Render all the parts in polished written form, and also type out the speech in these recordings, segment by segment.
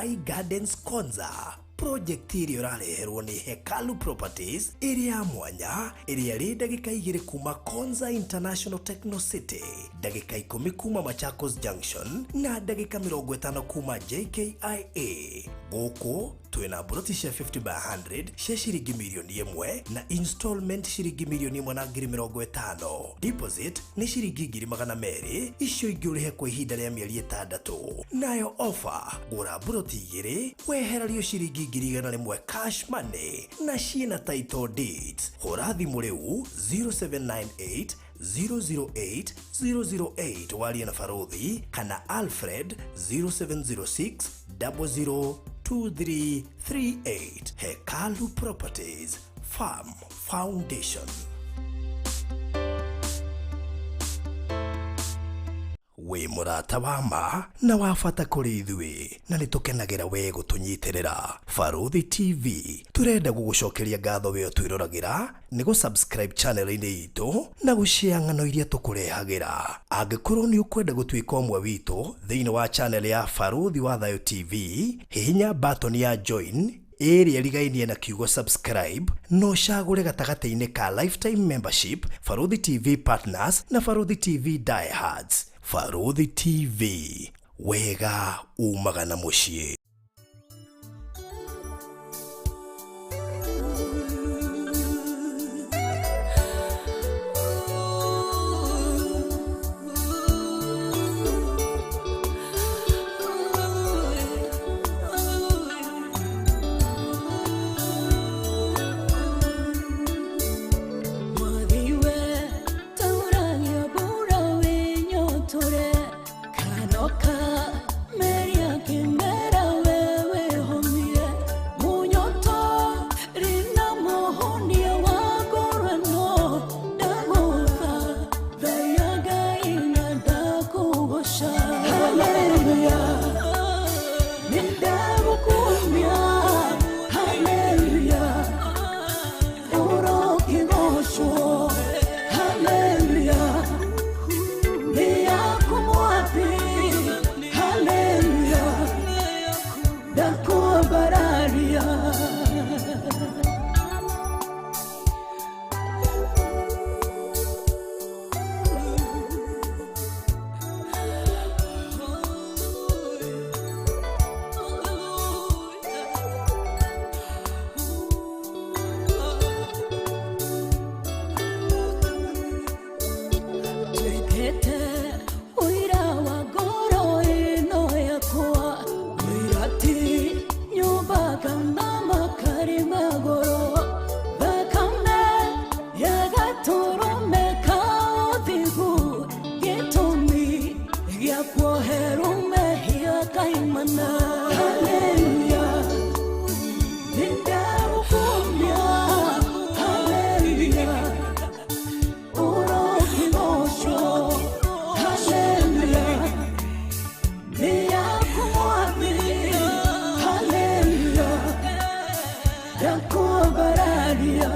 Sky Gardens Konza. Project ĩrĩa ũrareherwo nĩ Hekalu Properties, ĩrĩ ya mwanya, ĩrĩa ĩrĩ ndagĩka 2 kuma Konza International Techno City, ndagĩka 10 kuma Machakos Junction na ndagĩka 50 kuma JKIA. Gũkũ twĩna mburoti cia 50 by 100 cia ciringi mirioni 1 na installment ciringi mirioni 1 na ngiri 50. Deposit nĩ ciringi ngiri 200, icio ingĩ ũrĩhe kwa ihinda rĩa mĩeri 6. Nayo offer, gũra mburoti 2 wehererio ciringi ngiri 100 cash money na ciĩna title deeds. Hũra thimũ rĩu 0798 008 008 warie na Barothi kana Alfred 0706 00 2338. Hekalu Properties, Farm Foundation. Wĩ mũrata wa ma na wa bata kũrĩ ithuĩ, na nĩ tũkenagĩra we gũtũnyitĩrĩra. Barothi TV tũrenda gũgũcokeria ngatho we ũtwĩroragĩra nĩ gũ-subscribe channel-inĩ itũ na gũshare ng'ano iria tũkũrehagĩra. Angĩkorwo nĩ ũkwenda gũtuĩka ũmwe witũ thĩinĩ wa channel ya Barothi wa Thayũ TV, hihinya button ya join ĩrĩa ĩrigainie na kiugo subscribe na ũcagũre gatagatĩ-inĩ ka lifetime membership, Barothi TV Partners na Barothi TV Diehards. Barothi TV, wega umaga na mũciĩ. Mwathiwe tauragia mbura wĩnyotore kanoka meria kĩmera we wĩhomie munyoto rina mũhonia wa ngorano ndagũtha thaia Ngai na ndakũgoca. Haleluya, nĩndagũkumia. Haleluya, ũrokĩgocwo. Haleluya, nĩ yaku Mwathi. Haleluya, ndakwambararia. Tuĩkĩte ũira wa ngoro ĩno yakwa, ũira ti nyũmba kana makari magũrũ, thakame ya gatũrũme ka ũthingu, gĩtũmi gĩa kuoherwo mehia kaimana. Haleluya, nĩndagũkumia. Haleluya, ũrokĩgocwo. Haleluya, nĩ yaku Mwathi. Haleluya, ndakwambararia.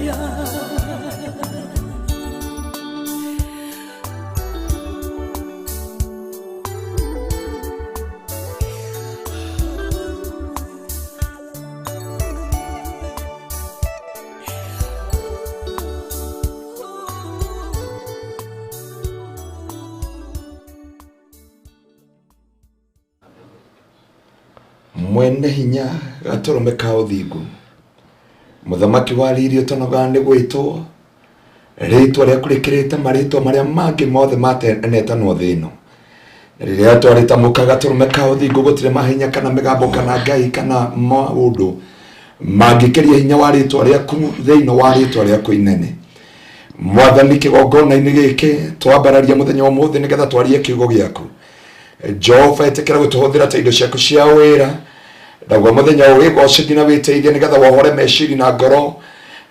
Mĩaria. Mwene hinya gatũrũme ka ũthingu, mũthamaki wa riri ũtanogaga nĩ gwĩtwo rĩtwa rĩaku rĩkĩrĩte marĩtwa marĩa mangĩ mothe matenetanwo thĩ ĩno. Na rĩrĩa twarĩtamũka gatũrũme ka ũthingu, gũtirĩ mahinya kana mĩgambo kana ngai kana maũndũ mangĩkĩria hinya wa rĩtwa rĩaku thĩinĩ wa rĩtwa rĩaku inene. Mwathani, kĩgongona-inĩ gĩkĩ twambararia mũthenya wa ũmũthĩ nĩgetha twarie kiugo gĩaku. Jehova, ĩtĩkĩra gũtũhũthĩra ta indo ciaku cia wĩra, naguo mũthenya ũyũ wĩgocithie na wĩteithie nĩgetha wohore meciri na ngoro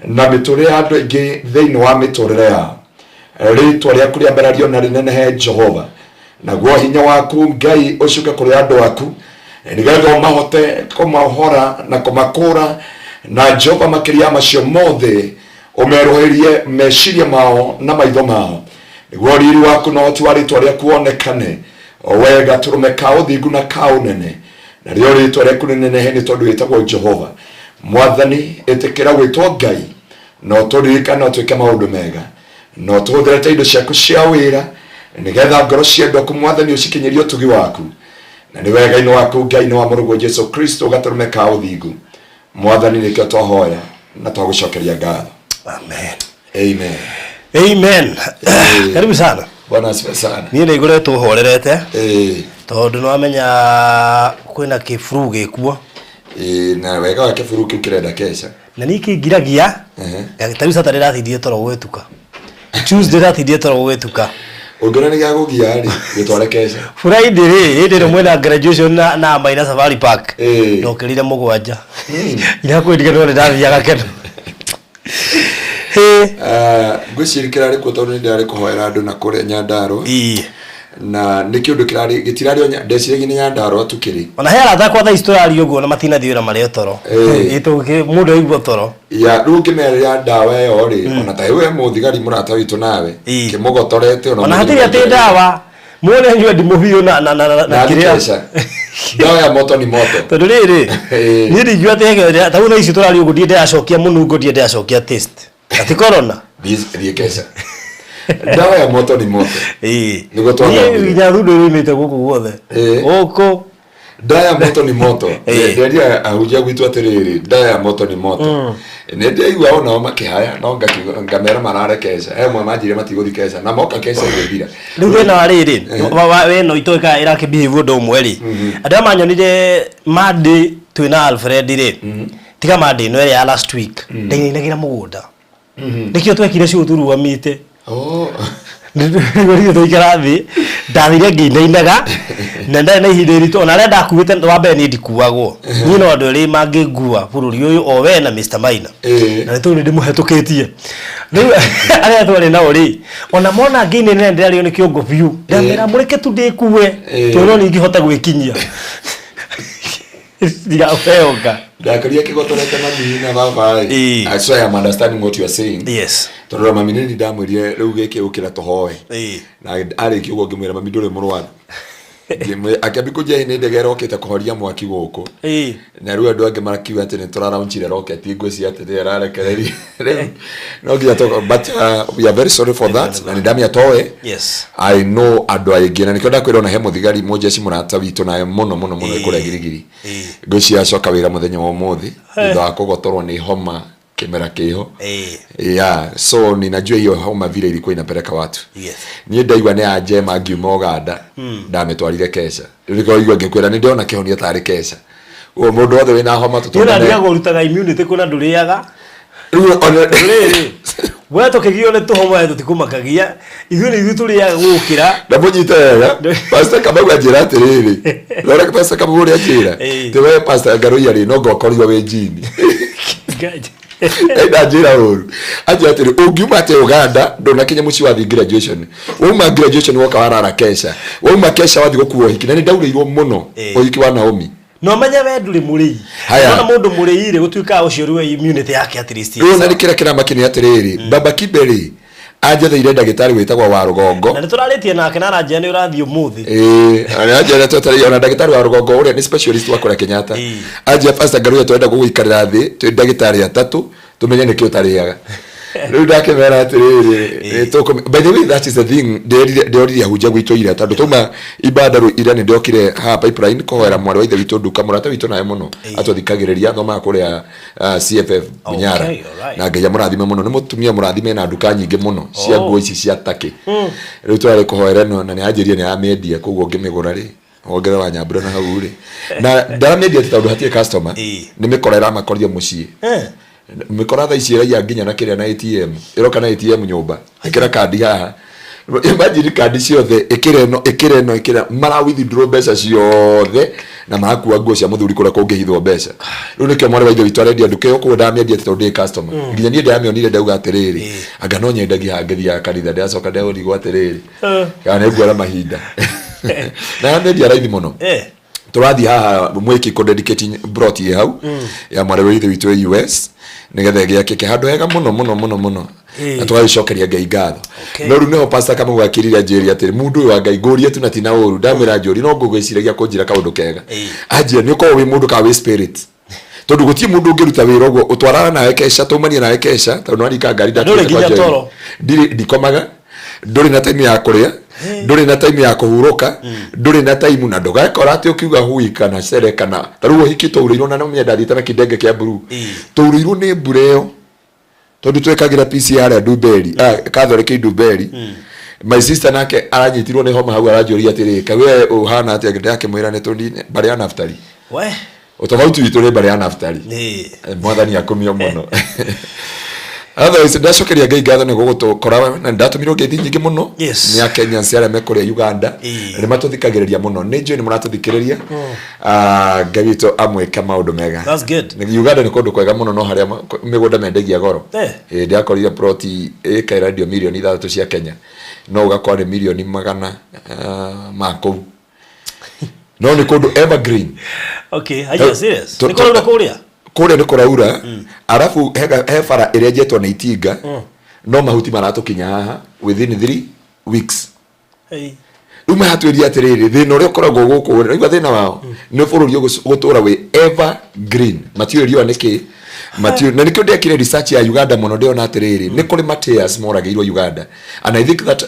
na mĩtũrĩre ya andũ aingĩ thĩinĩ wa mĩtũrĩre yao. Rĩtwa rĩaku rĩambarario na rĩnenehe, Jehova, naguo hinya waku Ngai ũcuke kũrĩ andũ aku nĩgetha ũmahote kũmaohora na kũmakũra, na Jehova, makĩria ya macio mothe, ũmerũhĩrie meciria mao na maitho mao nĩguo riri waku na ũhoti wa rĩtwa rĩaku wonekane o we gatũrũme ka ũthingu na ka ũnene, narĩo rĩtwa rĩaku rĩnenehe nĩ tondũ wĩtagwo Jehova. Mwathani, ĩtĩkĩra gwĩtwo Ngai na ũtũririkane, ũtwĩke maũndũ mega na ũtũhũthĩre ta indo ciaku cia wĩra nĩgetha ngoro cia andũ aku, Mwathani, ũcikinyĩrie ũtugi waku, na nĩ wega-inĩ waku Ngai nĩ wa mũrũguo Jesu Kristo gatũrũme ka ũthingu. Mwathani, nĩkĩo twahoya na twagũcokeria ngatho. Amen. Amen. Amen. Karibu sana. Bwana asifiwe sana. Niĩ nĩ ngoretwo horerete tondũ nĩ wamenya kwĩna kĩburu gĩkuo. Na wega wa kĩburu kĩu kĩrenda keca. Na niĩ kĩngiragia. Ta rĩu Saturday ndatindire toro gũgĩtuka, Tuesday ndatindire toro gũgĩtuka. Ũngĩona nĩ gĩakũgia rĩ, gĩtware keca. Friday rĩ, hĩndĩ ĩrĩa mwena graduation na Maina Safari Park, ndokĩrire 7 irakwĩndiganĩrwo nĩ ndathiaga keno. Hĩ. Ngwĩciria kĩrarĩ kuo tondũ nĩ ndĩrarĩ kũhoera andũ na kũrĩa Nyandarũa, na nĩ kĩũndũ kĩrarĩ gĩtirarĩ o ndeciragia nĩ Nyandarũa tu kĩrĩ. Ona he arata akwa thaa ici tũraria ũguo na matinathiĩ wĩra marĩ o toro. Ĩ mũndũ aigua toro. Ya rĩu ũngĩmerĩra ndawa ĩyo rĩ, ona ta we mũthigari mũrata witũ nawe kĩmũgotorete ona ona mũthigari hatirĩ atĩ ndawa muone nyue ndimũ biũ na na kĩrĩa keca, ndawa ya moto ni moto. Tondũ rĩrĩ, niĩ ndingiuga atĩ ta rĩu thaa ici tũraria ũguo ndirĩ ndĩracokia mũnungo, ndirĩ ndĩracokia taste atĩ corona. Thiĩ keca, ndawa ya moto ni moto. Nĩguo Niĩ twathomire. nginya thundo ĩrũmĩte gũkũ guothe gũkũ. Ndawa ya moto ni moto. Nderia ahunjia gwitũ atĩrĩrĩ, ndawa ya moto ni moto. Nĩ ndĩaigua onao makĩhaya, no ngakiuga ngamera marare keca. He mwe manjire matigũthi keca na moka keca ĩgĩthira. Rĩu thĩna wa rĩrĩ weno itoĩ kana ĩrakĩbehave ũndũ ũmwe rĩ, andũ arĩa manyonire Monday twĩna Alfred rĩ, tiga Monday ĩno ĩrĩa ya last week, ndainainagĩra mũgũnda, nĩkĩo twekire show tũrũgamĩte. Nĩguo twaikara thĩ, ndathire ngĩinainaga na ndarĩ na ihinda iritũ ona arĩa ndakuĩte. Wa mbere, niĩ ndikuagwo, niĩ no andũ erĩ mangĩngua bũrũri ũyũ, o we na Mr Maina, na nĩ tondũ nĩ ndĩmũhetũkĩtie. Rĩu arĩa twarĩ nao rĩ, ona mona ngĩinaina ndĩrarĩo nĩ kĩongo biũ, ndamera mũreke tu ndĩkue, tondũ no ningĩhota gwĩkinyia ndigaweoka. Ndakoria kĩgotorete mami na baba. So I am understanding what you are saying, tondũ mami nĩ ndamwĩrire rĩu gĩkĩ ũkĩra tũhoe, na arĩkia ũguo ngĩmwĩra, "Mami, ndũrĩ mũrwaru." Akĩambia kũnjia nĩ ndege ĩrokĩte kũhoria mwaki gũkũ, na rĩu andũ angĩ marakiuga atĩ nĩ tũraraunchire rocket, ngwĩciria atĩ nĩyo ĩrarekereria rĩu no nginya but we are very sorry for that, na nĩ ndamenya towe. I know andũ aingĩ, na nĩkĩo ndakwĩra ona he mũthigari mũjeshi mũrata witũ nawe mũno mũno mũno ĩkũrĩa Girigiri, ngwĩciria acoka wĩra mũthenya wa ũmũthĩ thutha wa kũgotorwo nĩ homa kĩmera kĩho. Yeah, so ninajua hiyo homa vile ilikuwa inapeleka watu. Niĩ ndaigua nĩ ya njema ngiuma Uganda, ndamĩtwarire keca. Rĩu nĩkĩo igua ngĩkwĩra nĩ ndĩrona kĩhonia tarĩ keca. Ũguo mũndũ wothe wĩna homa Niĩ tũtũmane. ndigagwo ũrutaga immunity kũna ndũrĩaga. Rĩu Rĩrĩ, we tũkĩgio nĩ tũhoma we tũtikũmakagia, ithuĩ nĩ ithuĩ tũrĩaga gũkĩra. Ndamũnyita wega. Pastor Kamau anjĩra atĩrĩrĩ, rora Pastor Kamau ũrĩa anjĩra, ti we Pastor Ngaruiya rĩ, no ngokorirwo wĩ njini. Ndanjĩra ũru, anjĩra atĩrĩ, ũngiuma atĩa Uganda ndũnakinya mũciĩ wathiĩ graduation, wauma graduation woka warara keca, wauma keca wathiĩ gũkua ũhiki, na nĩ ndaurĩirwo mũno. Ũhiki wa Naomi No menye we ndũrĩ mũrĩi. Haya. Ona mũndũ mũrĩi rĩ gũtuĩkaga ũcio rĩu immunity yake at least. Rĩu na nĩkĩrĩa kĩramakenia atĩrĩrĩ, baba Kibe rĩ, anjetheire ndagĩtarĩ wĩtagwo wa rũgongo. Na nĩ tũrarĩtie nake na aranjĩra nĩ ũrathiĩ ũmũthĩ. Ĩĩ, anjĩra twetereire ona ndagĩtarĩ wa rũgongo ũrĩa nĩ specialist wa kũrĩa Kenyatta. Ĩĩ. Anjĩra Pastor Ngaruiya tũrenda gũgũikarĩra thĩ twĩ ndagĩtarĩ atatũ tũmenye nĩkĩ ũtarĩaga. Rĩu ndakĩmera atĩrĩrĩ, by the way, that is the thing ndĩroririe ahunjia gwitũ ira, tondũ twauma ibada rũ ira nĩ ndokire haha Pipeline kũhoera mwarĩ wa ithe witũ nduka, mũrata witũ nawe mũno, atũthikagĩrĩria, athomaga kũrĩa CFF Bunyara. Okay, alright. Na Ngai amũrathime mũno, nĩ mũtumia mũrathime na nduka nyingĩ mũno cia Oh. nguo ici cia takĩ. Rĩu twarĩ kũhoera ĩno na nĩ anjĩrire nĩ aramĩendia, koguo ngĩmĩgũra rĩ wongerera wa nyambura na hau rĩ, na ndaramĩendia atĩ tondũ hatirĩ customer, Ĩĩ. nĩ mĩkora ĩramakorire mũciĩ. Eh. Mĩkora thaa ici ĩraiya nginya na kĩrĩa na ATM, ĩroka na ATM nyũmba, ĩkĩra kandi haha, imagine kandi ciothe, ĩkĩra ĩno, ĩkĩra ĩno, ĩkĩra, mara withdraw mbeca ciothe na marakua nguo cia mũthuri kũrĩa kũngĩhithwo mbeca. Rĩu nĩkĩo mwarĩ wa ithe witũ arendia nduka ĩyo, koguo ndamĩendia atĩ tondũ ndĩ customer. Nginya niĩ ndamĩonire ndauga atĩrĩrĩ, anga no nyendagia haha ngĩthiaga kanitha, ndĩracoka ndĩrarigwo atĩrĩrĩ, kana nĩ nguona mahinda na yamendia raithi mũno. Eh. Tũrathiĩ haha mwĩki kũ dedicate plot ĩ hau ya mwarĩ wa ithe witũ ĩ US nĩgetha ĩgĩakĩke handũ hega mũno mũno mũno mũno, na tũgagĩcokeria Ngai ngatho. Okay. No rĩu nĩho Pastor Kamau akĩrire anjĩrie atĩrĩ, mũndũ ũyũ wa Ngai ngũrie tu na ti na ũru, ndamwĩra njũri no ngũgwĩciragia kũnjĩra kaũndũ kega. Anjĩra nĩ ũkoragwo wĩ mũndũ kana wĩ spirit, tondũ gũtirĩ mũndũ ũngĩruta wĩra ũguo ũtwarana nawe kesha, tũmanie nawe kesha, tondũ nĩwaringa ngari. Ndũrĩ nginya Ndatigĩte kwa toro. ndirĩ, ndikomaga, ndũrĩ na time ya kũrĩa, ndũrĩ na time ya kũhurũka, ndũrĩ na time, na ndũgekora atĩ ũkiuga hui kana cere kana ta rĩu ũhiki twaurĩirwo na nomenya ndathiĩte na kĩndenge kĩa blue, twaurĩirwo nĩ mbura ĩyo tondũ twekagĩra PCR Ndumberi, Catholic Ndumberi. My sister nake aranyitirwo nĩ homa hau, aranjũria atĩrĩ, kaĩ we ũhana atĩa? Ndakĩmwĩra nĩ tũni mbarĩ ya Naftali. We. Ũtofauti witũ nĩ mbarĩ ya Naftali. Ĩĩ. Mwathani akumio mũno. Otherwise ndacokeria Ngai ngatho nĩ gũgũtũkora na ndatũmirwo ngeithi nyingĩ mũno Yes. nĩ Akenyans arĩa me kũrĩa Uganda. Ĩĩ. Nĩ matũthikagĩrĩria mũno, nĩ njũĩ nĩ mũratũthikĩrĩria. Ah, Ngai witũ amwĩke maũndũ mega. That's good. Uganda nĩ kũndũ kwega mũno, no harĩa mĩgũnda mendagia goro. Eh. Ĩĩ, ndĩrakorire ploti ĩka ĩrendio mirioni 6 cia Kenya, no ũgakora nĩ mirioni 100 ma kũu, no nĩ kũndũ evergreen. Okay, are you serious? To- Nĩ kũraura kũrĩa? Kũrĩa nĩ kũraura, arabu he bara ĩrĩa njetwo nĩ itinga, no mahuti maratũkinya haha within 3 weeks. Hey. Rĩu maratwĩria atĩrĩrĩ, thĩna ũrĩa ũkoragwo gũkũ rĩ, raigua thĩna wao nĩ bũrũri ũgũtũra wĩ evergreen, matiũĩ riũa nĩkĩ matiũĩ, na nĩkĩo ndekire research ya Uganda mũno, ndĩona atĩrĩrĩ, nĩ kũrĩ mateas moragĩirwo Uganda, and I think that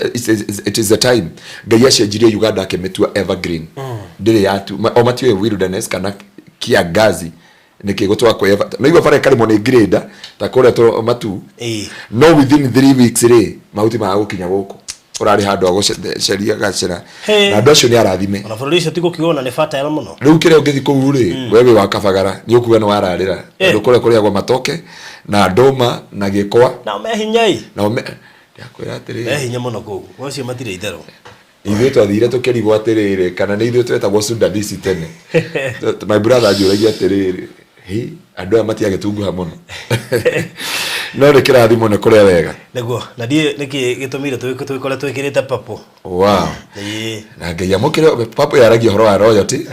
it is the time Ngai acenjirie Uganda akĩmĩtua evergreen, ndĩrĩ yatu o matiũĩ wilderness kana kiangazi nĩkĩ gũtũra kwĩ naigua bara ĩkarĩmwo nĩ grader ta kũrĩa matu. Ĩĩ. No within 3 weeks rĩ, mahuti magũkinya gũkũ ũrarĩ handũ ha gũceria gacĩra. Hey. Na andũ acio nĩ arathime. Ona bũrũri ũcio ti gũkiuga nĩ fertile mũno. Rĩu kĩrĩa ũngĩthiĩ kũu rĩ, we wĩ wa kabagara nĩ ũkuga nĩ wararĩra, Eh. tondũ kũrĩa kũrĩagwo matoke na ndũma na gĩkwa. Nao me hinya ĩ. Na ndakwĩra atĩrĩrĩ, Me hinya mũno kũu. Ũcio matirĩ itherũ. Ithuĩ twathire tũkĩrigwo atĩrĩrĩ, kana nĩ ithuĩ twetagwo Sudanese tene. My brother anjũragia atĩrĩrĩ, hi andũ aya matiagĩtunguha mũno, no nĩ kĩrathimo nĩ kũrĩa wega. Nĩguo, na ndiĩ nĩkĩ gĩtũmire twĩkore twĩkĩrĩte purple. Wow. Ĩĩ. Na Ngai amũkĩre. Papo yaragia ũhoro wa royalty,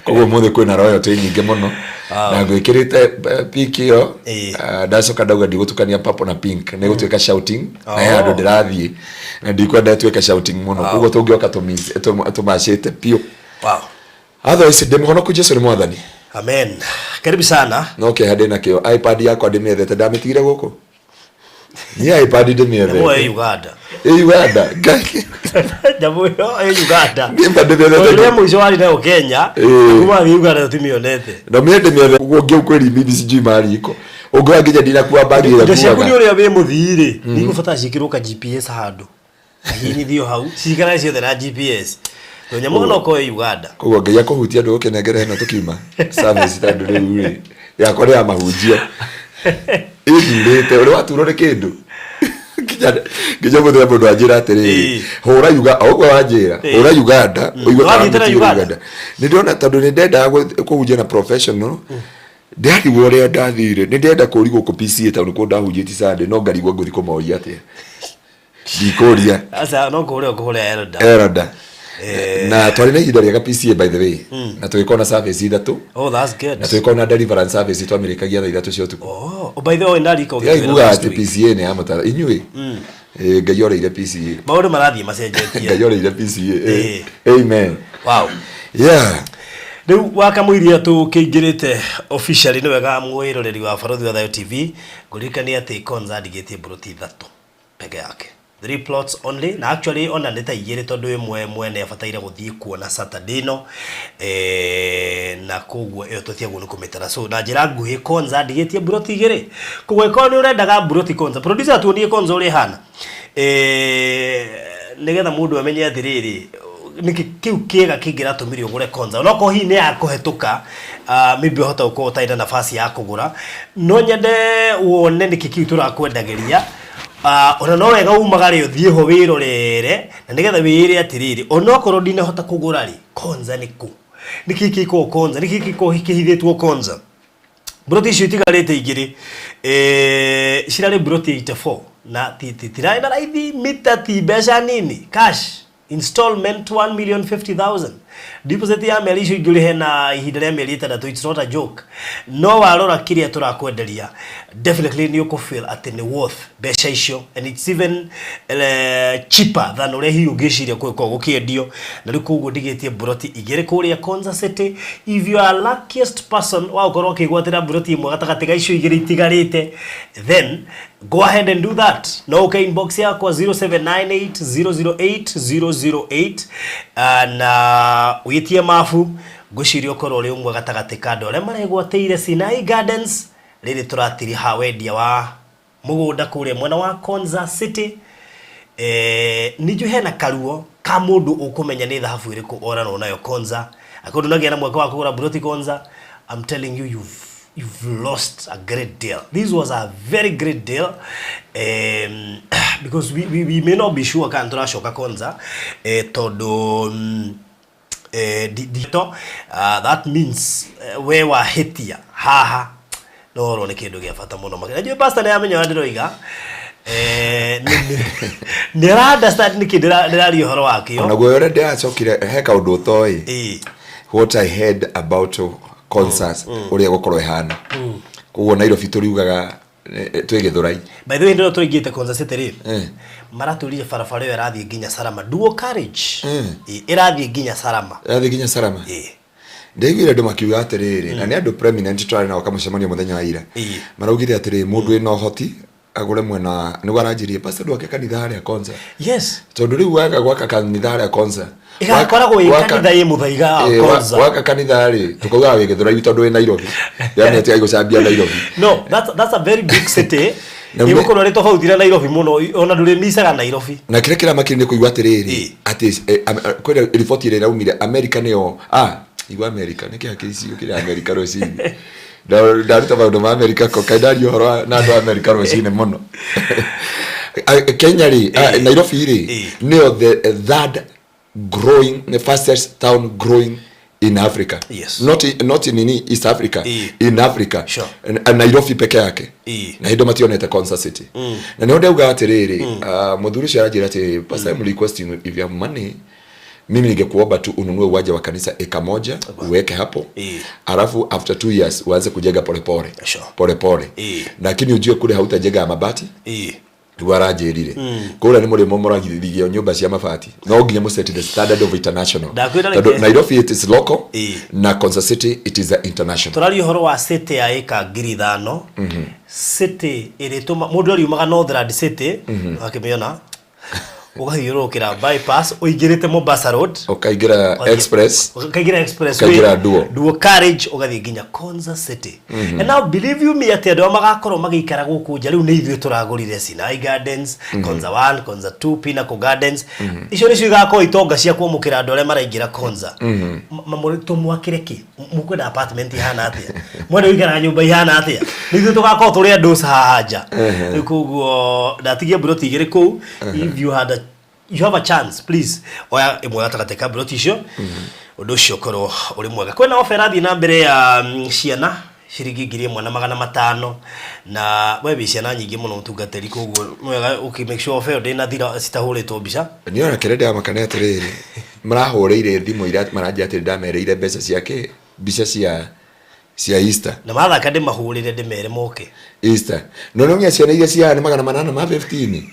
koguo ũmũthĩ kwĩna royalty nyingĩ mũno na ngwĩkĩrĩte pink ĩyo. Ĩĩ. Ndacoka ndauga ndigũtukania purple na pink, nĩ gũtuĩka shouting na he Oh. handũ ndĩrathiĩ na ndikwenda ĩtuĩke shouting mũno, koguo tũngĩoka tũmacĩte piũ. Wow. Otherwise ndĩ mũhonoku, Jesu nĩ mwathani. Amen. Karibu sana. No kĩeha ndĩ nakĩo, iPad yakwa ndĩmĩethete, ndamĩtigire gũkũ niĩ, iPad Nyamũ ndĩmĩethete. ĩ Uganda. Ĩ Uganda. Ngai. Nyamũ ĩyo ĩ Uganda. Niĩ mba ndĩmĩethete. Tondũ rĩa mũico warĩ nayo Kenya. Ĩĩ. Kuma wathiĩ Uganda tũtimĩonete. Na mie ndĩmĩethe ũguo ngĩu mimi sijui mahali iko ũngĩoya nginya ndinakua bagi ĩrĩa Indo ciaku nĩ nguaga. ũrĩa wĩ mũthii rĩ, nĩigũbatara ciĩkĩrwo ka GPS handũ. Kahihinyithio hau, ciikarage ciothe na GPS. Tondũ nyamũ ĩno okorwo ĩ Uganda. Koguo Ngai akũhutia ndũgũkĩnengere ĩno tũkiuma service, tondũ rĩu rĩ yakwa nĩ ya mahunjio ĩthurĩte ũrĩa waturwo nĩ kĩndũ nginya mũthenya mũndũ anjĩra atĩrĩrĩ, Ĩĩ. hũra Uganda, o ũguo wanjĩra, Ĩĩ. hũra Uganda ũigue kana Wathiĩte na mũtigĩre. Uganda? Uganda nĩ ndĩrona tondũ nĩ ndendaga kũhunjia na professional, ndarigwo ũrĩa ndathire, nĩ ndĩrenda kũrigwo kũ PCA tondũ nĩkuo ndahunjĩtie Sunday, no ngarigwo ngũthiĩ kũmoria atĩa, ndikũria. Aca no kũhũra ũkũhũra elder. Elder. Na twarĩ na ihinda rĩega PCA, by the way, na tũgĩkorwo na service ithatũ. Oh, that's good. Na tũgĩkorwo na deliverance service twamĩrĩkagia thaa 3 cia ũtukũ. Oh, by the way, ndarika. Iguaga atĩ PCA nĩ ya mũtara inyuĩ. Eh, Ngai oreire PCA. Maũndũ marathiĩ macenjetie. Ngai oreire PCA. Eh. Amen. Wow. Rĩu wakamũiria tũkĩingĩrĩte officially, nĩ wega mwĩroreri wa Barothi wa Thayo TV ngũririkania atĩ Konza ndigĩtie mburoti ithatũ peke yake, three plots only, na actually ona nĩ ta igĩrĩ tondũ ĩmwe mwene abataire gũthiĩ kuona Saturday ĩno, na koguo ĩyo tũtiagwo nĩ kũmĩtara. So na njĩra nguhĩ, Konza ndigĩtie mburoti igĩrĩ. Koguo ĩkorwo nĩ ũrendaga mburoti Konza, producer tuonie Konza ũrĩa ĩhana, nĩgetha mũndũ amenye atĩrĩrĩ, nĩkĩ kĩu kĩega kĩngĩratũmire ũgũre Konza. Onokorwo hihi nĩ ya kũhetũka, maybe ũhota gũkorwo ũtarĩ na nafasi ya kũgũra, no nyende wone nĩkĩ kĩu tũrakwendagĩria. Ona no wega umagare ũthiĩ ho wĩrorere na nĩgetha wĩĩre atĩrĩrĩ, onokorwo ndinahota kũgũra rĩ, Konza nĩ kũ, nĩkĩ gĩkoragwo Konza, nĩkĩ gĩkoragwo kĩhithĩtwo Konza. Mburoti icio itigarĩte igĩrĩ, cirarĩ mburoti 84 na tirarĩ na raithi mita, ti mbeca nini. Cash installment 1 million 50,000, deposit ya mĩeri icio ingĩ ũrĩhe na ihinda rĩa mĩeri 6. It's not a joke. No warora kĩrĩa tũrakwenderia, definitely nĩ ũkũfeel atĩ nĩ worth mbeca icio, and it's even cheaper than ũrĩa hihi ũngĩciria gũkorwo gũkĩendio. Na rĩu koguo ndigĩtie mburoti igĩrĩ kũrĩa Konza City. If you are luckiest person wa gũkorwo ũkĩgwatĩra mburoti ĩmwe gatagatĩ ga icio igĩrĩ itigarĩte, then go ahead and do that. No uke inbox yakwa 0798 008 008 na wĩtie mabu. Ngwĩciria ũkorwo ũrĩ ũmwe gatagatĩ ka andũ arĩa maregwatĩire Sinai Gardens rĩrĩ tũratiriha wendia wa mũgũnda kũrĩa mwena wa Konza City. Ningĩ hena karuo ka mũndũ ũkũmenya nĩ thahabu ĩrĩkũ oranwo nayo Konza. Akorwo ndũnagĩa na mweke wa kũgũra mburoti Konza, I'm telling you, you've lost a great deal. This was a very great deal, because we may not be sure kana tũracoka Konza, tondũ to that means we wahĩtia haha no orwo nĩ kĩndũ gĩa bata mũno makĩria. Najua pastor nĩ amenya ũrĩa ndĩroiga. Nĩ ara understand nĩkĩ ndĩraria ũhoro wakĩo. Onaguo ũrĩa ndĩracokire he kaũndũ ũtoĩ. What I heard about concerts, ũrĩa gũkorwo ĩhana koguo Nairobi tũriugaga twĩ Gĩthũrai. By the way, ndĩro tũingĩte Konza City rĩ, maratũrire barabara ĩyo ĩrathiĩ nginya Salama, dual carriage. Ĩrathiĩ nginya Salama. Ĩrathiĩ nginya Salama. Ndaiguire andũ makiuga atĩrĩrĩ, na nĩ andũ prominent twarĩ nao kamũcemanio mũthenya wa ira, maraugire atĩrĩ, mũndũ wĩna ũhoti agũre mwena nĩguo aranjirie, pastor, ndwake kanitha harĩa Konza. Tondũ rĩu waga gwaka kanitha harĩa Konza, Ĩgakoragwo ĩ kanitha ĩ mũthaiga wa Konza. Waka kanitha rĩ, tũkaugaga wĩ Gĩthũrai tondũ wĩ Nairobi, yani atigai gũcambia Nairobi. No, that's a very big city. Ĩgũkorwo ĩrĩ tofauti na Nairobi mũno, ona ndũrĩmicaga Nairobi. Na kĩrĩa kĩramakire nĩ kũigua atĩrĩrĩ, atĩ kwĩna riboti ĩrĩa ĩraumire America nĩyo igua America nĩ kĩha kĩicio kĩrĩa America rũcinĩ. Ndaruta maũndũ ma America ko kaĩ ndaria ũhoro na andũ a America rũcinĩ mũno. Kenya rĩ, Nairobi rĩ, nĩyo the third growing, the fastest town growing in Africa. Not in nini, East Africa, in Africa. Nairobi peke yake. Na hĩndĩ mationete Konza City. Na nĩho ndauga atĩrĩrĩ, mũthuri ũcio aranjĩra atĩ, "Pastor, I'm requesting, if you have money, mimi ningekuomba tu ununue uwanja wa kanisa eka 1, uweke hapo, alafu after 2 years uanze kujenga polepole polepole, lakini ujue kule hautajenga ya mabati." Niguo aranjĩrire kũrĩa nĩ mũrĩmomoragithio nyũmba cia mabati, no nginya mũset the standard of international, Ndakwĩra tondũ reke. Nairobi it is local na Konza City it is a international. Tũraria ũhoro wa city ya ĩka 5,000, city ĩrĩtũma mũndũ ariumaga Northland City akĩmĩona, ũgathiũrũrũkĩra bypass ũingĩrĩte Mombasa Road, ũkaingĩra express, ũkaingĩra express, ũkaingĩra dual. Dual carriage, ũgathiĩ nginya Konza City. And now, believe you me, atĩ andũ arĩa magakorwo magĩikara gũkũ nja rĩu nĩ ithuĩ tũragũrire Sinai Gardens, Konza 1, Konza 2, Pinnacle Gardens. Icio nĩcio igakorwo itonga cia kwamũkĩra andũ arĩa maraingĩra Konza. Tũmwakĩre kĩ? Mũkwenda apartment ihana atĩa? Mwenda gũikara nyũmba ihana atĩa? Nĩ ithuĩ tũgakorwo tũrĩ andũ haha nja. Rĩu koguo ndatigia mburoti igĩrĩ kũu. If you have a chance, please oya ĩmwe gatagatĩ ka mburoti icio, ũndũ ũcio ũkorwo ũrĩ mwega. Kwĩna ofa ĩrathiĩ na mbere ya ciana ciringi 1,500, na we wĩ ciana nyingĩ mũno, mũtungatĩri, koguo nĩ wega ũkĩ make sure ofa ĩyo ndĩnathira citahũrĩtwo mbica. Niĩ ona kĩrĩa ndĩramaka nĩ atĩrĩrĩ, Marahũrĩire thimũ ira maranjia atĩ ndamereire mbeca ciake, mbica cia Easter. Na mathaka ndĩmahũrĩre ndĩmere moke. Easter no no nginya ciana iria cia nĩ 815.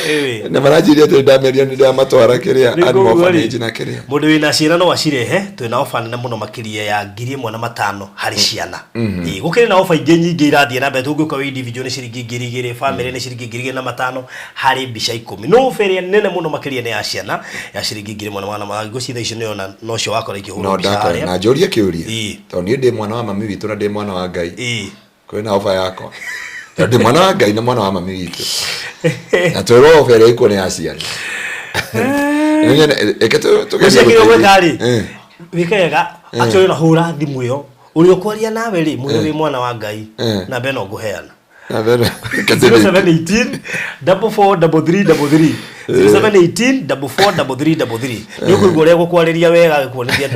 Ĩĩ. Na maranjĩire atĩ ndameria nĩ ndamatwara kĩrĩa Rĩu animal koguo rĩ, orphanage na kĩrĩa. Mũndũ wĩna ciana no acirehe, twĩna ofa nene mũno makĩria ya 1500 harĩ ciana. Ĩĩ, gũkĩrĩ na ofa ingĩ nyingĩ irathiĩ na mbere, tũngĩũka wĩ individual nĩ ciringi 2000, family nĩ ciringi 2500 harĩ mbica 10. No ofa ĩrĩa nene mũno makĩria nĩ ya ciana ya ciringi 1500. Ngwĩciria thaa icio nĩyo na nocio wakora ikĩhũrwo No mbica ndakora harĩa. Na njũrie kĩũria, tondũ niĩ ndĩ mwana wa mami witũ na ndĩ mwana wa Ngai, kwĩna ofa yakwa, tondũ ndĩ mwana wa Ngai na mwana wa mami witũ, na twĩrwo ofa ĩrĩa ĩkuo nĩ ya ciana. Reke tũgerie Ũcio kĩrĩa gũteithia. ũgwĩka rĩ, wĩke wega atĩ ũyũ hũra thimũ ĩyo ũrĩa ũkwaria nawe rĩ, mwĩre wĩ mwana wa Ngai, namba ĩno ngũheana. Na mbere, reke tũrĩkie. 0718 44 33 33, 0718 44 33 33. Nĩ ũkũigua ũrĩa gũkwarĩria wega agĩkuonithia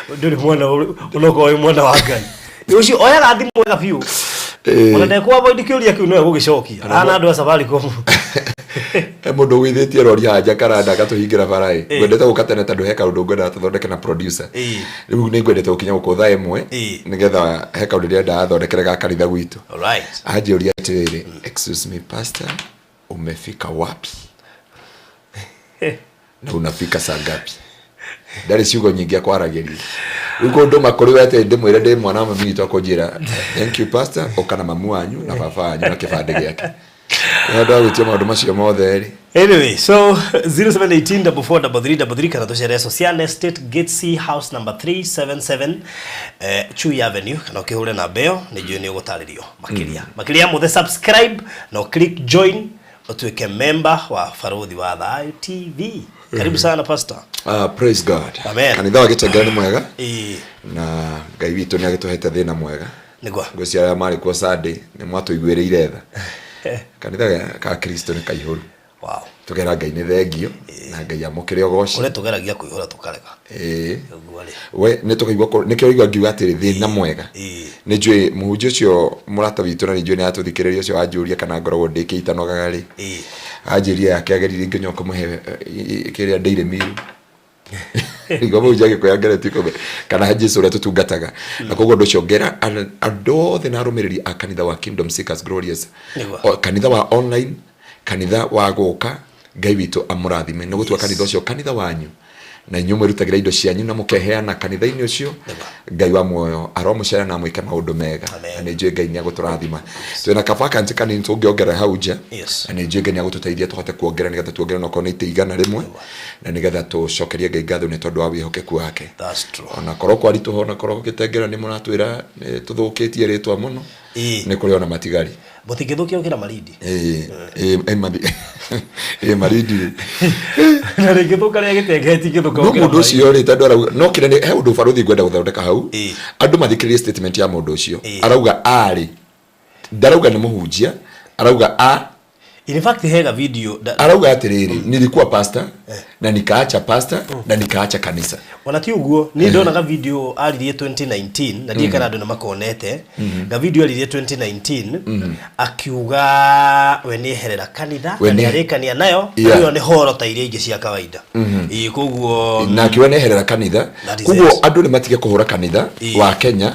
ndũrĩ mwana ũnokorwo wĩ mwana wa Ngai. Ũcio oyaga thimũ wega biũ, ona ndekũ avoid kĩũria kĩu, nowe gũgĩcokia ana andũ a Safaricom. He mũndũ ũgũithĩtie rori haha Jacaranda agatũhingĩra bara ĩ. Ngwendete gũka tene tondũ he kaũndũ ngwendaga tũthondeke na producer. Rĩu nĩ ngwendete gũkinya gũkũ thaa 1, nĩgetha he kaũndũ ndĩrenda athondekere ga kanitha gwitũ. Anjũria atĩrĩrĩ, "Excuse me, pastor, umefika wapi na unafika saa ngapi?" Ndarĩ ciugo nyingĩ akwaragĩria. Rĩu kũndũma kũrĩ we atĩ ndĩmwĩre ndĩ mwana wa mami witũ, akũnjĩra, "Thank you, pastor, ũka na mamu wanyu na baba wanyu na kĩbandĩ gĩake." Nĩ andũ a gwĩtia maũndũ macio mothe rĩ. Anyway, so 0718 443333 kana tucere Socian Estate, Gate C, house number 377, Chui Avenue, kana ũkĩhũre namba ĩyo, nĩ njũĩ nĩ ũgũtarĩrio makĩria. Makĩria ya mothe, subscribe na click join ũtuĩke member wa Barũthi wa Thayũ TV. Karibu sana, pastor. Praise God. Amen. Kanitha wa Gĩtengera nĩ mwega, na Ngai witũ nĩ agĩtũhete thĩna mwega. Ngwĩciria arĩa marĩ kuo Sunday nĩ mwatũiguĩrĩire tha. Kanitha ka Kristo nĩ kaihũru. Tũkera Ngai nĩ thengio na Ngai amũkĩre ũgoci. Kũrĩa tũgeragia kũihũra tũkarega. Ũguo rĩ. We nĩ tũkaigua nĩkĩo ũraigua ngiuga atĩrĩ thĩna mwega. Nĩ njũĩ mũhunjia ũcio mũrata witũ, na nĩ njũĩ nĩ atũthikĩrĩria, ũcio wanjũria kana ngoragwo ndĩ kĩitanogaga rĩ. Anjĩria yake ageririe nginya kũmũhe kĩrĩa Daily Meal. Nĩguo mũhunjia agĩkũya ngeretie kũmbe kana Jesu ũrĩa tũtungataga. Na koguo ũndũ ũcio ngera andũ othe na arũmĩrĩri a kanitha wa Kingdom Seekers Glorious. Kanitha wa online, kanitha wa gũka, Ngai witũ amũrathime. Nĩ gũtua kanitha ũcio kanitha wanyu, na inyuĩ mwĩrutagĩra indo cianyu na mũkeheana kanitha-inĩ ũcio. Ngai wa muoyo aromũcera na amwĩke maũndũ mega. Amen. Na nĩ njũĩ Ngai nĩ agũtũrathima. Twĩna kavakansi kanini tũngĩongerera hau nja, na nĩ njũĩ Ngai nĩ agũtũteithia tũhote kuongerera, nĩgetha tuongerere onokorwo nĩ itĩ 100, na nĩgetha tũcokerie Ngai ngatho nĩ tondũ wa wĩhokeku wake. That's true. Ona korwo kwaritũha, ona korwo Gĩtengera nĩ mũratwĩra nĩ tũthũkĩtie rĩtwa mũno, nĩ kũrĩ ona matigari. Mũtingĩthũkia gũkĩra Malindi. Ĩĩ, Malindi. Na rĩngĩthũka rĩa Gĩtengera itingĩthũka No gũkĩra mũndũ Malindi. Ũcio rĩ, tondũ arauga no kĩrĩa he ũndũ barũthi ngwenda gũthondeka hau. Andũ mathikĩrĩrie statement ya mũndũ ũcio. Arauga arĩ, ndarauga nĩ mũhunjia, arauga a In fact, hega video arauga atĩrĩrĩ, "Nilikuwa pastor na nikaacha pastor na nikaacha kanisa." Ona ti ũguo, niĩ ndonaga video aririe 2019, na ndiĩ kana andũ nĩ makonete ga video aririe 2019 akiuga we nĩ eherera kanitha We na nĩ- nĩarĩkania nayo. Ĩyo nĩ horo ta iria ingĩ cia kawaida. Ĩĩ, koguo Na akiuga neherera kanitha. That is Koguo it. andũ nĩ matige kũhũra kanitha wa Kenya,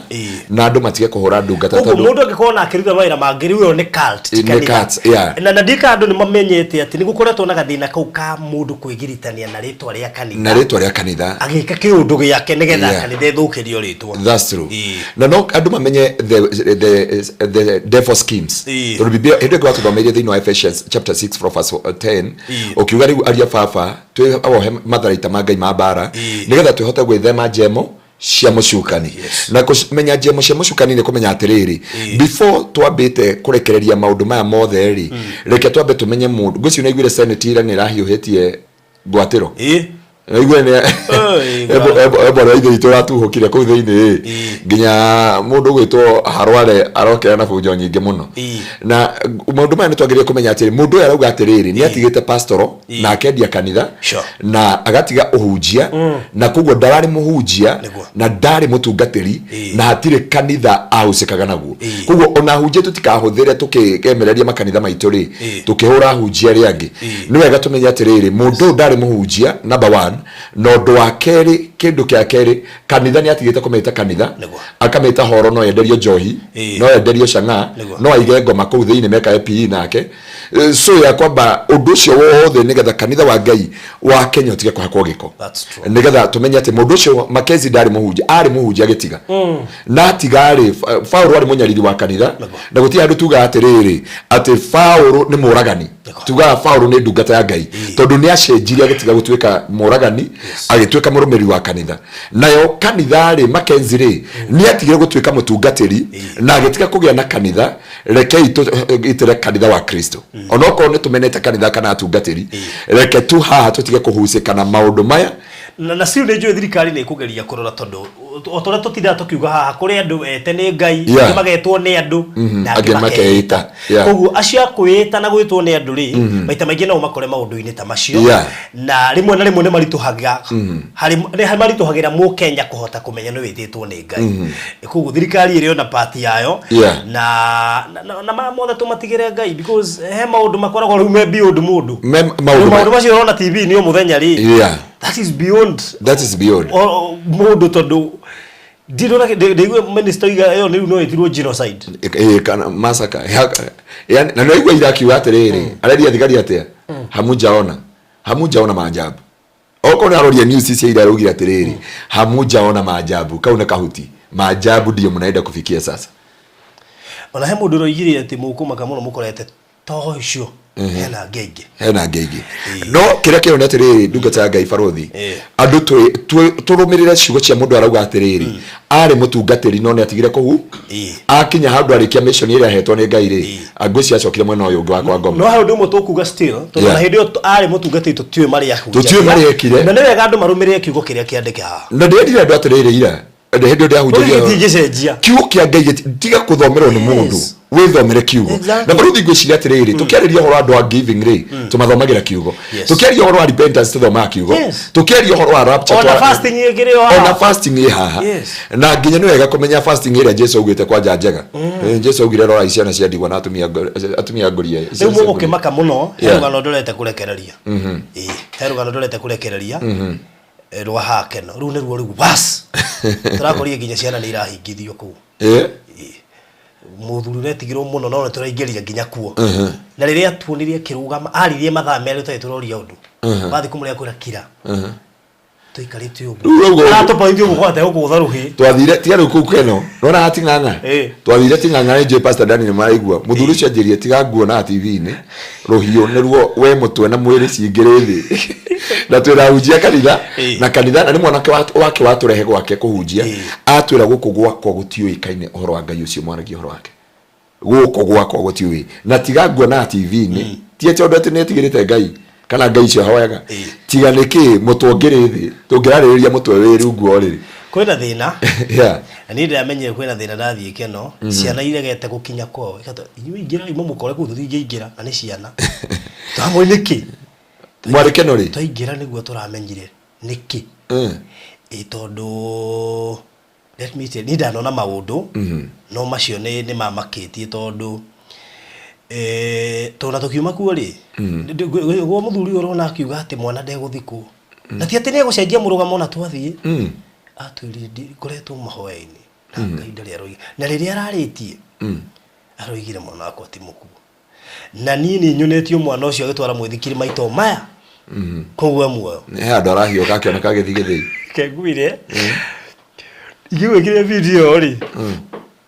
na andũ matige kũhũra ndungata, Koguo tondũ mũndũ angĩkorwo na akĩruta mawĩra mangĩ, rĩu ĩyo nĩ cult, ti Nĩ kanitha. cult, yeah. Na ndika andũ nĩ mamenyete atĩ nĩ gũkoretwo na gathĩna kau ka mũndũ kwĩgiritania na rĩtwa rĩa kanitha, na rĩtwa rĩa kanitha, agĩka kĩũndũ gĩake nĩgetha kanitha ĩthũkĩrio rĩtwa. That's true. Na no andũ mamenye the devil schemes, tondũ Biblia hĩndĩ ĩngĩ watũthomeire thĩinĩ wa Ephesians chapter 6 from verse 10, ũkiuga rĩu aria baba twĩ ohe matharaita ma Ngai ma mbara, nĩgetha twĩhote gwĩthema njemo cia mũcukani. Na kũmenya njemo cia mũcukani nĩ kũmenya atĩrĩrĩ, before twambĩte kũrekereria maũndũ maya mothe rĩ, reke twambe tũmenye mũndũ. Ngwĩciria nĩaiguire Senate ira nĩ ĩrahiũhĩtie ngwatĩro. Igue nĩ Oi, ebola wa ithe witũ ũratuhũkire kũu thĩinĩ Ĩ. nginya mũndũ ũgwĩtwo harware arokera na bunjo nyingĩ mũno. Ĩ. Na maũndũ maya nĩ twagĩrĩire kũmenya atĩrĩ, mũndũ ũyũ arauga atĩrĩrĩ, nĩ atigĩte pastoro Ĩ. na akendia kanitha Sure. na agatiga ũhunjia, na koguo ndararĩ mũhunjia Nĩguo. na ndarĩ mũtungatĩri Ĩ. na hatirĩ kanitha ahusĩkaga naguo. Ĩ. Koguo ona ahunjia tũtikahũthĩre tũkĩgemereria makanitha maitũ rĩ, Ĩ. tũkĩhũra ahunjia arĩa angĩ. Ĩ. Nĩ wega tũmenye atĩrĩrĩ, mũndũ ũyũ ndarĩ mũhunjia number one, na ũndũ wa kerĩ, kĩndũ kĩa kerĩ, kanitha nĩ atigĩte kũmĩta kanitha. Nĩguo. Akamĩta horo, no enderio njohi, Ĩ. no enderio cang'aa, Nĩguo. no aige ngoma kũu thĩinĩ mekae PE nake. So ya kwamba ũndũ ũcio wothe nĩgetha kanitha wa Ngai wa Kenya ũtige kũhakwo gĩko. That's true. Nĩgetha tũmenye atĩ mũndũ ũcio Mackenzie ndarĩ mũhunjia, arĩ mũhunjia agĩtiga na atiga rĩ, Paũlũ arĩ mũnyariri wa kanitha. Nĩguo. Na gũtirĩ handũ tugaga atĩrĩrĩ atĩ Paũlũ nĩ mũragani. Nĩguo. Tugaga Paũlũ nĩ ndungata ya Ngai, tondũ nĩ acenjirie agĩtiga gũtuĩka mũragani, agĩtuĩka mũrũmĩrĩri wa kanitha. Nayo kanitha rĩ, Mackenzie rĩ, nĩ atigire gũtuĩka mũtungatĩri na agĩtiga kũgĩa na kanitha. Rekei tũgitĩre kanitha wa Kristo, onokorwo nĩ tũmenete kanitha kana atungatĩri. Reke tu haha tũtige kũhucĩka na maũndũ maya. Na still nĩ njũĩ thirikari nĩ ĩkũgeria kũrora, tondũ o ta ũrĩa tũtindaga tũkiuga haha, kũrĩ andũ ete nĩ Ngai, angĩ magetwo nĩ andũ na Angĩ makeĩta. Yeah. Koguo acio a kwĩĩta na gwĩtwo nĩ andũ rĩ, maita maingĩ no ũmakore maũndũ-inĩ ta macio. Na rĩmwe na rĩmwe nĩ maritũhaga harĩ nĩ maritũhagĩra mũkenya kũhota kũmenya nĩ wĩtĩtwo nĩ Ngai. Koguo thirikari ĩrĩ ona part yayo. Na maya mothe tũmatigĩre Ngai, because he maũndũ makoragwo rĩu me beyond mũndũ. Me maũndũ maũndũ macio ũrona TV-inĩ o mũthenya rĩ, that is beyond that is beyond mũndũ, tondũ ndirona ndĩigue minister oiga ĩyo rĩu no ĩtirwo genocide. Kana masaka. Yani na nĩwaigua ira akiuga atĩrĩrĩ, areria thigari atĩa, hamujaona, hamujaona maajabu. Okorwo nĩ aroria news cia ira, araugire atĩrĩrĩ, hamujaona maajabu, kau nĩ kahuti, maajabu ndio mnaenda kufikia sasa. Ona he mũndũ ũroigire atĩ mũkũmaka mũno mũkorete to ũcio hena ngenge. Hena ngenge, no kĩrĩa kĩrona atĩrĩrĩ, ndungata ya Ngai barothi, andũ tũrũmĩrĩre ciugo cia mũndũ arauga atĩrĩrĩ, arĩ mũtungatĩri no nĩ atigire kũhu akinya handũ arĩkia mission ĩrĩa ahetwo nĩ Ngai rĩ, ngwĩciria acokire mwena ũyũ ũngĩ wa kwa ngoma. No he ũndũ ũmwe tũkuga still, tondũ na hĩndĩ ĩyo arĩ mũtungatĩri tũtiũĩ marĩa ahunjagia. Tũtiũĩ marĩa ekire. Na nĩ wega andũ marũmĩrĩre kiugo kĩrĩa kĩandĩke haha. Na ndĩrendire andũ atĩrĩrĩ, ira hĩndĩ ĩyo ndĩrahunjagia, gĩtingĩcenjia. Kiugo kĩa Ngai tiga kũthomerwo nĩ mũndũ, wĩthomere kiugo. Na baruthi ngwĩciria atĩrĩrĩ, tũkĩarĩria ũhoro wa andũ a giving rĩ, tũmathomagĩra kiugo. Tũkĩaria ũhoro wa repentance, tũthomaga kiugo. Tũkĩaria ũhoro wa rapture, ona fasting ĩngĩrĩ o haha. Ona fasting ĩ haha. Na nginya nĩ wega kũmenya fasting ĩrĩa Jesu augĩte kwanja njega. Jesu augire rorai ciana cia ndigwa na atumia atumia ngũria. Rĩu Ciana cia ngũria. mũgũkĩmaka mũno he rũgano ndorete kũrekereria. Ĩĩ, he rũgano ndorete kũrekereria rwa hakeno rĩu nĩruo rĩu bas tũrakorire nginya ciana nĩ irahingithio kũu. Mũthuri ũretigĩrwo mũno no nĩtũraingĩria nginya kuo, na rĩrĩa tuonire akĩrũgama aririe mathaa merĩ tũtarĩ tũroria ũndũ, wathiĩ kũmũrĩa kwĩra kira tũikarĩte Rĩu ũguo ũguo- aratũpointi ũguo kwate gũkũtha rũhĩ. Twathire tiga rĩu kũu keno nona hating'ang'a. Twathire ting'ang'a nĩ njũĩ Pastor Dani nĩ maraigua mũthuri ũcio anjĩrire tiga nguona TV-inĩ rũhiũ nĩruo we mũtwe na mwĩrĩ cingĩrĩ thĩ na twĩna hunjia kanitha. Na kanitha na nĩ mwanake wake watũrehe gwake kũhunjia. Atwĩra gũkũ gwakwa gũtiũĩkaine ũhoro wa Ngai ũcio mwaragia ũhoro wake, gũkũ gwakwa gũtiũĩ, na tiga nguona TV-inĩ ti atĩ ũndũ atĩ nĩetigĩrĩte Ngai kana Ngai icio ahoyaga. Tiga nĩkĩ mũtwe ũngĩrĩ thĩ tũngĩrarĩrĩria mũtwe wĩ rungu wa ũrĩrĩ. Kwĩna thĩna. Na niĩ ndĩramenyire kwĩna thĩna ndathiĩ keno, ciana iregete gũkinya kwao ikatwa inyuĩ ingĩrai mũmũkore kũu, tũtingĩingĩra na nĩ ciana twamwe nĩkĩ. Mwarĩ keno rĩ? Twaingĩra nĩguo tũramenyire nĩkĩ. Ĩ tondũ let me tell, niĩ ndanona maũndũ no macio nĩ mamakĩtie, tondũ tondũ na tũkiuma kuo rĩ, gwa mũthuri ũyũ ũrona akiuga atĩ mwana ndegũthikwo na ti atĩ nĩ egũcenjia mũrũgamo, na twathiĩ atwĩrire ngoretwo mahoya-inĩ na Ngai ndarĩ aroiga, na rĩrĩa ararĩtie aroigire mwana wakwa ti mũkuo, na niĩ nĩ nyonetio mwana ũcio agĩtwara mũithikiri maita o maya, koguo e muoyo. He handũ arahiũka akĩoneka agĩthiĩ gĩthĩi. Kengwire ingĩgwĩkĩra video rĩ,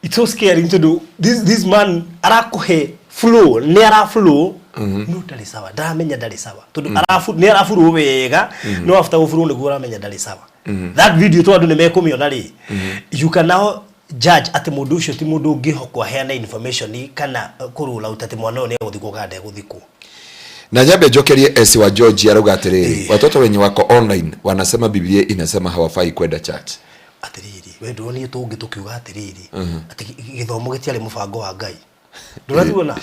it's so scary tondũ this man arakũhe flow, nĩ ara flow no ndarĩ sawa, ndaramenya ndarĩ sawa tondũ nĩ ara flow wega, no after gũ flow nĩguo ũramenya ndarĩ sawa. That video to andũ nĩ mekũmĩona rĩ, you can now judge atĩ mũndũ ũcio ti mũndũ ũngĩhokwo aheane information kana kũrũla out atĩ mwana ũyũ nĩ egũthikwo kana ndegũthikwo. Na nyambe njokerie esi wa George arauga atĩrĩrĩ, watoto wenye wako online wanasema Biblia inasema hawafai kwenda church. Atiriri, we ndũronire tũngĩ tũkiuga atiriri atĩ gĩthomo gĩtiarĩ mũbango wa Ngai. Ndũratuona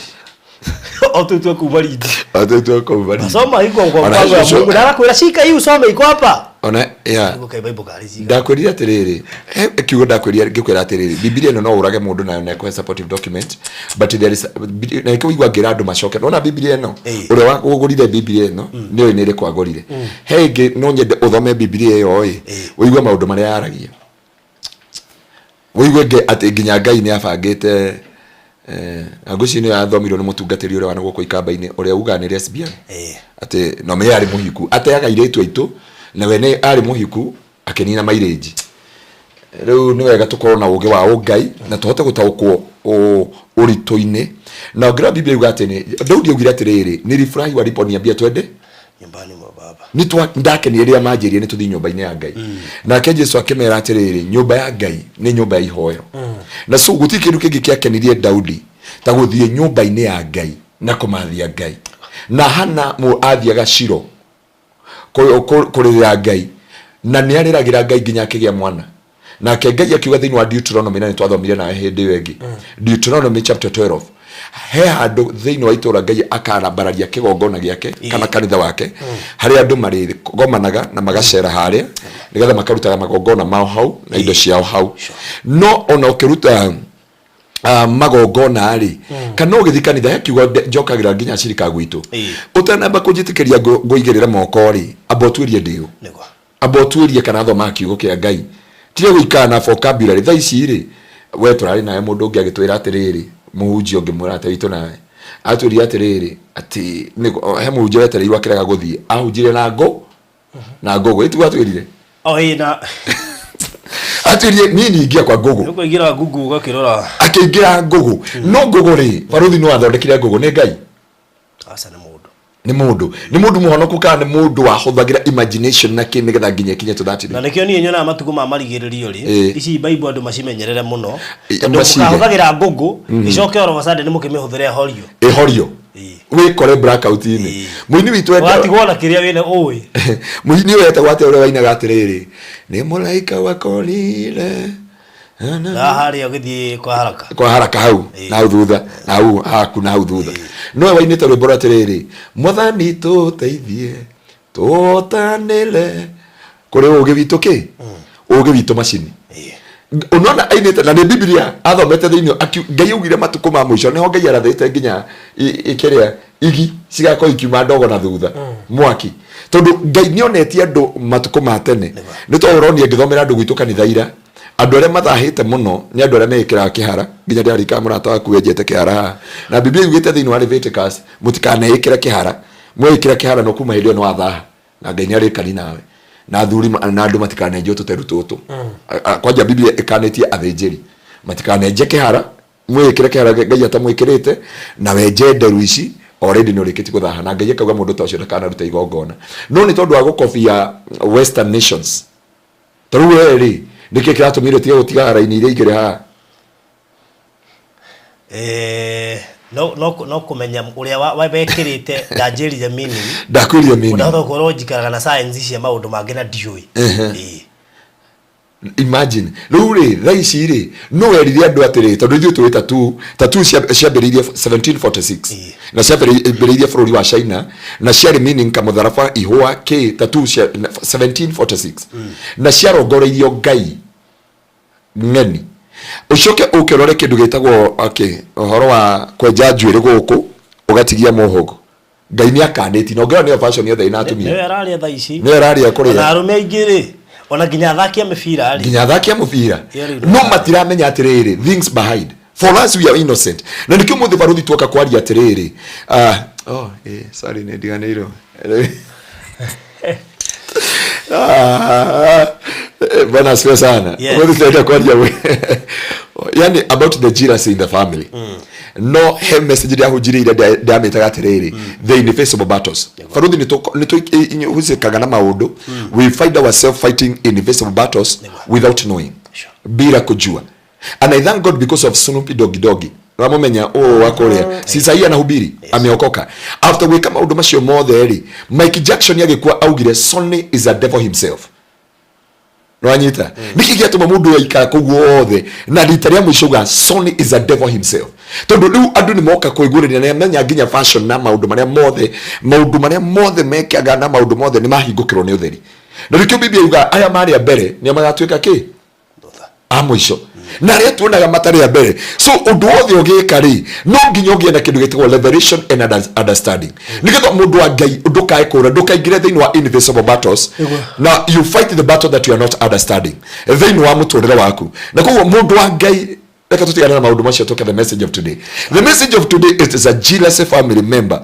o tu twa kuma rindi. Watoto wako mbali. Soma iko kwa Ona mpango wa ũcio- Mungu na arakwĩra shika hii usome iko hapa. Ona yeah. Niguo kai Bible kari ciga. Ndakwĩrire atĩrĩrĩ, he kiugo ndakwĩrire ngĩkwĩra atĩrĩrĩ, Bibilia ĩno no ũrage mũndũ nayo na ĩkũhe supportive document, but there is na nĩkĩo ũigua ngĩra andũ macoke. Nona Bibilia ĩno, Ĩĩ. ũrĩa wagũrire Bibilia ĩno nĩũĩ nĩ ĩrĩkũ agũrire. He ĩngĩ no nyende ũthome Bibilia ĩyo ĩ, ũigue maũndũ marĩa yaragia, ũigue atĩ nginya Ngai nĩ abangĩte, na ngwĩciria nĩyo yathomirwo nĩ mũtungatĩri ũrĩa wa gũkũ ikamba-inĩ ũrĩa ugaga nĩ lesbian, atĩ no me arĩ mũhiku, ateaga airĩtu aitũ, na we nĩ arĩ mũhiku akĩnina mairĩnji. Rĩu nĩ wega tũkorwo na ũgĩ wa ũngai na tũhote gũtaũkwo ũritũ-inĩ. Na ũngĩrora Biblia yuga atĩ nĩ Daudi augire atĩrĩrĩ, nilifurahi waliponiambia twende Nyumbani mwa baba. Nĩ ndakenire rĩrĩa manjĩrire nĩ tũthiĩ nyũmba-inĩ ya Ngai. Nake Jesu akĩmera atĩrĩrĩ, nyũmba ya Ngai nĩ nyũmba ya ihoero. Na so gũtirĩ kĩndũ kĩngĩ kĩakenirie Daudi ta gũthiĩ nyũmba-inĩ ya Ngai na kũmathia Ngai. Na Hana athiaga Shilo kũrĩrĩra Ngai, na nĩ arĩragĩra Ngai nginya akĩgĩa mwana. Nake Ngai akiuga thĩinĩ wa Deuteronomy, na nĩ twathomire nawe hĩndĩ ĩyo ĩngĩ, Deuteronomy chapter 12, he handũ thĩinĩ wa itũũra Ngai akarambararia kĩgongona gĩake kana kanitha wake, harĩa andũ marĩgomanaga na magacera harĩa nĩgetha makarutaga magongona mao hau na indo ciao hau. No ona ũkĩruta magongona rĩ, kana ũgĩthiĩ kanitha, he kiugo njokagĩra nginya cirika gwitũ, ũtanamba kũnjĩtĩkĩria ngũigĩrĩre moko rĩ, amba ũtuĩrie ndĩũ. Niguo. Amba ũtuĩrie kana thomaga kiugo kĩa Ngai, tiga gũikara na vocabulary. Thaa ici rĩ, we tũrarĩ nawe mũndũ ũngĩ agĩtwĩra atĩrĩrĩ, mũhunjia ũngĩ mũrata witũ nawe atwĩrire atĩrĩrĩ atĩ he mũhunjia wetereirwo akĩrega gũthiĩ, ahunjire na ngũ na ngũgũ ĩtiguo atwĩrire. O ĩ na Atwĩrire niĩ ningĩa kwa ngũgũ. Nĩkũingĩra Google ũgakĩrora. Akĩingĩra ngũgũ, no ngũgũ rĩ, barũthi no athondekire ngũgũ nĩ Ngai? Aca, nĩ mũndũ. Nĩ mũndũ, nĩ mũndũ mũhonoku kana nĩ mũndũ wahũthagĩra imagination na kĩ nĩgetha nginya ĩkinye to that Na nĩkĩo niĩ nyonaga matukũ ma marigĩrĩrio rĩ, ici Bible andũ macimenyerere mũno, tondũ macige. mũkahũthagĩra ngũngũ ĩcoke all of a sudden mũkĩmĩhũthĩre horio. Ĩhorio. Wĩkore blackout-inĩ. Mũini witũ Ũgatigwo na kĩrĩa wĩna ũĩ. Mũini ũyũ etagwo atĩa ũrĩa wainaga atĩrĩrĩ, nĩ mũraika wakorire Na harĩa ũgĩthiĩ kwa haraka. Kwa haraka hau na hau thutha na hau haku na hau thutha, nowe wainĩte rwĩmbo rwa atĩrĩrĩ, mwathani tũteithie tũtanĩre kũrĩ ũgĩ witũ kĩ ũgĩ witũ macini. Unaona ainĩte na nĩ Biblia athomete thĩinĩ, Ngai augire matukũ ma mũico nĩho Ngai arathĩte nginya ĩkĩrĩa igi cigakorwo ikiuma ndogo na thutha mwaki, tondũ Ngai nĩonetie andũ matukũ ma tene. Nĩ tondũ ũronia ngĩthomera andũ gwitũ kanitha ira, andũ arĩa mathahĩte mũno nĩ andũ arĩa meĩkĩraga kĩhara, nginya ndĩrarikana mũrata waku wenjete kĩhara haha, na Biblia yugĩte thĩinĩ wa Leviticus mũtikaneĩkĩre kĩhara. Mweĩkĩra kĩhara no kuma hĩndĩ ĩyo nĩ wathaha na Ngai nĩ arĩkani nawe. Na athuri na andũ matikanenjwo tũteru tũtũ. Kwanja Biblia ĩkanĩtie athĩnjĩri matikanenje kĩhara. Mwĩkĩre kĩhara Ngai atamwĩkĩrĩte na wenje nderu ici, already nĩ ũrĩkĩtie gũthaha, na Ngai akauga mũndũ ta ũcio ndakanaruta igongona. No nĩ tondũ wa gũkobia western nations. Ta rĩu we rĩ, nĩkĩ kĩratũmire ũtige gũtiga raini iria igĩrĩ haha? No kũmenya ũrĩa wekĩrĩte ndanjĩrire meaning. Ndakwĩrire meaning. Ndahota gũkorwo njikaraga na science cia maũndũ mangĩ na ndiũĩ. Imagine rĩu rĩ, thaa ici rĩ, no werire andũ atĩrĩ, tondũ ithuĩ tũĩ tattoo, tattoo ciambĩrĩirie 1746 na ciambĩrĩirie bũrũri wa China, na ciarĩ meaning kamũtharaba, ihũa, kĩ. Tattoo cia 1746 na ciarongoreirio ngai ng'eni. Ũcoke ũke ũrore kĩndũ gĩtagwo, okay, ũhoro wa kwenja njuĩrĩ gũkũ ũgatigia mũhũgũ, Ngai nĩ akanĩti, na ũngĩrora nĩyo fashion yothe ĩna atumia. Nĩwe araria thaa ici. Nĩwe araria kũrĩa. Ona arũme aingĩ rĩ, ona nginya athaki a mĩbira rĩ. Nginya athaki a mũbira. Ĩyo rĩu no matiramenya atĩrĩrĩ, things behind for us, we are innocent. Na nĩkĩo mũthĩ barũthi tuoka kwaria atĩrĩrĩ, oh, sorry, nĩ ndiganĩirwo. Ah, bwana asifiwe sana. Ũmũthĩ tũrenda kwaria yani about the jealousy in the family. No he message ndĩrahunjire ndĩramĩtaga atĩrĩrĩ, the ineffaceable battles. Baruthi, nĩ tũhusikaga na maũndũ, we find ourselves fighting invisible battles without knowing, bila kujua. And I thank God because of Snoopy Doggy Doggy. Ramũmenya ũũ wa kũrĩa si sahii anahubiri, ameokoka after gwĩka maũndũ macio mothe rĩ. Mike Jackson agĩkua augire Sonny is a devil himself. Nwanyita nĩkĩ gĩatũma mũndũ aikara kũu guothe na rita rĩa mũico uga Sonny is a devil himself? Tondũ rĩu andũ nĩ moka kũiguanĩria na menya nginya fashion na maũndũ marĩa mothe, maũndũ marĩa mothe mekaga na maũndũ mothe nĩ mahingũkĩrwo nĩ ũtheri. Na nĩkĩo Biblia yuga aya marĩ a mbere nĩo magatuĩka kĩ? Thutha. A mũico, na arĩa tuonaga matarĩ a mbere. So ũndũ wothe ũgĩka rĩ, no nginya ũgĩe na kĩndũ gĩtagwo revelation and understanding, nĩgetha mũndũ wa Ngai ndũkae kũra, ndũkaingĩre thĩinĩ wa invisible battles na you fight the battle that you are not understanding thĩinĩ wa mũtũrĩre waku. Na koguo mũndũ wa Ngai, reke tũtigane na maũndũ macio, tũke the message of today. The message of today is a jealous family member.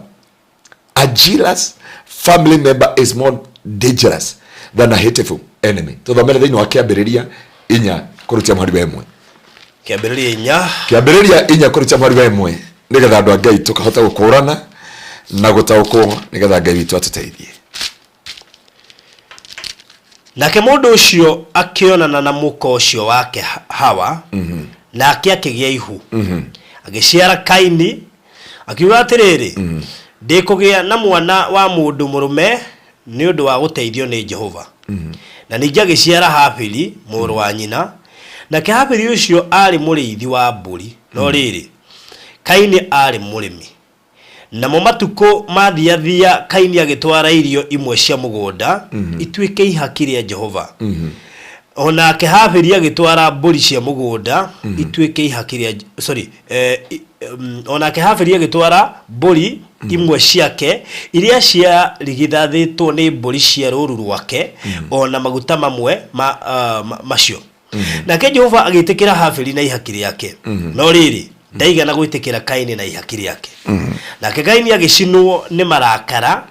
A jealous family member is more dangerous than a hateful enemy. Tuthomere thĩinĩ wa Kĩambĩrĩria 4 kũrutia mũhari wa 1. Kĩambĩrĩria 4. Kĩambĩrĩria 4 kũrutia mũhari wa 1, nĩgetha andũ a Ngai tũkahota gũkũrana na gũtaũkwo, nĩgetha Ngai witũ atũteithie. Nake mũndũ ũcio akĩonana na mũka ũcio wake Hawa, nake akĩgĩa ihu, agĩciara Kaini, akiuga atĩrĩrĩ, "Ndĩkũgĩa na mwana wa mũndũ mũrũme nĩ ũndũ wa gũteithio nĩ Jehova." Na ningĩ agĩciara Habili mũrũ wa nyina. Nake Habili ũcio aarĩ mũrĩithi wa mbũri, no rĩrĩ, Kaini aarĩ mũrĩmi. Namo matukũ mathiathia, Kaini agĩtwara irio imwe cia mũgũnda ituĩke ihaki rĩa Jehova. O nake Habili agĩtwara mbũri cia mũgũnda ituĩke ihaki rĩa, sorry, o nake Habili agĩtwara mbũri imwe ciake iria ciarigithathĩtwo nĩ mbũri cia rũũru rwake, o na maguta mamwe ma, macio. Nake Jehova agĩtĩkĩra Habili na ihaki rĩake, no rĩrĩ, ndaigana gwĩtĩkĩra Kaini na ihaki rĩake. Nake Kaini agĩcinwo nĩ marakara,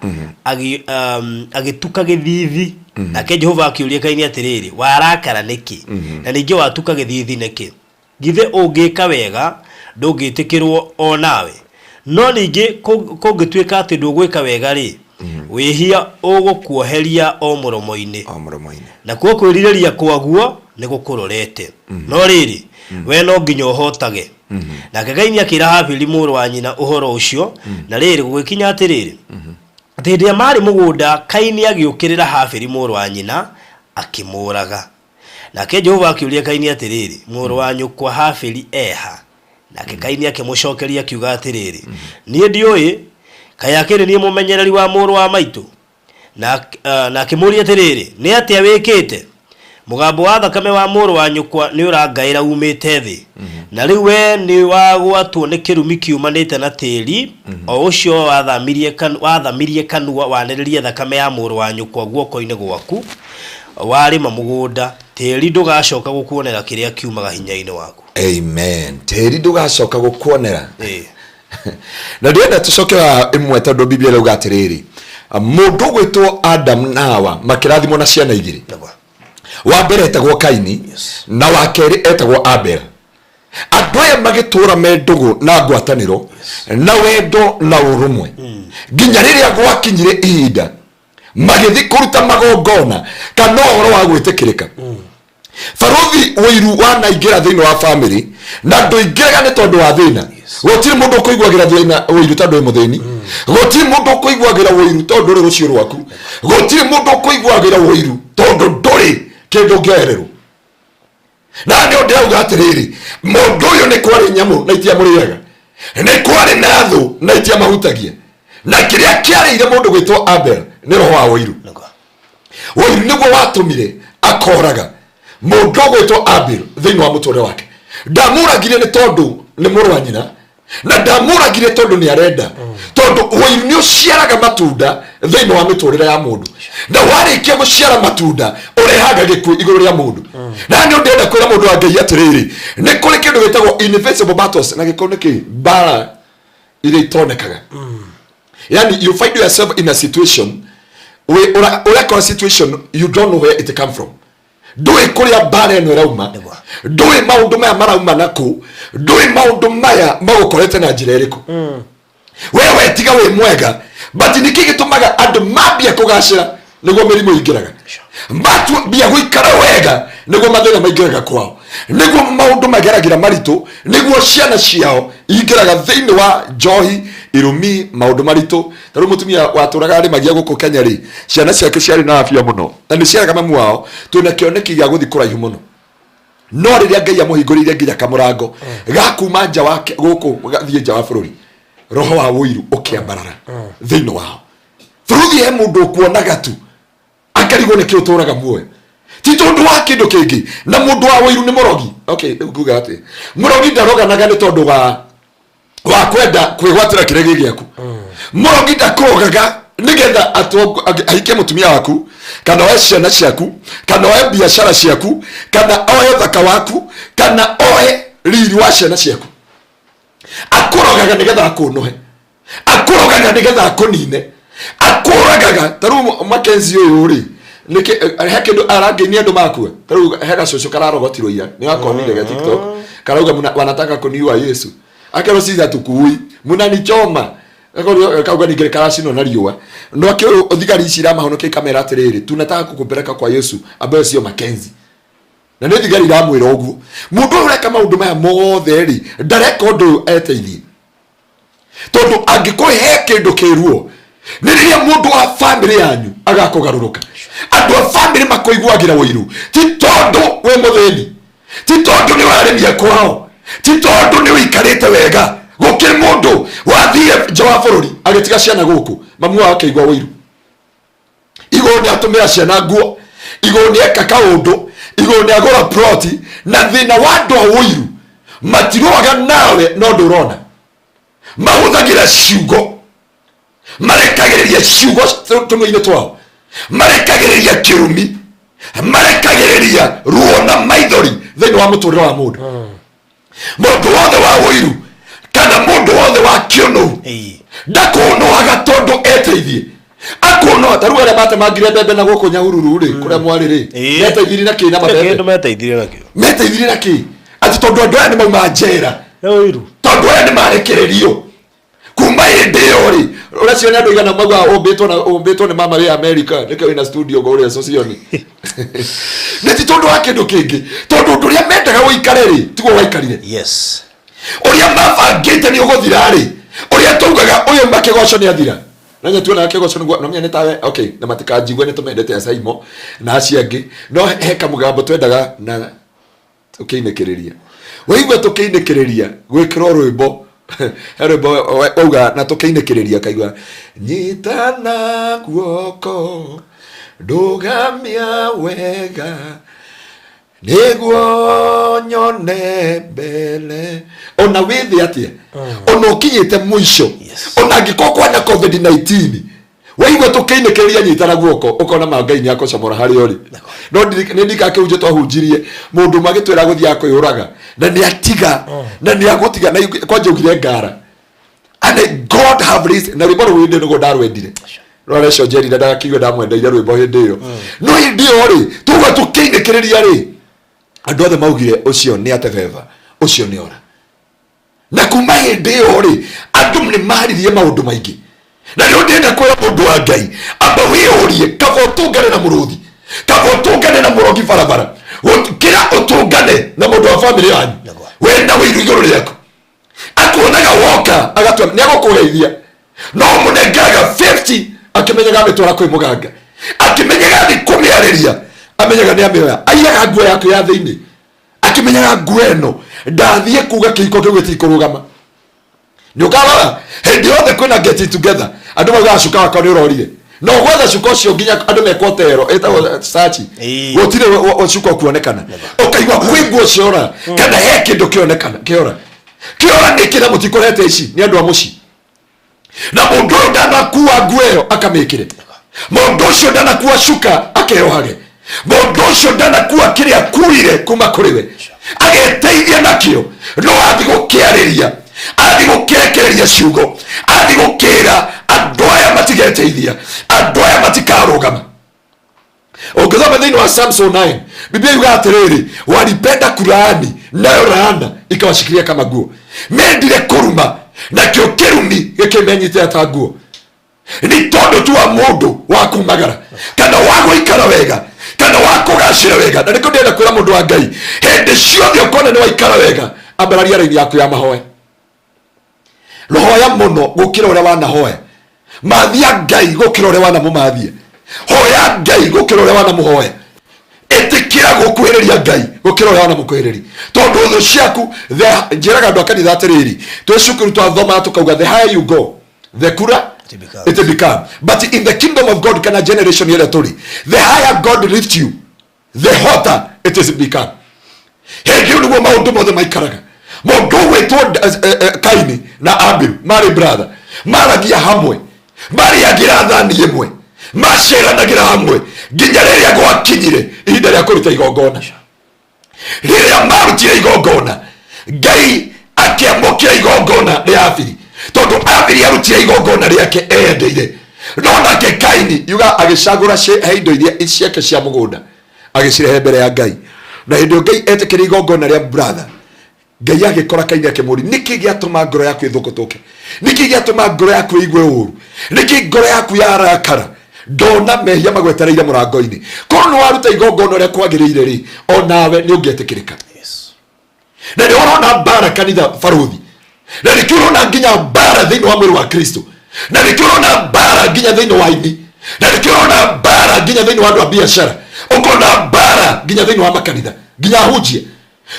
agĩtuka gĩthithi. Nake Jehova akĩũria Kaini atĩrĩrĩ, "Warakara nĩkĩ? Na ningĩ watuka gĩthithi nĩkĩ? Githĩ ũngĩka wega ndũngĩtĩkĩrwo o nawe? No ningĩ kũngĩtuĩka atĩ ndũgwĩka wega rĩ, wĩhia ũgũkuoheria o mũromo-inĩ, o mũromo-inĩ, nakuo kwĩrirĩria kwaguo nĩ gũkũrorete, no rĩrĩ, we no nginya ũhotage." Nake Kaini akĩra Habili mũrũ wa nyina ũhoro ũcio. Na rĩrĩ, gũgĩkinya atĩrĩrĩ, atĩ hĩndĩ ĩrĩa maarĩ mũgũnda, Kaini agĩũkĩrĩra Habili mũrũ wa nyina, akĩmũũraga. Nake Jehova akĩũria Kaini atĩrĩrĩ, "Mũrũ wa nyũkwa Habili eha?" Nake Kaini akĩmũcokeria akiuga atĩrĩrĩ, "Niĩ ndiũĩ, kaĩ akĩrĩ niĩ mũmenyereri wa mũrũ wa maitũ?" Na akĩmũũria atĩrĩrĩ, "Nĩ atĩa wĩkĩte? Mũgambo wa thakame wa mũrũ wa nyũkwa nĩ ũrangaĩra umĩte thĩ. Na rĩu we nĩ wagwatwo nĩ kĩrumi kiumanĩte na tĩri, o ũcio wathamirie kanua wanĩrĩrie thakame ya mũrũ wa nyũkwa guoko-inĩ gwaku. Warĩma mũgũnda, tĩri ndũgacoka gũkuonera kĩrĩa kiumaga hinya-inĩ waku." Amen. Tĩri ndũgacoka gũkuonera. Na ndĩrenda tũcoke haha ĩmwe, tondũ Biblia ĩrauga atĩrĩrĩ, mũndũ ũgwĩtwo Adam na Hawa makĩrathimwo na ciana igĩrĩ. Wa mbere etagwo Kaini, na wa kerĩ etagwo Abel. Andũ aya magĩtũra me ndũgũ na ngwatanĩro na wendo na ũrũmwe, nginya rĩrĩa gwakinyire ihinda magĩthiĩ kũruta magongona kana ũhoro wa gwĩtĩkĩrĩka. Barothi ũiru wanaingĩra thĩinĩ wa family, na ndũingĩraga nĩ tondũ wa thĩna. Gũtirĩ mũndũ ũkũiguagĩra thĩna ũiru tondũ wĩ mũthĩni. Gũtirĩ mũndũ ũkũiguagĩra ũiru tondũ ndũrĩ rũciũ rwaku. Gũtirĩ mũndũ ũkũiguagĩra ũiru tondũ ndũrĩ kĩndũ ũngĩoererwo. Na nĩ ndĩrauga atĩrĩrĩ, mũndũ ũyũ nĩ kwarĩ nyamũ na itiamũrĩaga, nĩ kwarĩ na thũ na itiamahutagia, na kĩrĩa kĩarĩire mũndũ gwĩtwo Abel nĩ roho wa ũiru. Ũiru nĩguo watũmire akoraga mũndũ ũgwĩtwo Abel thĩinĩ wa mũtũrĩre wake. Ndamũragire nĩ tondũ nĩ mũrũ wa nyina, na ndamũragire tondũ nĩ arenda, tondũ ũiru nĩ ũciaraga matunda thĩinĩ wa mĩtũrĩre ya mũndũ, na warĩkia gũciara matunda ũrehaga gĩkuũ igũrũ rĩa mũndũ. Na nĩ ndĩrenda kwĩra mũndũ wa Ngai atĩrĩrĩ, nĩ kũrĩ kĩndũ gĩtagwo invisible battles, na gĩkũ nĩ kĩ mbara iria itonekaga. Yani you find yourself in a situation we ũrakora situation you don't know where it come from. Ndũĩ kũrĩa mbara ĩno ĩrauma. Ndũĩ maũndũ maya marauma nakũ. Ndũĩ maũndũ maya magũkorete na njĩra ĩrĩkũ. We wetiga wĩ mwega, but nĩkĩ gĩtũmaga andũ mambia kũgacĩra nĩguo mĩrimũ ĩingĩraga, mambia gũikara wega nĩguo mathĩna maingĩraga kwao? Nĩguo maũndũ mageragĩra maritũ, nĩguo ciana ciao ingĩraga thĩinĩ wa njohi, irumi, maũndũ maritũ. Ta rĩu mũtumia watũraga arĩmagia gũkũ Kenya rĩ, ciana ciake ciarĩ na afya mũno na nĩ ciaraga mamu wao twĩna kĩoneki gĩa gũthiĩ kũraihu mũno. No rĩrĩa Ngai amũhingũrĩire nginya kamũrango ga kuma nja wa gũkũ gathiĩ nja wa bũrũri, roho wa ũiru ũkĩambarara thĩinĩ wao. Bũrũri he mũndũ ũkuonaga tu akarigwo nĩkĩ ũtũraga muoyo, ti tondũ wa kĩndũ kĩngĩ. Na mũndũ wa ũiru nĩ mũrogi. Okay, rĩu nguga atĩ mũrogi ndaroganaga nĩ tondũ wa kwenda kwĩgwatĩra kĩrĩa gĩ gĩaku. Mũrogi ndakũrogaga nĩgetha ahike mũtumia waku, kana oe ciana ciaku, kana oe biacara ciaku, kana oe ũthaka waku, kana oe riri wa ciana ciaku. Akũrogaga nĩgetha akũnũhe, akũrogaga nĩgetha akũnine, akũragaga. Ta rĩu Mackenzie ũyũ rĩ, nĩkĩ he kĩndũ arangĩinia andũ makua? Ta rĩu he gacũcũ kararogotirwo ira, nĩ wakonire ge TikTok, karauga wanataka kuniua Yesu, akerwo sisi hatukuui, munanichoma. Akorwo kauga ningĩ karacinwo na riũa. No akĩũyũ thigari ici iramahonokia ikamera atĩrĩrĩ, tunataka kukupeleka kwa Yesu ambayo sio Mackenzie. Na nĩ thigari iramwĩra ũguo. Mũndũ ũyũ ũreka maũndũ maya mothe rĩ, ndareka ũndũ ũyũ eteithie, tondũ angĩkorwo he kĩndũ kĩruo nĩ rĩrĩa mũndũ wa bamĩrĩ yanyu agakũgarũrũka. Andũ a bamĩrĩ makũiguagĩra ũiru, ti tondũ wĩ mũthĩni, ti tondũ nĩ ũrarĩmia kwao, ti tondũ nĩ ũikarĩte wega. Gũkĩrĩ mũndũ wathire nja wa bũrũri agĩtiga ciana gũkũ, mamu wao akĩigua ũiru. Igũrũ nĩ atũmĩra ciana nguo, igũrũ nĩ eka kaũndũ, igũrũ nĩ agũra ploti. Na thĩna wa andũ a ũiru, matirũaga nawe no ndũrona, mahũthagĩra ciugo, marekagĩrĩria ciugo tũnua-inĩ twao, marekagĩrĩria kĩrumi, marekagĩrĩria ruo na maithori thĩinĩ wa mũtũrĩre wa mũndũ. Mũndũ wothe wa ũiru kana mũndũ wothe wa kĩũnũhu ndakũnũhaga tondũ eteithie, akũnũha. Ta rĩu arĩa matemangire mbembe na gũkũ Nyahururu rĩ, kũrĩa mwarĩ rĩ, meteithirie na kĩ na mabembe? Kĩndũ meteithirie nakĩo. Meteithirie na kĩ atĩ tondũ andũ aya nĩ mauma njera? Nĩ ũiru. Tondũ aya nĩ marekererio kuma hĩndĩ ĩyo rĩ, ũracio nĩ andũ igana maugaga ũmbĩtwo na ũmbĩtwo nĩ mama wĩ America, nĩkĩo wĩna studio kũrĩa Socioni. Nĩ ti tondũ wa kĩndũ kĩngĩ, tondũ ũndũ ũrĩa mendaga ũikare rĩ, tiguo waikarire. Ũrĩa mabangĩte nĩ ũgũthira rĩ, ũrĩa taugaga ũyũ makĩgoco nĩ athira no nya tuonaga kĩgoco nĩguo no menya nĩ tawe. Okay, na matikanjigue, nĩ tũmendete Asaimo na acio angĩ, no he kamũgambo twendaga na tũkĩinĩkĩrĩria. Waigua tũkĩinĩkĩrĩria gwĩkĩrwo rwĩmbo, he rwĩmbo wauga na tũkĩinĩkĩrĩria, kaigua nyitana guoko ndũgamia wega nĩguo nyone mbere. Ona wĩthĩ atĩa, ona ũkinyĩte mũico, ona angĩkorwo kwana COVID-19, waigua tũkĩinĩkĩrĩria nyitana guoko, ũkona ma Ngai nĩ akũcomora harĩa ũrĩ. No nĩ ndika kĩhunjio twahunjirie, mũndũ ũmwe agĩtwĩra gũthiĩ akwĩyũraga na nĩ atiga na nĩ agũtiga na kwanja augire ngara and God have raised. Na rwĩmbo rũu hĩndĩ nĩguo ndarwendire rwareco njerire ndagakiuge ndamwendeire rwĩmbo hĩndĩ ĩyo. No hĩndĩ ĩyo rĩ, tuga tũkĩinĩkĩrĩria rĩ, andũ othe maugire ũcio nĩ atebeba, ũcio nĩ ora. Na kuma hĩndĩ ĩyo rĩ, andũ nĩ maririe maũndũ maingĩ. Na nĩ ndĩrenda kwĩra mũndũ wa Ngai, amba wĩyũrie, kaba ũtũngane na mũrũthi, kaba ũtũngane na mũrogi barabara, kĩra ũtũngane na mũndũ wa bamĩrĩ yanyu wĩna wĩiru igũrũ rĩaku. Akuonaga woka agatua nĩ agũkũgeithia, no mũnengeraga 50 akĩmenyaga amĩtwara kwĩ mũganga, akĩmenyaga athi kũmĩarĩria, amenyaga nĩ amĩoya. Aiyaga nguo yaku ya thĩinĩ akĩmenyaga nguo ĩno ndathiĩ kuga kĩhiko kĩu gĩtikũrũgama. Nĩ ũkarora hĩndĩ yothe kwĩna get together, andũ maugaga cuka wakwa nĩ ũrorire, no gwetha cuka ũcio nginya andũ mekwo tero ĩtagwo sachi, gũtirĩ cuka ũkuonekana. Ũkaigua kwĩ nguo ciora kana he kĩndũ kĩonekana kĩora. Kĩora nĩkĩ na mũtikũrete ici nĩ andũ a mũciĩ? Na mũndũ ũyũ ndanakua nguo ĩyo akamĩkĩre, mũndũ ũcio ndanakua cuka akeyohage, mũndũ ũcio ndanakua kĩrĩa akuire kuma kũrĩ we ageteithia nakĩo, no athi gũkĩarĩria, athi gũkĩrekereria ciugo, athi gũkĩra andũ aya matigeteithia, andũ aya matikarũgama. Ũngĩthoma thĩinĩ wa Samson 9, Biblia yuga atĩrĩrĩ, walipenda kulaani nayo laana ikawashikilia kama nguo. Mendire kũruma, nakĩo kĩrumi gĩkĩmenyitĩra ta nguo. Nĩ tondũ tu wa mũndũ wa kumagara kana wa gũikara wega. Kana wa kũgacĩra wega. Na nĩkĩo ndĩrenda kwĩra mũndũ wa Ngai, hĩndĩ ciothe ũkona nĩ waikara wega, ambararia raini yaku ya mahoya. Hoya mũno gũkĩra ũrĩa wanahoya. Mathia Ngai gũkĩra ũrĩa wanamũmathia. Hoya Ngai gũkĩra ũrĩa wanamũhoya. Ĩtĩkĩra gũkuhĩrĩria Ngai gũkĩra ũrĩa wanamũkuhĩrĩria. Tondũ thũ ciaku, njĩraga andũ a kanitha atĩrĩrĩ, twĩ cukuru twathomaga tũkauga the higher you go, the cooler It becomes. it become. But in the kingdom of God, kana generation ĩrĩa tũrĩ, the higher God lift you, the hotter it is become. Hĩndĩ ĩyo nĩguo maũndũ mothe maikaraga. Mũndũ ũgwĩtwo Kaini na Abel marĩ brother, maragia hamwe, marĩagĩra thani ĩmwe, maceranagĩra hamwe nginya rĩrĩa gwakinyire ihinda rĩa kũruta igongona. Rĩrĩa marutire igongona, Ngai akĩamũkĩra igongona rĩa Abili, tondũ Abili arutire igongona rĩake eyendeire. No nake Kaini yuga agĩcagũra he indo iria ciake cia mũgũnda agĩcirehe mbere ya Ngai. Na hĩndĩ ĩyo Ngai etĩkĩra igongona rĩa brother, Ngai agĩkora Kaini akĩmũũria, nĩkĩ gĩatũma ngoro yaku ĩthũkũtũke? Nĩkĩ gĩatũma ngoro yaku ĩigue ũũru? Nĩkĩ ngoro yaku yarakara? Ndona mehia magwetereire mũrango-inĩ. Korwo nĩ waruta igongona ũrĩa kwagĩrĩire rĩ, onawe nĩ ũngĩetĩkĩrĩka. Yes. Na nĩ ũrona mbara kanitha barũthi, na nĩkĩo ũrona nginya mbara thĩinĩ wa mwĩrĩ wa Kristo, na nĩkĩo ũrona mbara nginya thĩinĩ wa ini, na nĩkĩo ũrona mbara nginya thĩinĩ wa andũ a biacara, ũkona mbara nginya thĩinĩ wa makanitha, nginya ahunjia.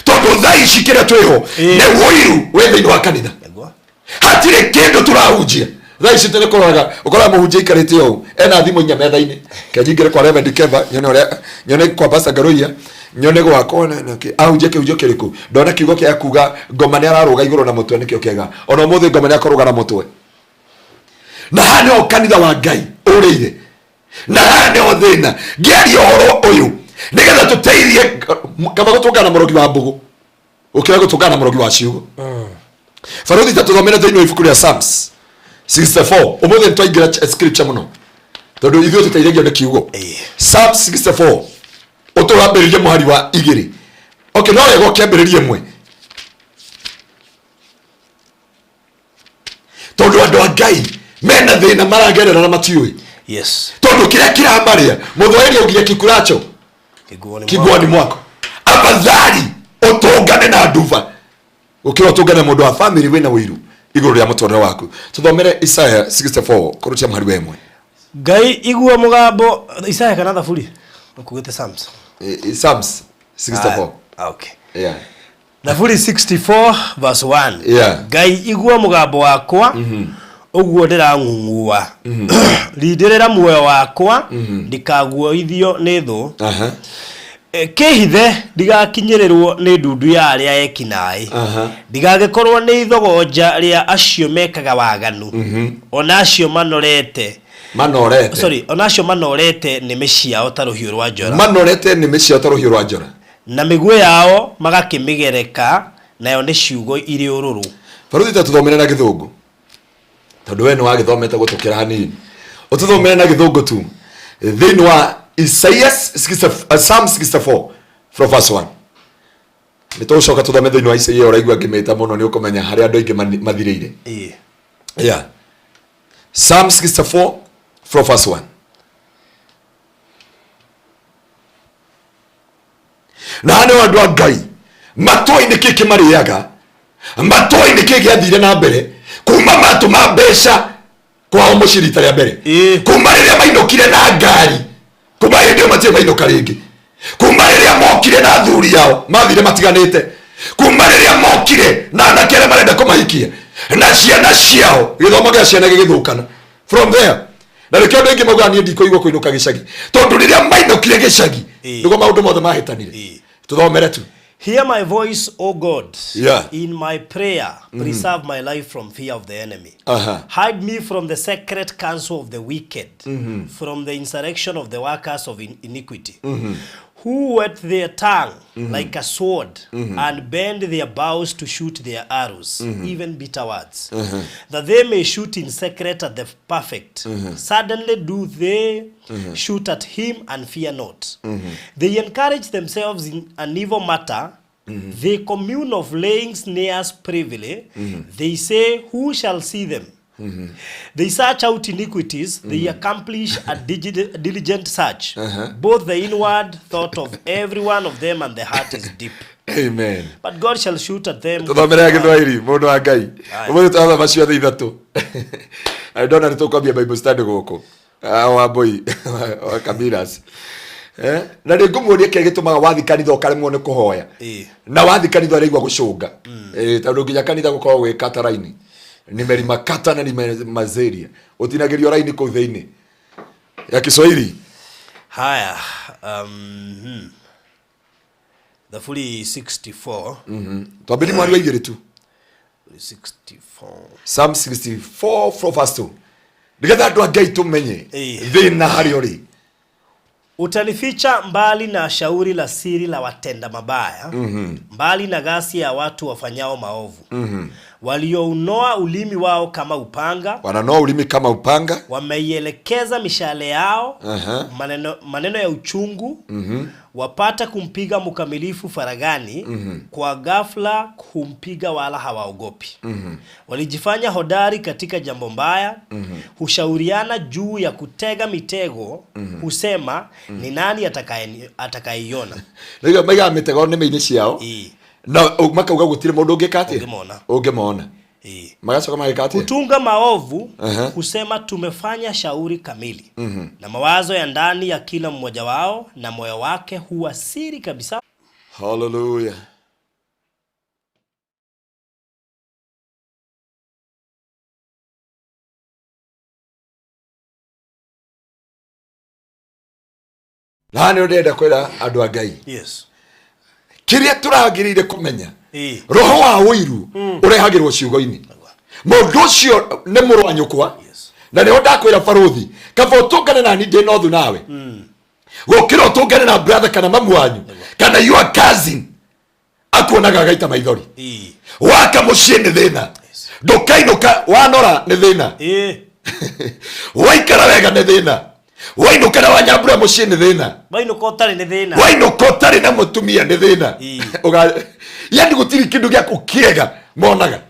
Tondũ thaa ici kĩrĩa twĩho nĩ ũiru wĩ thĩinĩ wa kanitha. Nĩguo. Hatirĩ kĩndũ tũrahunjia. Thaa ici tene kũroraga, ũkoraga mũhunjia aikarĩte ũũ, ena thimũ inya metha-inĩ. Ke nyingĩre kwa Reverend Keva, nyone ũrĩa, nyone kwa Pastor Ngaruiya, nyone gwakwa, na, na, kĩ, ahunjia kĩhunjio kĩrĩkũ. Ndona kiugo kĩa kuga ngoma nĩ ararũga igũrũ na mũtwe nĩkĩo kĩega. Ona ũmũthĩ ngoma nĩ akũrũga na mũtwe. Na haha nĩho kanitha wa Ngai ũrĩire. Na haha nĩho thĩna. Ngĩaria ũhoro ũyũ nĩgetha tũteithie kaba gũtũngana na mũrogi wa mbũgũ ũkĩra gũtũngana na mũrogi wa ciugo. Barũthi ta tũthomere thĩinĩ wa ibuku rĩa Psalms 64. Ũmũthĩ nĩtwaingĩra scripture mũno tondũ ithuĩ tũteithagio nĩ kiugo. Psalms 64 ũtũrambĩrĩrie mũhari wa igĩrĩ. Okay, no wega ũkĩambĩrĩrie ĩmwe tondũ andũ a Ngai mena thĩna maragerera na matiũĩ. Yes. Tondũ kĩrĩa kĩramarĩa mũthwaĩri augire kikuracho Kiguoni kiguoni mwako. Afadhali ũtũngane na nduba ũkĩra ũtũngane mũndũ wa family wĩna ũiru igũrũ rĩa mũtũrĩre waku. Tũthomere Isaiah 64 kũrũtia mũhari wa ĩmwe. Ngai igua mũgambo Isaiah kana Thaburi? Ũkuĩte Psalms. Psalms 64. Okay. Yeah. Thaburi 64 verse 1. Yeah. Ngai igua mũgambo wakwa ũguo ndĩrang'ung'ua. Rindĩrĩra muoyo wakwa ndikaguoithio nĩ thũ. Aha. Kĩhithe ndigakinyĩrĩrwo nĩ ndundu ya arĩa ekinaĩ. Aha. Ndigagĩkorwo nĩ ithogonja rĩa acio mekaga waganu. Ona acio manorete. Manorete. Sorry, ona acio manorete nĩmĩ ciao ta rũhiũ rwa njora. Manorete nĩmĩ ciao ta rũhiũ rwa njora. Na mĩguĩ yao magakĩmĩgereka nayo nĩ ciugo irĩ ũrũrũ. Barũthi ta tũthomere na gĩthũngũ. Tondũ we nĩ wagĩthomete gũtũkĩra hanini. Ũtũthomere na gĩthũngũ tu. Thĩinĩ wa Isaiah Psalm 64 from verse 1. Nĩ tũgũcoka tũthome thĩinĩ wa Isaiah ũraigua ngĩmĩta mũno nĩ ũkũmenya harĩa andũ aingĩ mathirĩire. Yeah. Psalm 64 from verse 1. Na haha nĩho andũ a Ngai matoĩ nĩkĩ kĩmarĩaga, matoĩ nĩkĩ gĩathire na mbere kuma matũma mbeca kwao mũciĩ rita rĩa mbere. Kuma rĩrĩa mainũkire na ngari, kuma hĩndĩ ĩyo matirĩ mainũka rĩngĩ. Kuma rĩrĩa mokire na athuri ao mathire matiganĩte. Kuma rĩrĩa mokire na anake arĩa marenda kũmahikia na ciana ciao, gĩthomo gĩa ciana gĩgĩthũkana from there. Na nĩkĩo andũ aingĩ maugaga niĩ ndikũigua kũinũka gĩcagi, tondũ rĩrĩa mainũkire gĩcagi nĩguo maũndũ mothe mahĩtanire. Tũthomere tu. Hear my voice, O God, Yeah. in my prayer. Preserve my life from fear of the enemy. Aha. Hide me from the secret counsel of the wicked, from the insurrection of the workers of iniquity, who whet their tongue like a sword and bend their bows to shoot their arrows, even bitter words, that they may shoot in secret at the perfect. Suddenly do they shoot at him and fear not. They encourage themselves in an evil matter. They commune of laying snares privily. They say, who shall see them? They search out iniquities, they accomplish a diligent search. Both the inward thought of every one of them and the heart is deep. Amen. But God shall shoot at them. Tũthomere ya Gĩthwaĩri, mũndũ wa Ngai. Aye. Ũmũthĩ twathoma ciothe ithatũ. Na ndona nĩ tũkwambia Bible study gũkũ. Ah, wa Mbui, wa Kabiras. Eh? Na nĩ ngũmũria kĩrĩa gĩtũmaga wathi kanitha ũkaremwo nĩ kũhoya. Ĩĩ. Na wathi kanitha ũraigua gũcũnga. Eh, tondũ nginya kanitha gũkoragwo gwĩ kata raini. Nimelimakata na nimemazeria. Ũtinagĩrio raini kũu thĩinĩ. Ya Kiswahili. Haya. Thaburi 64. Twambĩrie mwari wa igĩrĩ tu. 64. Psalm 64 from verse 2. Nĩgetha andũ a Ngai tũmenye Ĩĩ. thĩna harĩa ũrĩ. Utanificha mbali na shauri la siri la watenda mabaya, mbali na ghasia ya watu wafanyao maovu, waliounoa ulimi wao kama upanga, Wananoa ulimi kama upanga. Wameielekeza mishale yao, Aha. maneno ya uchungu, wapata kumpiga mkamilifu faragani, kwa ghafla humpiga wala hawaogopi. Walijifanya hodari katika jambo mbaya, hushauriana juu ya kutega mitego, husema ni nani atakayeiona. Nĩguo maigaga mĩtego nĩmĩ-inĩ ciao. Ĩĩ. Na makauga gũtirĩ mũndũ ũngĩka atĩa? Ũngĩmona. Ũngĩmona. Ĩĩ. Magacoka magĩka atĩa? Hutunga maovu, Aha. husema tumefanya shauri kamili. Na mawazo ya ndani ya kila mmoja wao na moyo wake huwa siri kabisa. Hallelujah. Na nĩ ndĩrenda kwĩra andũ a Ngai. Yes. Kĩrĩa tũragĩrĩire kũmenya. Ĩĩ. Roho wa ũiru ũrehagĩrwo ciugo-inĩ. Mũndũ ũcio nĩ mũrũ wa nyũkwa. Yes. Na nĩho ndakwĩra barũthi, kaba ũtũngane na niĩ ndĩ na ũthũ nawe. Gũkĩra ũtũngane na brother kana mamu wanyu, kana your cousin, akuonaga agaita maithori. Ĩĩ. Waka mũciĩ nĩ thĩna. Ndũkainũka wanora nĩ thĩna. Ĩĩ. Waikara wega nĩ thĩna. Wainũka na wanyambura mũciĩ nĩ thĩna. Wainũka ũtarĩ nĩ thĩna. Wainũka ũtarĩ na mũtumia nĩ thĩna. Ĩĩ. Yani gũtirĩ kĩndũ gĩaku kĩega monaga.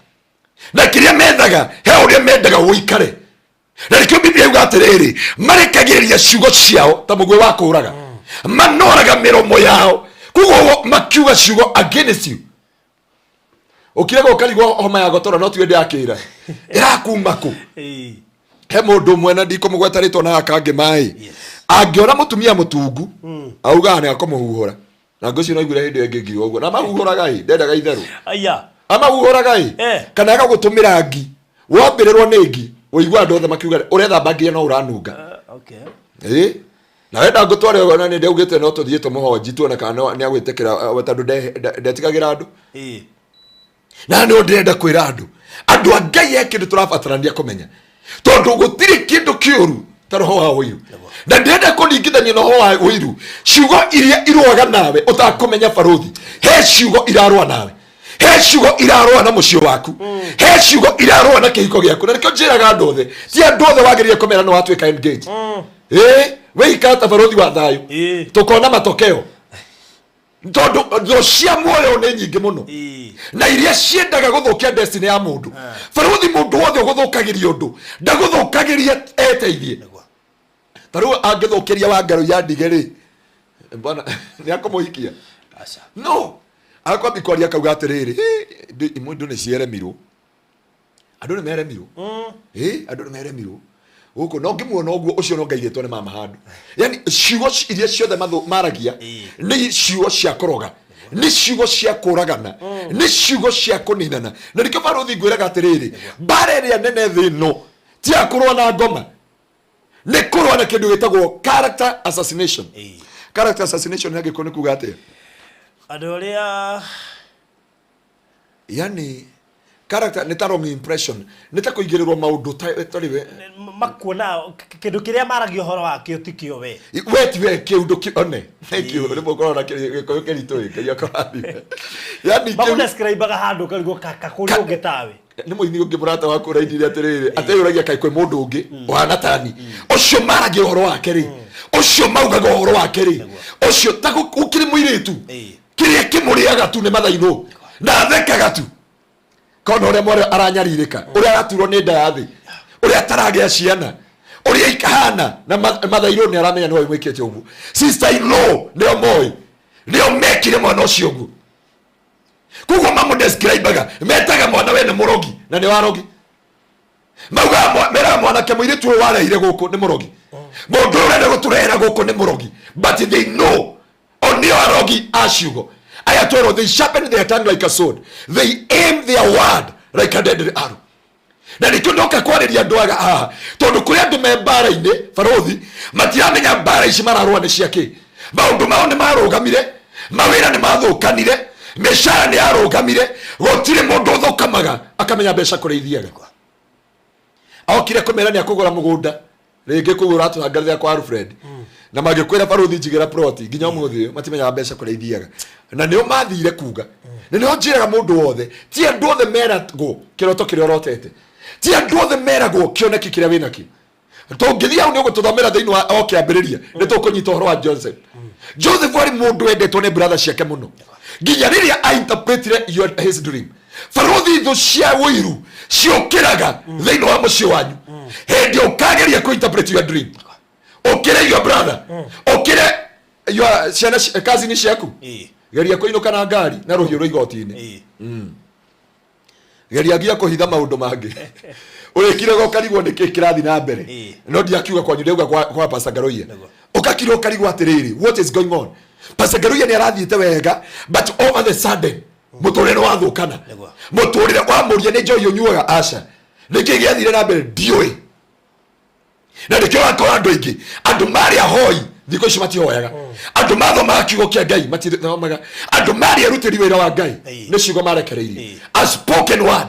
Na kĩrĩa methaga, he ũrĩa mendaga ũikare. Na nĩkĩo Biblia yuga atĩrĩrĩ, marekagĩrĩria ciugo ciao ta mũguĩ wa kũũraga. Manoraga mĩromo yao. Koguo makiuga ciugo against you. Ũkiraga ũkarigwo homa ya gotoro no tiwe ndĩrakĩra. Ĩrakuma kũ? Ĩĩ. He mũndũ ũmwe na ndikũmũgweta rĩtwa na gaka maĩ. Yes. Angĩona mũtumia mũtungu, augaga nĩ akũmũhuhũra. Na ngũcio no aiguire hĩndĩ ĩyo ĩngĩ ngiuga ũguo. Na mahuhũraga ĩ, ndendaga itherũ. Aya. Amahuhũraga ĩ, Eh. kana agagũtũmĩra ngi. Wambĩrĩrwo nĩ ngi, ũiguaga andũ othe makiuga ũrethamba nginya no ũranunga. Okay. Ĩ? Na wenda ngũtware ũguo na nĩ ndaugĩte no tũthiĩ tũmũhonji tuone kana nĩ agwĩtĩkĩra, tondũ ndetigagĩra andũ. Ĩĩ. Na nĩ ndĩrenda kwĩra andũ, andũ a Ngai he kĩndũ tũrabatarania kũmenya. Tondũ gũtirĩ kĩndũ kĩũru ta roho wa ũiru. Na ndĩrenda kũringithania na roho wa ũiru, ciugo iria irũaga nawe ũtakũmenya barũthi, he ciugo irarũa nawe. He ciugo irarũa na mũciĩ waku. He ciugo irarũa na kĩhiko gĩaku. Na nĩkĩo njĩraga andũ othe, ti andũ othe wagĩrĩire kũmera nĩ watuĩka engaged. Ĩĩ, wĩikara ta barũthi wa thayũ. Ĩĩ. Tũkona matokeo. Tondũ thũ cia muoyo nĩ nyingĩ mũno. Ĩĩ. Na iria ciendaga gũthũkia destiny ya mũndũ. Barũthi mũndũ wothe ũgũthũkagĩria ũndũ, ndagũthũkagĩria eteithie. Nĩguo. Ta rĩu angĩthũkĩria wa ngarũ ya ndige rĩ, bwana nĩ akũmũhikia? Aca. No. Akwambi kwaria akauga atĩrĩrĩ, imwe andũ nĩ cieremirwo. Andũ nĩ meremirwo. Ĩ, andũ nĩ meremirwo. Gũkũ no ngĩmuona ũguo ũcio no ngaigĩtwo nĩ mama handũ. Yani ciugo iria ciothe maragia Ĩĩ. nĩ ciugo cia kũroga, nĩ ciugo cia kũragana, nĩ ciugo cia kũninana. Na nĩkĩo barũthi ngwĩraga atĩrĩrĩ, mbara ĩrĩa nene thĩ ĩno ti ya kũrũa na ngoma, nĩ kũrũa na kĩndũ gĩtagwo character assassination. Ĩĩ. Character assassination nĩ angĩkorwo nĩ kuga atĩa? Andũ arĩa Yani character nĩ ta wrong impression, nĩ ta kũigĩrĩrwo maũndũ tarĩ we. Makuona kĩndũ kĩrĩa maragia ũhoro wakĩo ti kĩo we. We ti we kĩũndũ kĩ one. Thank you. Rĩmwe ũkoragwo na gĩkũyũ kĩritũ ĩ, Ngai akũrathime. Yani kĩu Makũdescribe-aga handũ ũkarigwo kakũrĩ ũngĩ tawe. Nĩ mũini ũngĩ mũrata waku ũrainire atĩrĩrĩ, ateyũragia kaĩ kwĩ mũndũ ũngĩ ũhana tani. Ũcio maragia ũhoro wake rĩ, ũcio maugaga ũhoro wake rĩ, ũcio ta gũkĩrĩ mũirĩtu. Ĩĩ. Kĩrĩa kĩmũrĩaga tu nĩ mathainũ. Na athekaga tu. Kona ũrĩa mwarĩ aranyarirĩka, ũrĩa araturwo nĩ nda ya thĩ. Ũrĩa ataragĩa ciana, ũrĩa ikahana na mathairwo nĩ aramenya nĩwe mwĩkĩte ũguo. Sister in law nĩo moĩ, nĩo mekire mwana ũcio ũguo. Koguo mamũdescribaga, metaga mwana wene mũrogi na nĩ warogi. Maugaga meraga mwanake mũirĩtu ũyũ warehire gũkũ nĩ mũrogi, mũndũ ũyũ ũrenda gũtũrehera gũkũ nĩ mũrogi, but they know o nĩo arogi a ciugo. Aya twerwo they sharpen their tongue like a sword, they aim their word like a deadly arrow. Na nĩkĩo ndoka kwarĩria andũ aya haha, tondũ kũrĩ andũ me mbara-inĩ barothi, matiramenya mbara ici mararũa nĩ cia kĩ. Maũndũ mao nĩ marũgamire, mawĩra nĩ mathũkanire, mĩcara nĩ yarũgamire, gũtirĩ mũndũ ũthũkamaga akamenya mbeca kũrĩa ithiaga. Okire kũmera nĩ akũgũra mũgũnda rĩngĩ kũu ũratũrangarĩra kwa Alfred, na magĩkwĩra barothi njigĩra ploti, nginya ũmũthĩ ũyũ matimenyaga mbeca kũrĩa ithiaga, na nĩo mathire kuga. Na nĩo njĩraga mũndũ wothe, ti andũ othe meragwo kĩroto kĩrĩa ũrotete, ti andũ othe meragwo kĩoneki kĩrĩa wĩnakĩo. Tũngĩthiĩ hau nĩ ũgũtũthomera thĩinĩ wa o kĩambĩrĩria, nĩ tũkũnyita ũhoro wa Joseph. Joseph arĩ mũndũ wendetwo nĩ brother ciake mũno, nginya rĩrĩa a interpretire his dream. Barothi, thũ cia ũiru ciũkĩraga thĩinĩ wa mũciĩ wanyu hĩndĩ ũkageria kũ interpret your dream. Ũkĩre your brother, ũkĩre your ciana, cousin ciaku. Geria kũinũka na ngari na rũhiũ rwa igoti-inĩ. Geria nginya kũhitha maũndũ mangĩ, ũrĩkire ũkarigwo nĩ kĩ kĩrathiĩ na mbere. No ndiakiuga kwanyu, ndauga kwa Pastor Ngaruiya. Ũgakira ũkarigwo atĩrĩrĩ, what is going on? Pastor Ngaruiya nĩ arathiĩte wega, but over the sudden mũtũrĩre nĩ wathũkana. Mũtũrĩre wamũria nĩ njohi ũnyuaga? Aca. Nĩkĩ gĩathire na mbere? Ndiũĩ. Na nĩkĩo wakora andũ aingĩ, andũ marĩ ahoi thikũ ici matihoyaga, andũ mathomaga kiugo kĩa Ngai matithomaga, andũ marĩ arutĩri wĩra wa Ngai nĩ ciugo marekereirio. A spoken word.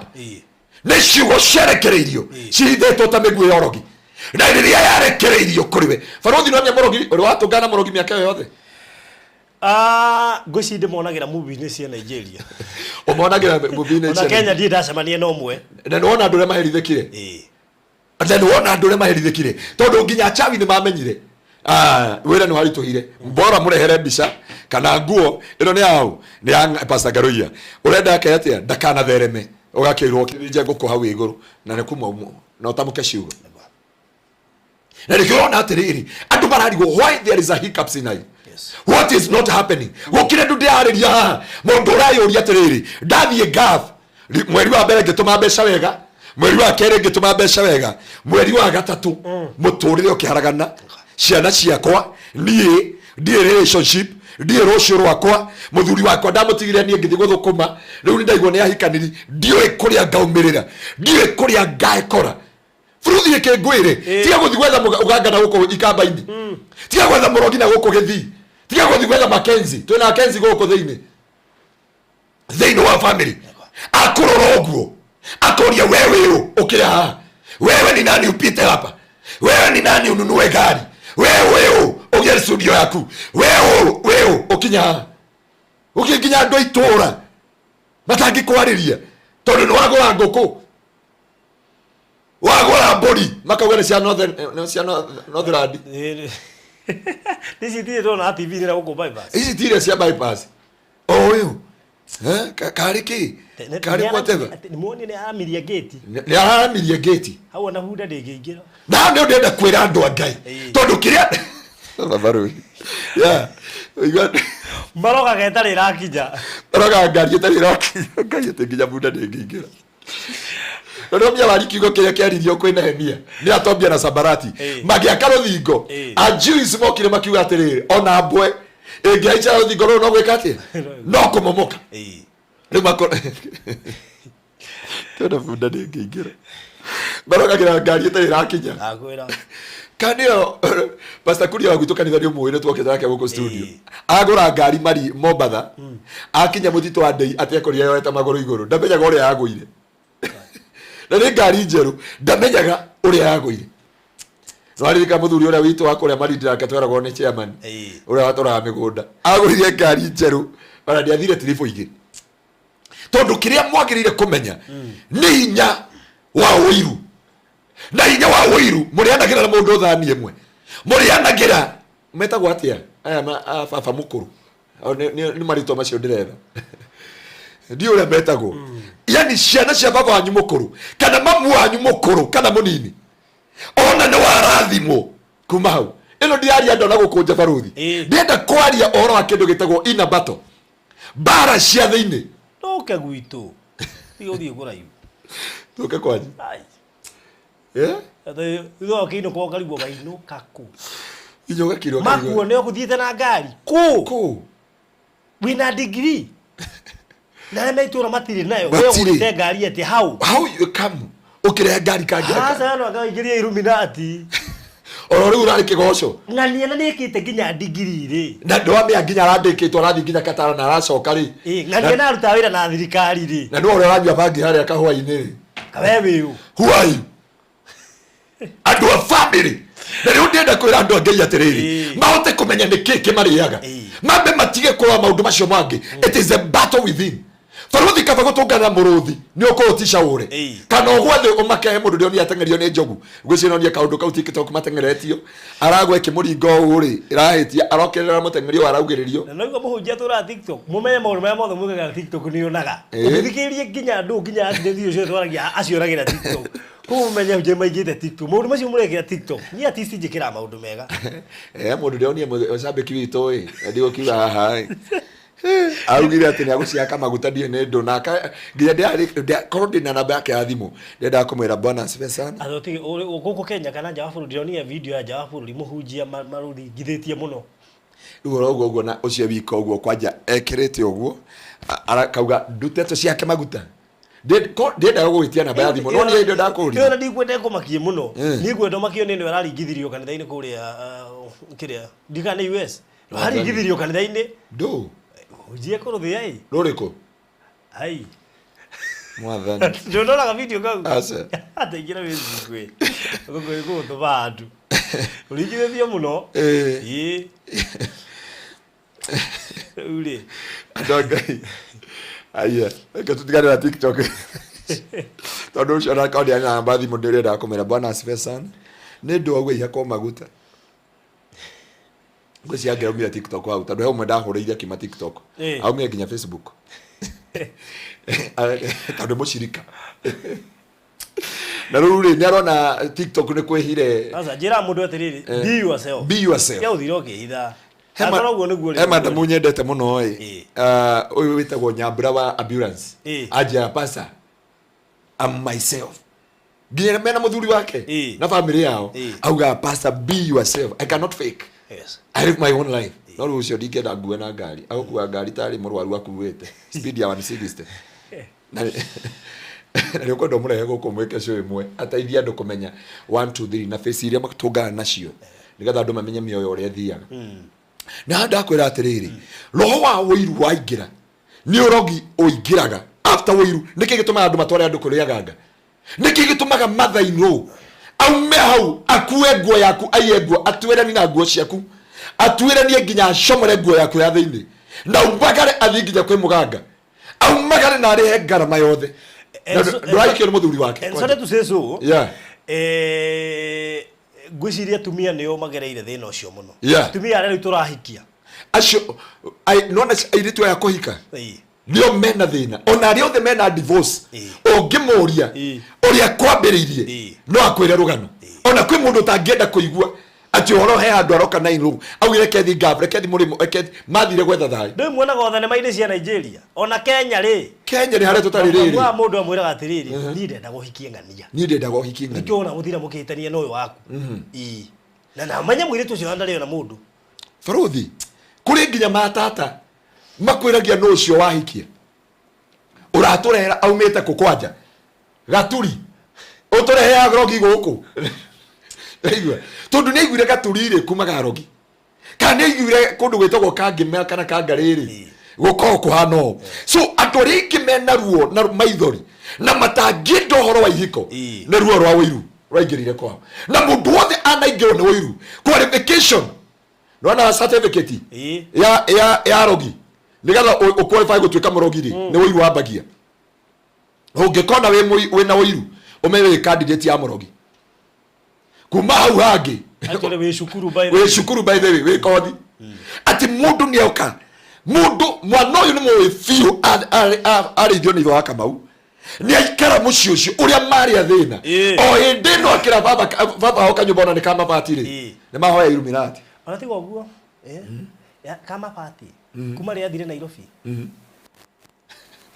Nĩ ciugo ciarekereirio cihithĩtwo ta mĩguĩ ya ũrogi, na rĩrĩa yarekereirio kũrĩ we barothi no mũrogi ũrĩ watũngana na mũrogi mĩaka ĩyo yothe. Ah, ngwĩciria ndĩmonagĩra movie-inĩ cia Nigeria. Ũmonagĩra movie-inĩ Ona cia Kenya ndirĩ ndacemania na ũmwe. Na nĩ wona andũ ũrĩa maherithĩkire. Na nĩ wona andũ ũrĩa maherithĩkire, tondũ nginya achawi nĩ mamenyire. Ah, wĩra nĩ waritũhire. Bora mũrehere mbica kana nguo ĩno nĩ yaũ? Nĩ ya Pastor Ngaruiya. Ũrenda ake atĩa ndakanathereme? Ũgakĩrwo ũkĩthĩnje ngũkũ hau igũrũ na nĩ kuma na ũtamũke ciugo. Na nĩkĩo ũrona atĩrĩrĩ, andũ mararigwo why there is a hiccups in life. What is not happening? Gũkĩrĩ andũ ndĩrarĩria haha, mũndũ ũrayũria atĩrĩrĩ, ndathiĩ Gulf mweri wa mbere ngĩtũma mbeca wega, mweri wa kerĩ ngĩtũma mbeca wega, mweri wa gatatũ mũtũrĩre ũkĩharagana, ciana ciakwa, niĩ ndirĩ relationship, ndirĩ rũciũ rwakwa, mũthuri wakwa ndamũtigire niĩ ngĩthiĩ gũthũkũma, rĩu nĩ ndaigua nĩ ahikaniri, ndiũĩ kũrĩa ngaumĩrĩra, ndiũĩ kũrĩa ngaĩkora. Buruthi ĩkĩ ngwĩre, tiga gũthiĩ gwetha ũganga na gũkũ ikamba-inĩ, tiga gwetha mũrogi na gũkũ gĩthii, tiga gũthiĩ gwetha Mackenzie. Twĩna Mackenzie gũkũ thĩinĩ wa family, akũrora ũguo akoria, wewe ũ ũkĩrĩ haha? Wewe ni nani upite hapa? Wewe ni nani ununue gari? Wewe ũ ũgĩe studio yaku? Wewe ũ? Wewe ũ ũkinya haha? Ũkĩnginya andũ a itũũra matangĩkwarĩria tondũ nĩ wagũra ngũkũ, wagũra mbũri, makauga nĩ cia Northern, nĩ cia Northland. Ici itirĩ ndona TV-inĩ na gũkũ bypass. Ici tirĩa cia bypass o ũyũ. Eh, karĩ kĩ karĩ whatever. Nĩmuonire nĩ aramirie ngĩti. Nĩ araramirie ngĩti. Hau ona hunda ndĩngĩingĩra. Na nĩ ndĩrenda kwĩra andũ a Ngai, tondũ kĩrĩa baba rũi yeah ũigua. Marogaga ĩtarĩ ĩrakinya. Roga ngari ĩtarĩ ĩrakinya, Ngai atĩ nginya bunda ndĩngĩingĩra. Na no wari kiugo kĩrĩa kĩaririo kwĩ Nehemia nĩ Atobia na Sambarati magĩaka rũthingo. A Jews mokire makiuga atĩrĩrĩ, ona mbwe ĩngĩhaica rũthingo rũrũ no gwĩka atĩa? No kũmomoka. Rĩu makoro tena bunda ndĩngĩingĩra, marogagĩra ngari ĩtarĩ ĩrakinya. Ndakwĩra. Kanĩo Pastor Kuria wa gwitũ kanitha nĩ ũmũĩ, nĩ twokĩte nake gũkũ studio. Agũra ngari mari Mombatha, akinya mũtitũ wa Ndei atĩ akorire yoete magũrũ igũrũ, ndamenyaga ũrĩa yagũire, na nĩ ngari njerũ, ndamenyaga ũrĩa yagũire. Nĩwaririkana mũthuri ũrĩa witũ wa kũrĩa Malindi nake tweragwo nĩ chairman ũrĩa watũraga mĩgũnda, agũrire ngari njerũ ona ndiathire tiribũ igĩrĩ. Tondũ kĩrĩa mwagĩrĩire kũmenya nĩ hinya wa ũiru, na hinya wa ũiru mũrĩanagĩra na mũndũ thani ĩmwe, mũrĩanagĩra metagwo atĩa aya a baba mũkũrũ? O, nĩ marĩtwa macio ndĩretha, ndiũ ũrĩa metagwo, yani ciana cia baba wanyu mũkũrũ kana mamu wanyu mũkũrũ kana mũnini. Ona nĩ warathimwo kuma hau. Ĩno ndiraria andũ na gũkũnja baruthi. Ndĩrenda kwaria ũhoro wa kĩndũ gĩtagwo inner battle, mbara cia thĩinĩ. Ndũke gwitũ, tiga ũthiĩ kũraihu. Tũke kwanyu. Ai. Eh? Thutha wa ũkĩinũka ũkarigwo wainũka kũ. Inya ũgakirwo. Makuone ũgũthiĩte na ngari kũ. Kũ. Wĩna ndigiri na arĩa me itũra matirĩ nayo, we Matirĩ. ũgũrĩte ngari atĩ hau? How you come ũkĩrehe ngari kangĩ? Aca, no akaingĩria Illuminati. Oro rĩu ũrarĩ kĩgoco. Ng'ania na nĩkĩte nginya ndigiri rĩ. Na ndwamĩa nginya arandĩkĩtwo arathiĩ nginya Katara na aracoka rĩ. Ĩ, ng'ania na arutaga wĩra na thirikari rĩ. Na nĩwe ũrĩa ũranyua bangi harĩa kahũa-inĩ rĩ. Kawe wĩũ. Who are you? Andũ a family na rĩu ndĩrenda kwĩra andũ a Ngai atĩrĩrĩ, mahote kũmenya nĩ kĩĩ kĩmarĩaga, mambe matige kũrora maũndũ macio mangĩ. It is a battle within. Baruthi, kaba gũtũngana na mũrũthi nĩ ũkũũtica ũre kana ũgwe thĩ ũmakehe. Mũndũ ndĩonia ateng'erio nĩ njogu, ngwĩciria nonie kaũndũ kau TikTok mateng'eretio, aragwa ĩkĩmũringa ũũ rĩ, ĩrahĩtia arokerera mũteng'eri ũyũ araugĩrĩrio. Na noigua mũhunjia tũraga TikTok, mũmenye maũndũ marĩa mothe mwĩkaga TikTok nĩ onaga. Ũngĩthikĩrĩria nginya andũ nginya accident icio ciothe twaragia acioragĩra TikTok. Koguo mũmenye hunjia maingĩte TikTok, maũndũ macio mũrekĩra TikTok. Niĩ at least njĩkĩraga maũndũ mega. Eh, mũndũ ndĩonie mũcambĩki witũ ĩ ndigũkiuga haha ĩ augire atĩ nĩ agũciaka maguta, ndiĩ nĩ ndũ naka nginya korwo ndĩ na namba yake ya thimũ ndĩendaga kũmwĩra bwana asifiwe sana. Atĩ gũkũ Kenya kana nja wa bũrũri, ndĩronire video ya nja wa bũrũri, mũhunjia marũringithĩtie mũno. Rĩu oro ũguo ũguo na ũcio wika ũguo kwanja ekĩrĩte ũguo akauga ndute tũciake maguta. Ndiendaga gũgĩtia namba ya thimũ no niĩ ndĩendaga Ĩyo kũũria. Na ndikwenda ĩkũmakie mũno. Eh. Niĩ ngwenda ũmakio nĩ ĩno ĩraringithirio kanitha-inĩ kũrĩa, kĩrĩa ndikana nĩ US aringithirio kanitha-inĩ. Ndũ. Hunjia kũrũthĩa ĩ. Rũrĩkũ? Ai. Mwathani. Ndũnoraga video kau? Aca. Ataingĩra Facebook ĩ gũkũ gũgũtũma andũ ũringithĩtio mũno. Ĩĩ, rĩu rĩ. Andũ a Ngai, aya reke tũtigane na TikTok tondũ ũcio ona akorwo ndĩarĩ na namba ya thimũ ndĩrendaga kũmwĩra bwana asifiwe sana nĩ ndũ auga ihakwo maguta. Ngwĩciria angĩraumire TikTok hau tondũ he ũmwe ndahũrĩire akiuma TikTok. Aumire nginya Facebook tondũ nĩ mũcirika na rĩu rĩ nĩ arona TikTok nĩ kwĩhire. Sasa njĩra mũndũ atĩrĩrĩ, be yourself. Be yourself. Tiga gũthira ũkĩhitha. Akorwo ũguo nĩguo He madamu nyendete mũno ĩ. Ah, ũyũ wĩtagwo Nyambura wa ambulance. Anjĩraga, "Pastor, I'm myself," nginya mena mũthuri wake na family yao. Augaga, "Pastor, be yourself, I cannot fake. I live my own life." No rĩu ũcio ndingĩenda ngue na ngari, agũkua ngari tarĩ mũrwaru akuĩte speed ya 160 na na nĩ ũkwenda ũmũrehe gũkũ mwĩke show ĩmwe ateithie andũ kũmenya 1 2 3 na face iria matũngana nacio nĩgetha andũ mamenye mĩoyo ũrĩa ĩthiaga. Na haha ndakwĩra atĩrĩrĩ, roho wa ũiru waingĩra nĩ ũrogi ũingĩraga after ũiru. Nĩkĩ gĩtũmaga andũ matware andũ kũrĩ aganga? Nĩkĩ gĩtũmaga mathainũ aume hau akue nguo yaku, aiye nguo, atuĩrani na nguo ciaku, atuĩranie nginya acomore nguo yaku ya thĩinĩ na umagare athiĩ nginya kwĩ mũganga, aumagare na arĩhe ngarama yothe Na ndũrahikio nĩ mũthuri wake? And sorry to say so, ngwĩciria atumia nĩo magereire thĩna ũcio mũno. Atumia arĩa rĩu tũrahikia. Acio nona airĩtu aya kũhika nĩo mena thĩna, ona arĩa othe mena divorce ũngĩmũria ũrĩa kwambĩrĩirie no akwĩre rũgano. Ona kwĩ mũndũ ũtangĩenda kũigua atĩ ũhoro he handũ aroka na irũ augire kethi ngabu rekethi mũrĩmo rekethi mathire gwetha thayũ. Ndũĩ muonaga o thenema-inĩ cia Nigeria ona Kenya rĩ. Kenya nĩ harĩa tũtarĩ rĩrĩ. Wa mũndũ amwĩraga atĩrĩrĩ, niĩ ndenda gũhikie ng'ania. Niĩ ndendaga ũhikie ng'ania. Nĩkĩo ona gũthira mũkĩhĩtania na ũyũ waku. Ĩĩ. Na menye mũirĩtu ũcio ndarĩ ona mũndũ. Baruthi, kũrĩ nginya matata makwĩragia nũ ũcio wahikia ũratũrehera aumĩte kũ kwanja gaturi ũtũreheaga rogi gũkũ. Aigua tondũ nĩ aiguire gaturi rĩ kumaga arogi kana nĩ aiguire kũndũ gwĩtagwo kangĩmea kana kangarĩrĩ gũkoragwo kũhana ũũ. So andũ arĩa aingĩ mena ruo na maithori na matangĩenda ũhoro wa ihiko nĩ ruo rwa ũiru rwaingĩrire kwao, na mũndũ wothe anaingĩrwo nĩ ũiru, qualification nona certificate ya rogi nigetha ũqualify gũtuĩka mũrogi rĩ, nĩ ũiru wambagia. Ũngĩkona wĩna ũiru ũmenye wĩ candidate ya mũrogi kuma hau hangĩ. Actually wĩ cukuru by the wĩ cukuru by the way, wĩ kothi atĩ mũndũ nĩoka mũndũ mwana ũyũ nĩ mũĩ biũ arĩithio nĩ ithe wa Kamau. Nĩ aikara mũciĩ ũcio ũrĩa marĩ athĩna. O hĩndĩ ĩno akĩra baba baba wao kanyũmba ona nĩ ka mabati rĩ, nĩ mahoya Illuminati. Ona tiga ũguo, kamabati kuma rĩrĩa athire Nairobi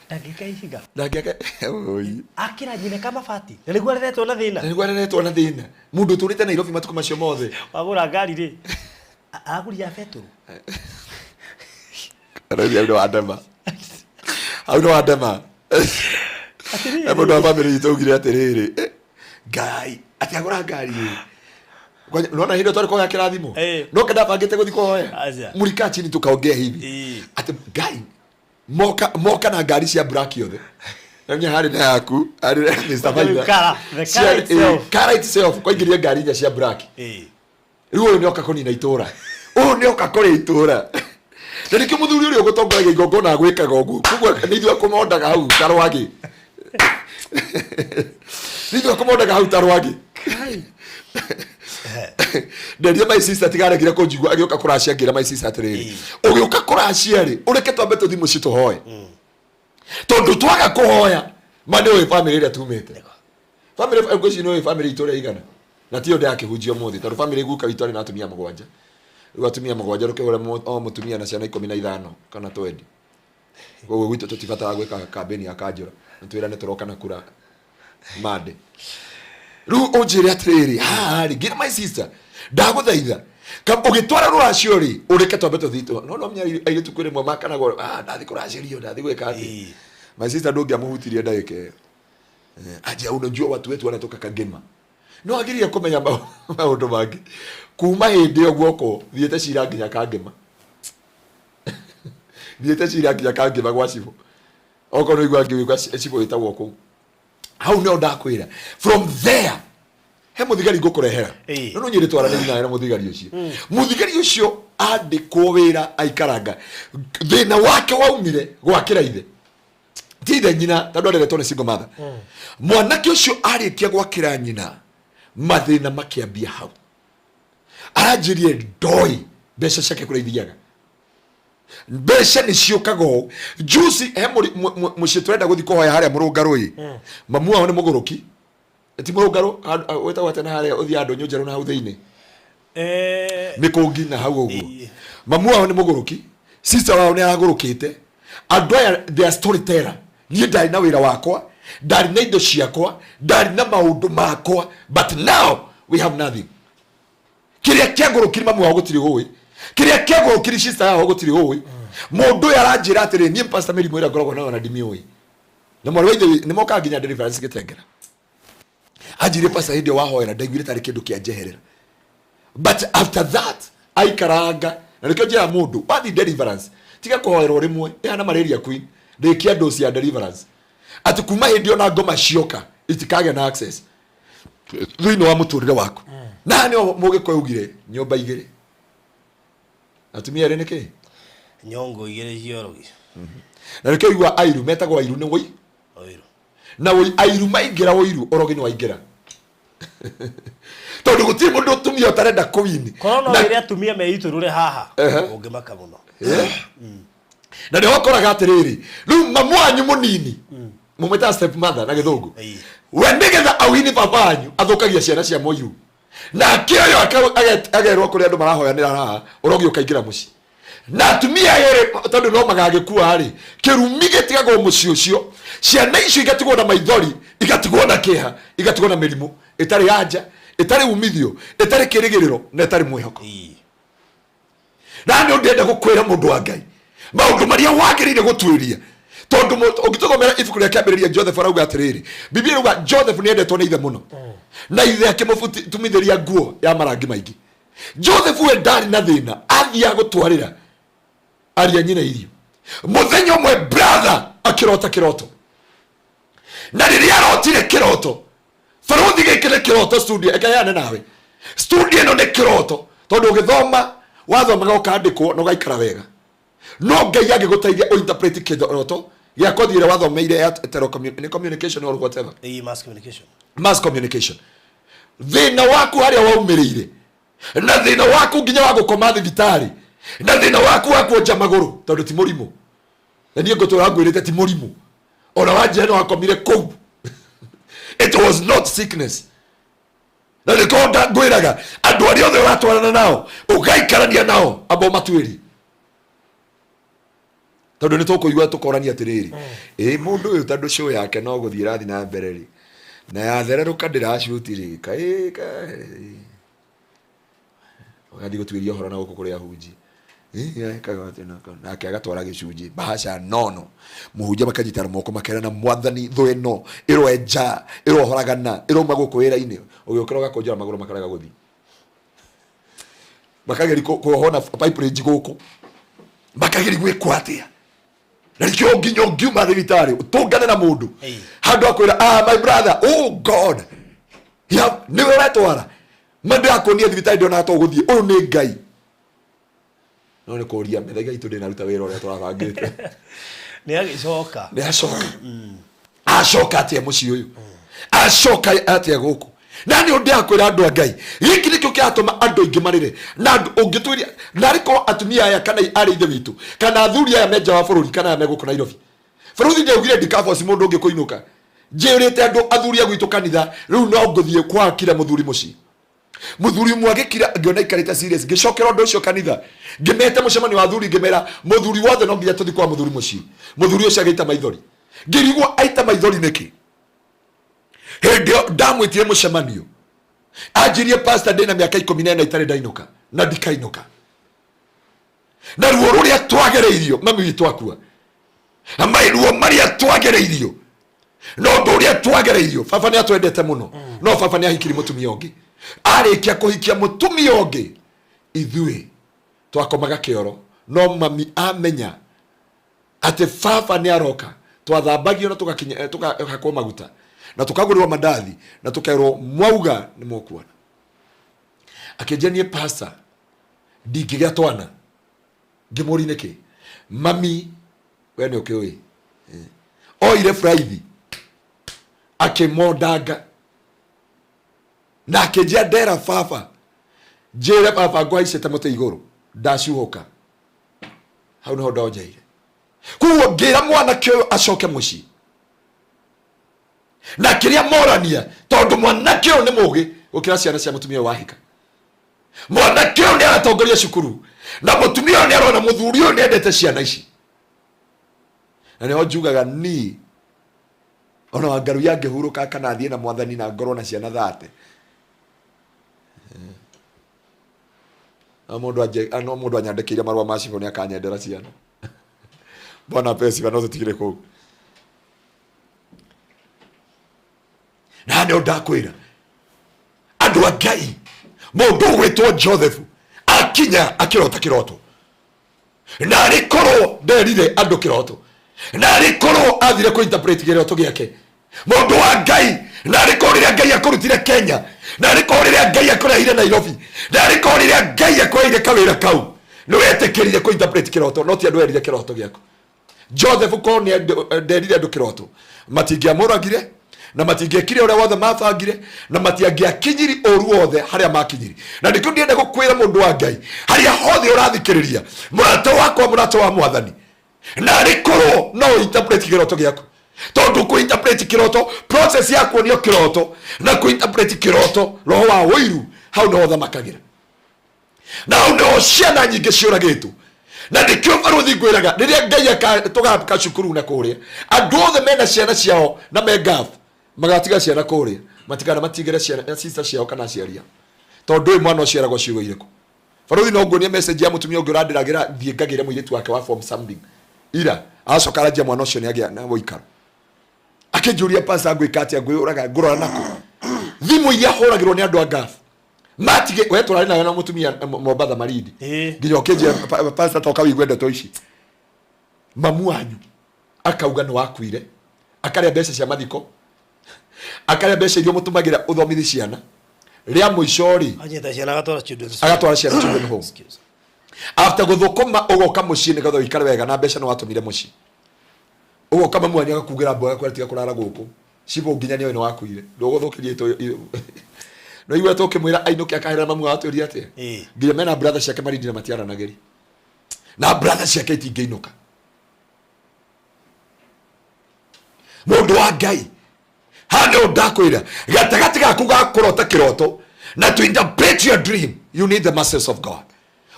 ndangĩka ihiga. Ndangĩaka. Oi. Akĩra nyina kamabati na nĩguo areretwo na thĩna. Na nĩguo areretwo na thĩna, mũndũ ũtũrĩte Nairobi matukũ macio mothe. Wagũra ngari rĩ, agũria betũrũ. Arauga hau nĩ wandema, hau nĩ wandema. Atĩrĩrĩ. Mũndũ wa bamĩrĩ itũ augire atĩrĩrĩ, "Ngai atĩ agũra ngari ĩ." Unaona hĩndĩ ĩyo twarĩ kũhoya kĩrathimo, no kenda bangĩte gũthiĩ kũhoya. Aca. Mũrikaa chini tukaongea hivi atĩ Ngai moka moka na ngari cia black yothe na nya harĩ na yaku harĩ na Mr. Maitha. Car, the car itself. Car itself kwaingĩria ngari inya cia black. Rĩu ũyũ nĩoka kũnina itũra, ũyũ nĩoka kũrĩa itũra, na nĩkĩo mũthuri ũrĩa ũgũtongoragia igongona agwĩkaga ũguo. Koguo nĩ ithuĩ akũmondaga hau ta rwagĩ, nĩ ithuĩ akũmondaga hau ta rwagĩ. Nderia my sister tigaregire kũnjigua agĩũka kũracia, ngĩra my sister atĩrĩrĩ, ũgĩũka kũracia rĩ, ũreke twambe tũthiĩ mũciĩ tũhoe, tondũ twaga kũhoya ma nĩ ũĩ bamĩrĩ ĩrĩa tumĩte, bamĩrĩ ngwĩciria nĩ ũĩ bamĩrĩ itũ ũrĩa igana, na tiyo ndĩrakĩhunjia ũmũthĩ, tondũ bamĩrĩ guka witũ arĩ na atumia mũgwanja. Rĩu atumia mũgwanja rũkĩhũre o mũtumia na ciana 15 kana 20. Koguo gwitũ tũtibataraga gwĩka kambĩni ya kanjũra na twĩrane tũroka na kura mande. Rĩu ũnjĩre atĩrĩrĩ, haha rĩ, ngĩra my sister, ndagũthaitha ũgĩtwara rũracio rĩ, ũreke twambe tũthiĩ no menya airĩtu kwĩ rĩmwe makanagwo, "Ah, ndathiĩ kũracĩrio, ndathiĩ gwĩka atĩ." My sister ndũngĩamũhutirie ndagĩka ĩyo. Aje unajua watu wetu wanatoka Kagema, no agĩrĩire kũmenya maũndũ mangĩ. Kuma hĩndĩ ĩyo guoko thiĩte cira nginya Kangema, thiĩte cira nginya Kangema gwa cibũ. Okorwo nĩ igua ngĩgwĩka cibũ ĩtagwo kũu hau nĩho ndakwĩra. From there he mũthigari ngũkũrehera. No no nyĩrĩ twaranĩri nawe na mũthigari ũcio. Mũthigari ũcio andĩkwo wĩra aikaranga, thĩna wake waumire gwakĩra ithe, ti ithe, nyina, tondũ areretwo nĩ single mother. Mwanake ũcio arĩkia gwakĩra nyina, mathĩna makĩambia hau. Aranjĩrie ndoi mbeca ciake kũrĩa ithiaga, mbeca nĩ ciũkaga ũũ. Juicy he mũciĩ tũrenda gũthiĩ kũhoya harĩa mũrũngarũ ĩ, mamu wao nĩ mũgũrũki, ti mũrũngarũ, wĩtagwo atĩa na harĩa ũthiĩ andũ njerũ na hau thĩinĩ, mĩkũngi na hau ũguo. Mamu wao nĩ mũgũrũki, sister wao nĩ aragũrũkĩte. Andũ aya, they are storyteller. Niĩ ndarĩ na wĩra wakwa, ndarĩ na indo ciakwa, ndarĩ na maũndũ makwa, but now we have nothing. Kĩrĩa kĩagũrũkiri mamu wao gũtirĩ ũĩ, kĩrĩa kĩagũrũkiri sister yao gũtirĩ ũĩ. Mũndũ ũyũ aranjĩra atĩrĩ, niĩ pastor, mĩrimũ ĩrĩa ngoragwo nayo na ndimĩũĩ, na mwarĩ wa ithe nĩ mokaga nginya deliverance gĩtengera. Anjĩrire, pastor, hĩndĩ ĩyo wahoera ndaiguire tarĩ kĩndũ kĩanjeherera. But after that aikaranga, na nĩkĩo njĩraga mũndũ wathiĩ deliverance, tiga kũhoerwo rĩmwe ĩhana malaria queen, rĩkia dose ya deliverance, atĩ kuma hĩndĩ ĩyo na ngoma cioka itikagĩa na access thĩinĩ wa mũtũrĩre waku. Na haha nĩho mũgĩkũyũ augire nyũmba igĩrĩ atumia erĩ nĩ kĩ? Nyongo igĩrĩ cia ũrogi. Na nĩkĩo igua airu metagwo airu nĩ woi. Ũiru. Na woi airu maingĩra ũiru, ũrogi nĩ waingĩra, tondũ gũtirĩ mũndũ ũtumia ũtarenda kũwini. Korwo no wĩre atumia meitũrũre haha, ũngĩmaka mũno. Na nĩho ũkoraga atĩrĩrĩ, rĩu mamu wanyu mũnini mũmwĩtaga step mother na gĩthũngũ, we nĩgetha awini baba wanyu athũkagia ciana cia mũiru, nake ũyũ agerwo kũrĩa andũ marahoyanĩra haha, ũrogi ũkaingĩra mũciĩ na atumia erĩ, tondũ no magagĩkua rĩ, kĩrumi gĩtigagwo mũciĩ ũcio, ciana icio igatigwo na maithori, igatigwo na kĩeha, igatigwo na mĩrimũ ĩtarĩ anja, ĩtarĩ umithio, ĩtarĩ kĩrĩgĩrĩro na ĩtarĩ mwĩhoko. Na nĩ ndĩrenda gũkwĩra, mũndũ wa Ngai, maũndũ marĩa wagĩrĩire gũtuĩria, tondũ ũngĩtũthomera ibuku rĩa Kĩambĩrĩria, Joseph arauga atĩrĩrĩ, Biblia ĩrauga Joseph nĩ endetwo nĩ ithe mũno, na ithe akĩmũtumithĩria nguo ya marangi maingĩ. Joseph we ndarĩ na thĩna, athiaga gũtwarĩra aria nyina irio. Mũthenya ũmwe brother akĩrota kĩroto, na rĩrĩa arotire kĩroto, barũthi gĩkĩ nĩ kĩroto, studio ĩkaheane nawe, studio ĩno nĩ kĩroto, tondũ ũgĩthoma wathomaga ũkandĩkwo na ũgaikara wega, no Ngai angĩgũteithia ũinterpret kĩroto gĩa kothi ĩrĩa wathomeire ya nĩ communication or whatever. Mass communication. Mass communication. Thĩna waku harĩa waumĩrĩire, na thĩna waku nginya wa gũkoma thibitarĩ, na thĩna waku wa kuonja magũrũ, tondũ ti mũrimũ, na niĩ ngũtũra ngwĩrĩte ti mũrimũ. Ona wanjĩra no akomire kũu. It was not sickness. Na nĩkĩo ngwĩraga andũ arĩa othe ũratwarana nao, ũgaikarania nao, amba ũmatuĩrie, tondũ nĩ tũkũigua tũkorania atĩrĩrĩ, ĩ mũndũ ũyũ tondũ show yake no gũthiĩ ĩrathiĩ na mbere rĩ, na yathererũka ndĩracuti rĩ, kaĩ ũgathiĩ gũtuĩria ũhoro na gũkũ kũrĩ ahunjia. Ekaga atĩa nake agatwara gĩcunjĩ bahasha nono, mũhunjia makanyitana moko makerana, "Mwathani, thũ ĩno ĩroenja, ĩrohoragana, ĩrouma gũkũ wĩra-inĩ." Ũgĩũkĩra ũgakũnjũra magũrũ makarega gũthiĩ, makageri kuohwo na pipe range gũkũ, makageri gwĩkwo atĩa. Na nĩkĩo nginya ũngiuma thibitarĩ ũtũngane na mũndũ handũ akwĩra, "Ah, my brother, oh God, ya nĩwe ũretwara ma ndĩrakuonia thibitarĩ, ndionaga to gũthiĩ, ũyũ nĩ Ngai." No nĩ kũria mĩthaiga itũ ndĩnaruta wĩra ũrĩa tũrabangĩte. Nĩ agĩcoka. Nĩ acoka, acoka atĩa mũciĩ ũyũ, acoka atĩa gũkũ? Na nĩ ũndũ akwĩra andũ a Ngai, gĩkĩ nĩkĩo kĩratũma andũ aingĩ marĩre. Na andũ ũngĩtwĩria narĩ korwo atumia aya kana arĩ ithe witũ kana athuri aya me nja wa bũrũri kana aya me gũkũ Nairobi, bũrũri ndaugire ndikaboci mũndũ ũngĩ kũinũka, njĩrĩte andũ athuri a gwitũ kanitha, rĩu no ngũthiĩ kwakira mũthuri mũciĩ. Mũthuri ũmwe agĩkira, ngĩona aikarĩte serious. Ngĩcokera ũndũ ũcio kanitha, ngĩmete mũcemanio wa athuri, ngĩmera mũthuri wothe no nginya tũthiĩ kwa mũthuri mũciĩ. Mũthuri ũcio agĩita maithori, ngĩrigwo aita maithori nĩkĩ. Hĩndĩ ĩyo ndamwĩtire mũcemanio, anjirie, "Pastor, ndĩna mĩaka 14 itarĩ ndainũka na ndikainũka, na ruo rũrĩa twagereirio mami witũ akua, na mairuo marĩa twagereirio na ũndũ ũrĩa twagereirio, baba nĩ atwendete mũno, no baba nĩ ahikiri mũtumia ũngĩ. Arĩkia kũhikia mũtumia ũngĩ, ithuĩ twakomaga kĩoro, no mami amenya atĩ baba nĩ aroka, twathambagio na tũgakinya tũkahakwo maguta na tũkagũrĩrwo mandathi na tũkerwo mwauga nĩ mũkuona." Akĩnjia, "Niĩ, pastor, ndingĩgĩa twana." Ngĩmũri, "Nĩkĩ, mami?" We nĩ ũkĩũĩ, oire buraithi akĩmondanga na akĩnjia, "Ndera baba, njĩre baba ngwaicĩte mũtĩ igũrũ ndacuhũka." Hau niho ndonjeire. Koguo ngĩra mwanake ũyũ acoke mũciĩ na kĩrĩa morania, tondũ mwanake ũyũ nĩ mũgĩ gũkĩra ciana cia mũtumia ũyũ wahika. Mwanake ũyũ nĩ aratongoria cukuru na mũtumia ũyũ nĩ arona mũthuri ũyũ nĩ endete ciana ici. Na nĩho njugaga niĩ ona wangaru yangĩhurũka kana athiĩ na Mwathani na ngorwo na ciana 30, no mũndũ no mũndũ anyandĩkĩire marũa ma cibũ nĩ akanyendera ciana. Bwana pesi no tũtigire kũu. Na nĩo ndakwĩra andũ a Ngai, mũndũ ũgwĩtwo Joseph akinya akĩrota kĩroto, na arĩ korwo nderire andũ kĩroto, na arĩ korwo athire kũ interpret kĩroto gĩake, mũndũ wa Ngai, na arĩ korwo rĩrĩa Ngai akũrutire Kenya, na arĩ korwo rĩrĩa Ngai akũrehire Nairobi, na arĩ korwo rĩrĩa Ngai akũheire kawĩra kau nĩ wetĩkĩrire kũ interpret kĩroto, no ti andũ erire kĩroto gĩaku. Joseph korwo nĩ nderire andũ kĩroto, matingĩamũragire na matingĩekire ũrĩa wothe mabangire na matiangĩakinyiri ũru wothe harĩa makinyiri. Na nĩkĩo ndĩrenda gũkwĩra, mũndũ wa Ngai, harĩa hothe ũrathikĩrĩria, mũrata wakwa, mũrata wa Mwathani, na arĩ korwo no interpret kĩroto gĩaku, tondũ kũ interpret kĩroto, process ya kuonio kĩroto na kũ interpret kĩroto, roho wa ũiru hau nĩho ũthamakagĩra, na hau nĩho ciana nyingĩ ciũragĩtwo. Na nĩkĩo barũthi ngwĩraga, rĩrĩa Ngai tũgaka cukuru na kũrĩa, andũ othe mena ciana ciao na me ngabu magatiga ciana kũrĩa, matikana matigĩre ciana sister ciao kana aciari ao, tondũ ũyũ mwana ũcio eragwo ciugo irĩkũ. Barũthi, no nguonie message ya mũtumia ũngĩ ũrandĩragĩra thiĩ ngagĩre mũirĩtu wake wa form something ira, acoka aranjia mwana ũcio nĩ agĩa na ũikaro. Akĩnjũria, "Pasa, ngwĩka atĩa? Ngwĩyũraga? Ngũrora nako thimũ iria hũragĩrwo nĩ andũ a ngabu matige?" We tũrarĩ nawe na mũtumia Mombatha Marindi. Nginya ũkĩnjĩra, "Pastor, toka wĩigue ndeto ici. Mamu wanyu akauga nĩ wakuire, akarĩa mbeca cia mathiko, akarĩa mbeca iria ũmũtũmagĩra ũthomithi ciana rĩa mũico rĩ." Anyita ciana agatwara children's home. Agatwara ciana children home. Excuse. After gũthũkũma, ũgoka mũciĩ nĩgetha ũikare wega na mbeca nĩ watũmire mũciĩ, ũgoka mamu wanyu agakugĩra mbu, agakwĩra, "Tiga kũrara gũkũ, cibũ nginya nĩoĩ nĩ wakuire, ndũgũthũkĩria." No igua tũkĩmwĩra ainũke akahera mamu wao, atwĩrire atĩa? Nginya mena brother ciake Marindi na matiaranagĩri na brother ciake itingĩinũka. Mũndũ wa Ngai, handũ ndakwĩra gatagatĩ gaku ga kũrota kĩroto na to interpret your dream, you need the mercies of God.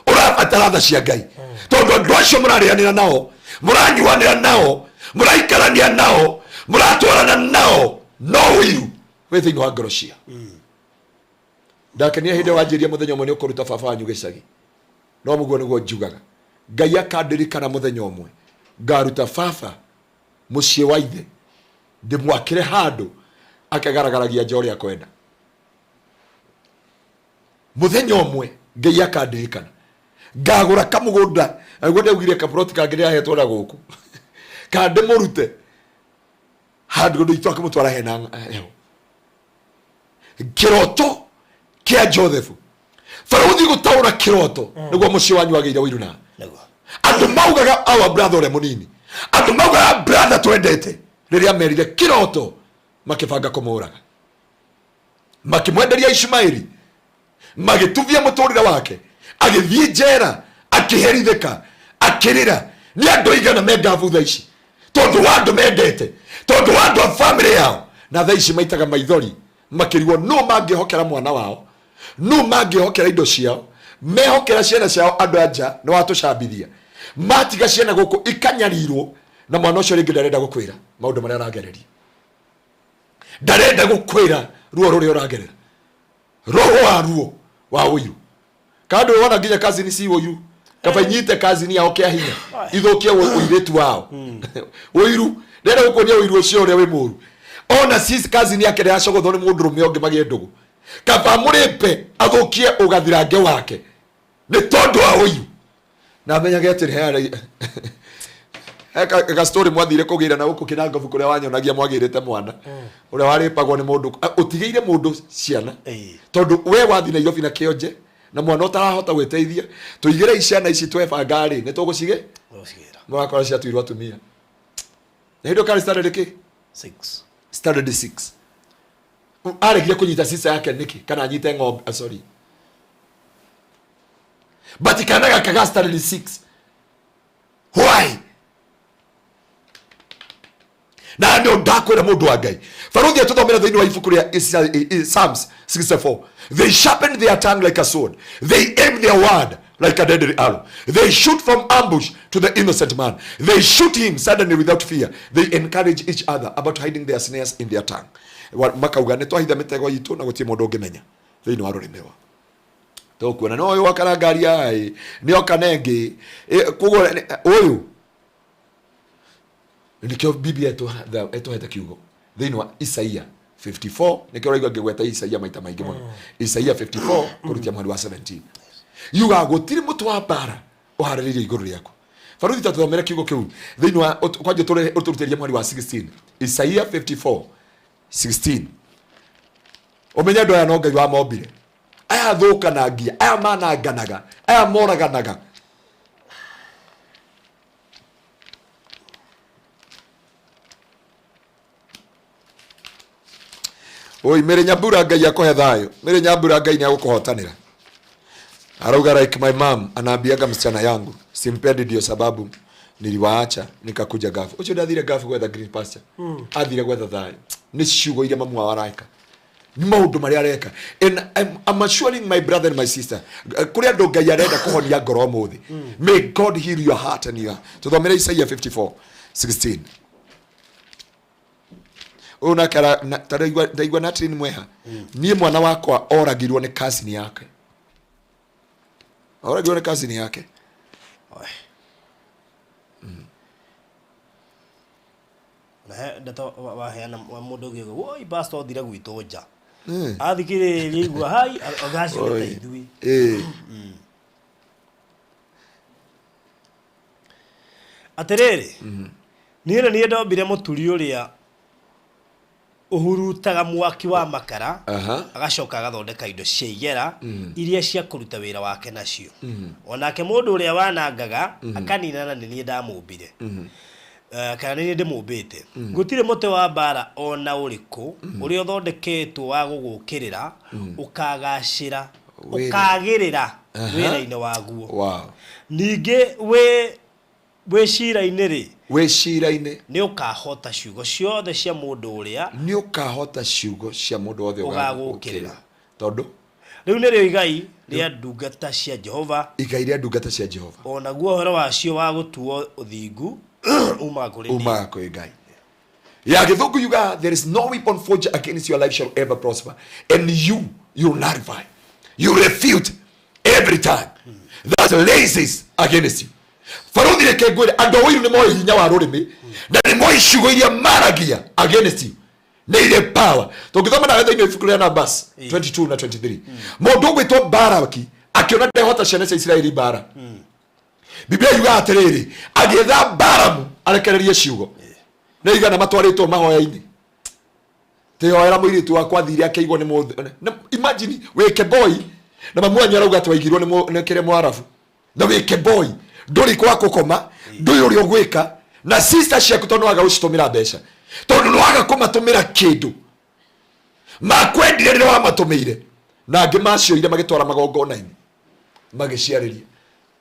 Ũrabatara tha cia Ngai, tondũ andũ acio mũrarĩanĩra nao, mũranyuanĩra nao, mũraikarania nao, mũratwarana nao, no ũiru wĩ thĩinĩ wa ngoro cia. Ndakenia hĩndĩ wanjĩria mũthenya ũmwe nĩ ũkũruta baba wanyu gĩcagi, no mũguo nĩguo njugaga. Ngai akandirikana mũthenya ũmwe ngaruta baba mũciĩ wa ithe, ndĩmwakĩre handũ akegaragaragia nja ũrĩa akwenda. Mũthenya ũmwe Ngai akandirikana ngagũra kamũgũnda, nĩguo ndaugire kaploti kangĩ ndĩrahetwo na gũkũ, kana ndĩmũrute handũ ndũ akĩmũtwara hena heho. Kĩroto kĩa Joseph, barũthi gũtaũra kĩroto nĩguo mũciĩ wanyu wagĩire ũiru na Nĩguo. Andũ maugaga our brother ũrĩa mũnini, andũ maugaga brother twendete, rĩrĩa merire kĩroto makĩbanga kũmũraga, makĩmwenderia Ishumaeli, magĩtubia mũtũrĩre wake, agĩthiĩ njera, akĩherithĩka, akĩrĩra. Nĩ andũ aigana me ngabu thaa ici tondũ wa andũ mendete, tondũ wa andũ a famĩlĩ yao, na thaa ici maitaga maithori makĩrigwo nũ mangĩhokera mwana wao, nũ mangĩhokera indo ciao. Mehokera ciana ciao andũ a nja nĩ watũcambithia, matiga ciana gũkũ ikanyarirwo, na mwana ũcio rĩngĩ ndarenda gũkwĩra maũndũ marĩa aragereria, ndarenda gũkwĩra ruo rũrĩa ũragerera, roho wa ruo wa ũiru. Kando wona nginya cousin si ũiru, kaba inyite cousin yao kĩa hinya ithũkie ũirĩtu wao. Ũiru ndĩrenda gũkuonia ũiru ũcio ũrĩa wĩ mũru. Ona sis cousin yake ndĩracogothwo nĩ mũndũrũme ũngĩ magĩe ndũgũ, kaba mũrĩpe athũkie ũgathirange wake nĩ tondũ wa ũiru. Na menyage atĩ he ga story mwathire kũgĩra na gũkũ kĩnangobu kũrĩa wanyonagia mwagĩrĩte mwana ũrĩa warĩpagwo nĩ mũndũ, ũtigĩire mũndũ ciana, tondũ we wathi Nairobi na kĩonje na mwana ũtarahota gwĩteithia, tũigĩrei ciana ici twebanga rĩ nĩ tũgũcige. Gũcigĩra. Mũrakora ciatuirwo atumia na hĩndĩ karĩ standard kĩ? Six. Standard 6. Aregire kũnyita sister yake nĩkĩ, kana anyite ng'ombe? Sorry, but kana gaka ga standard 6, why? Na nĩ ndakwĩra mũndũ wa Ngai, barũthi atũthomera thĩinĩ wa ibuku rĩa Psalms 64: "They sharpen their tongue like a sword, they aim their word like a deadly arrow. They shoot from ambush to the innocent man, they shoot him suddenly without fear. They encourage each other about hiding their snares in their tongue." Makauga nĩ twahitha mĩtego itũ na gũtirĩ mũndũ ũngĩmenya thĩinĩ wa rũrĩmĩ rwao. Tũkuona no ũyũ wakara ngari yaĩ nĩ oka na ĩngĩ. Koguo ũyũ nĩkĩo Biblia ĩtũhete kiugo thĩinĩ wa Isaia 54. Nĩkĩo ũraigua ngĩgweta Isaia maita maingĩ mũno. Isaia 54 kũrutia mweri wa 17 yugaga gũtirĩ mũtĩ wa mbara ũharĩrĩirio igũrũ rĩaku. Baruthi, ta tũthomere kiugo kĩu thĩinĩ wa kwanja ũtũrutĩrie mweri wa 16, Isaia 54 16. Ũmenye andũ aya no Ngai wamombire, aya thũkanangia, aya mananganaga, aya moraganaga. Oi Mary Nyambura, Ngai akũhe thayũ. Mary Nyambura, Ngai nĩ agũkũhotanĩra. Arauga, "Like my mom anaambiaga msichana yangu simpendi, ndio sababu niliwaacha nikakuja Gulf." Ũcio ndathire Gulf gwetha green pasture, athire gwetha thayũ. Nĩ ciugo iria mamu wao areka, nĩ maũndũ marĩa areka. And I'm assuring my brother and my sister, kũrĩ andũ Ngai arenda kũhonia ngoro ũmũthĩ. May God heal your heart and your. Tũthomere Isaia 54 16. Ũyũ nake ta ndaigua Natrin Mweha, niĩ mwana wakwa oragirwo nĩ cousin yake, oragirwo nĩ cousin yake. Oi. Na he ndeto waheana wa mũndũ ũngĩ ũguo, woi pastor thire gwitũ nja, athikĩrĩria igua hai agacio nĩ ta ithuĩ. Atĩrĩrĩ, niĩ nĩ niĩ ndombire mũturi ũrĩa ũhurutaga mwaki wa makara, agacoka agathondeka indo cia igera iria cia kũruta wĩra wake nacio. O nake mũndũ ũrĩa wanangaga akaninana nĩ niĩ ndamũmbire. Kana nĩ niĩ ndĩmũmbĩte. Gũtirĩ mũtĩ wa mbaara o na ũrĩkũ ũrĩa ũthondeketwo wa gũgũũkĩrĩra ũkaagaacĩra, Wĩra. Ũkaagĩrĩra wĩra-inĩ waguo. Ningĩ wĩ Wĩ cira-inĩ rĩ, Wĩ cira-inĩ, nĩ ũkahota ciugo ciothe cia mũndũ ũrĩa nĩ ũkahota ciugo cia mũndũ wothe ũgagũũkĩrĩra. Tondũ Rĩu nĩrĩo igai rĩa ndungata cia Jehova, igai rĩa ndungata cia Jehova, o naguo ũhoro wacio wa gũtuo ũthingu umaga kũrĩ niĩ. Umaga kwĩ Ngai. Ya Gĩthũngũ yuga, "There is no weapon forged against your life shall ever prosper," and you nullify, you refute every tongue that raises against you. Baruthi, reke ngwĩre, andũ a ũiru nĩ moĩ hinya wa rũrĩmĩ na nĩ moĩ ciugo iria maragia against you nĩ irĩ power. Tũngĩthoma nawe thĩinĩ wa ibuku rĩa Numbers 22 na 23, mũndũ ũgwĩtwo Baraki akĩona ndehota ciana cia Isiraeli mbara, Biblia yugaga atĩrĩrĩ, agĩetha Baramu arekererie ciugo nĩ igana matwarĩtwo mahoya-inĩ, tihoera mũirĩtu wakwa athire akĩigwo nĩ mũndũ. Imagine, wĩke boy na mamu wanyu arauga atĩ waigirwo nĩ kĩrĩa Mwarabu, na wĩke boy ndũrĩ kwa kũkoma, ndũĩ ũrĩa ũgwĩka na sister ciaku, tondũ nĩwaga gũcitũmĩra mbeca, tondũ nĩwaga kũmatũmĩra kĩndũ makwendire rĩrĩa wamatũmĩire, na angĩ macioire magĩtwara magongona-inĩ magĩciarĩria,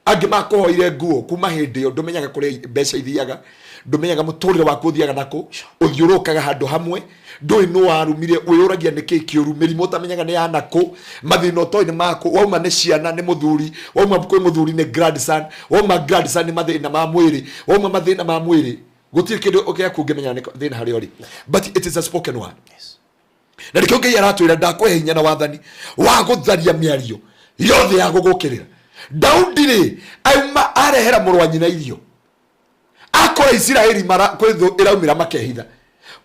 angĩ makũhoire nguo kuma hĩndĩ ĩyo. Ndũmenyaga kũrĩa mbeca ithiaga, ndũmenyaga mũtũrĩre waku ũthiaga nakũ, ũthiũrũrũkaga handũ hamwe, ndũĩ nũ warumire, wĩyũragia nĩkĩ kĩũru, mĩrimũ ũtamenyaga nĩ ya nakũ, mathĩna ũtoĩ nĩ makũ, wauma nĩ ciana nĩ mũthuri, wauma kwĩ mũthuri nĩ grandson, wauma grandson nĩ mathĩna ma mwĩrĩ, wauma mathĩna ma mwĩrĩ, gũtirĩ kĩndũ gĩaku ũngĩmenya nĩ thĩna harĩa ũrĩ. But it is a spoken word. Na nĩkĩo Ngai aratwĩra, "Ndakũhe hinya na wathani wa gũtharia mĩario yothe ya gũgũkĩrĩra." Daudi rĩ, auma arehera mũrũ wa nyina irio, akora Isiraeli mara kwĩ thũ ĩraumĩra makehitha.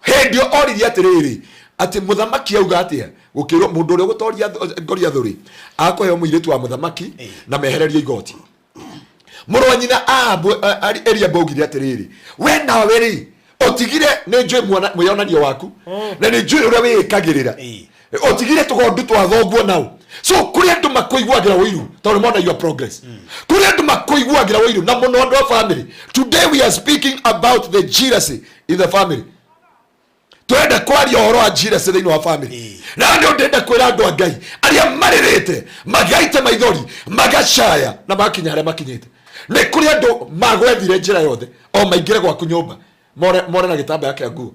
Hĩndĩ ĩyo oririe atĩrĩrĩ, atĩ mũthamaki auga atĩa? Gũkĩrwo mũndũ ũrĩa ũgũtoria Goliathũ rĩ, akũheo mũirĩtu wa mũthamaki na mehererio igoti. Mũrũ wa nyina Ahabu, Eliabu augire atĩrĩrĩ, "We nawe rĩ, ũtigire nĩ njũĩ mwĩyonanio waku na nĩ njũĩ ũrĩa wĩĩkagĩrĩra. Ũtigire tũgondu twa thoguo nao." So kũrĩ andũ makũiguagĩra ũiru tondũ mona your progress. Kũrĩ andũ makũiguagĩra ũiru, na mũno andũ a family. Today we are speaking about the jealousy in the family. Twenda kwaria ũhoro wa jealousy thĩinĩ wa family. Na nĩ ndĩrenda kwĩra andũ a Ngai arĩa marĩrĩte, magaita maithori, magacaya na makinya harĩa makinyĩte, nĩ kũrĩ andũ magwethire njĩra yothe o maingĩre gwaku nyũmba, more, more na gĩtambaya kĩa nguo.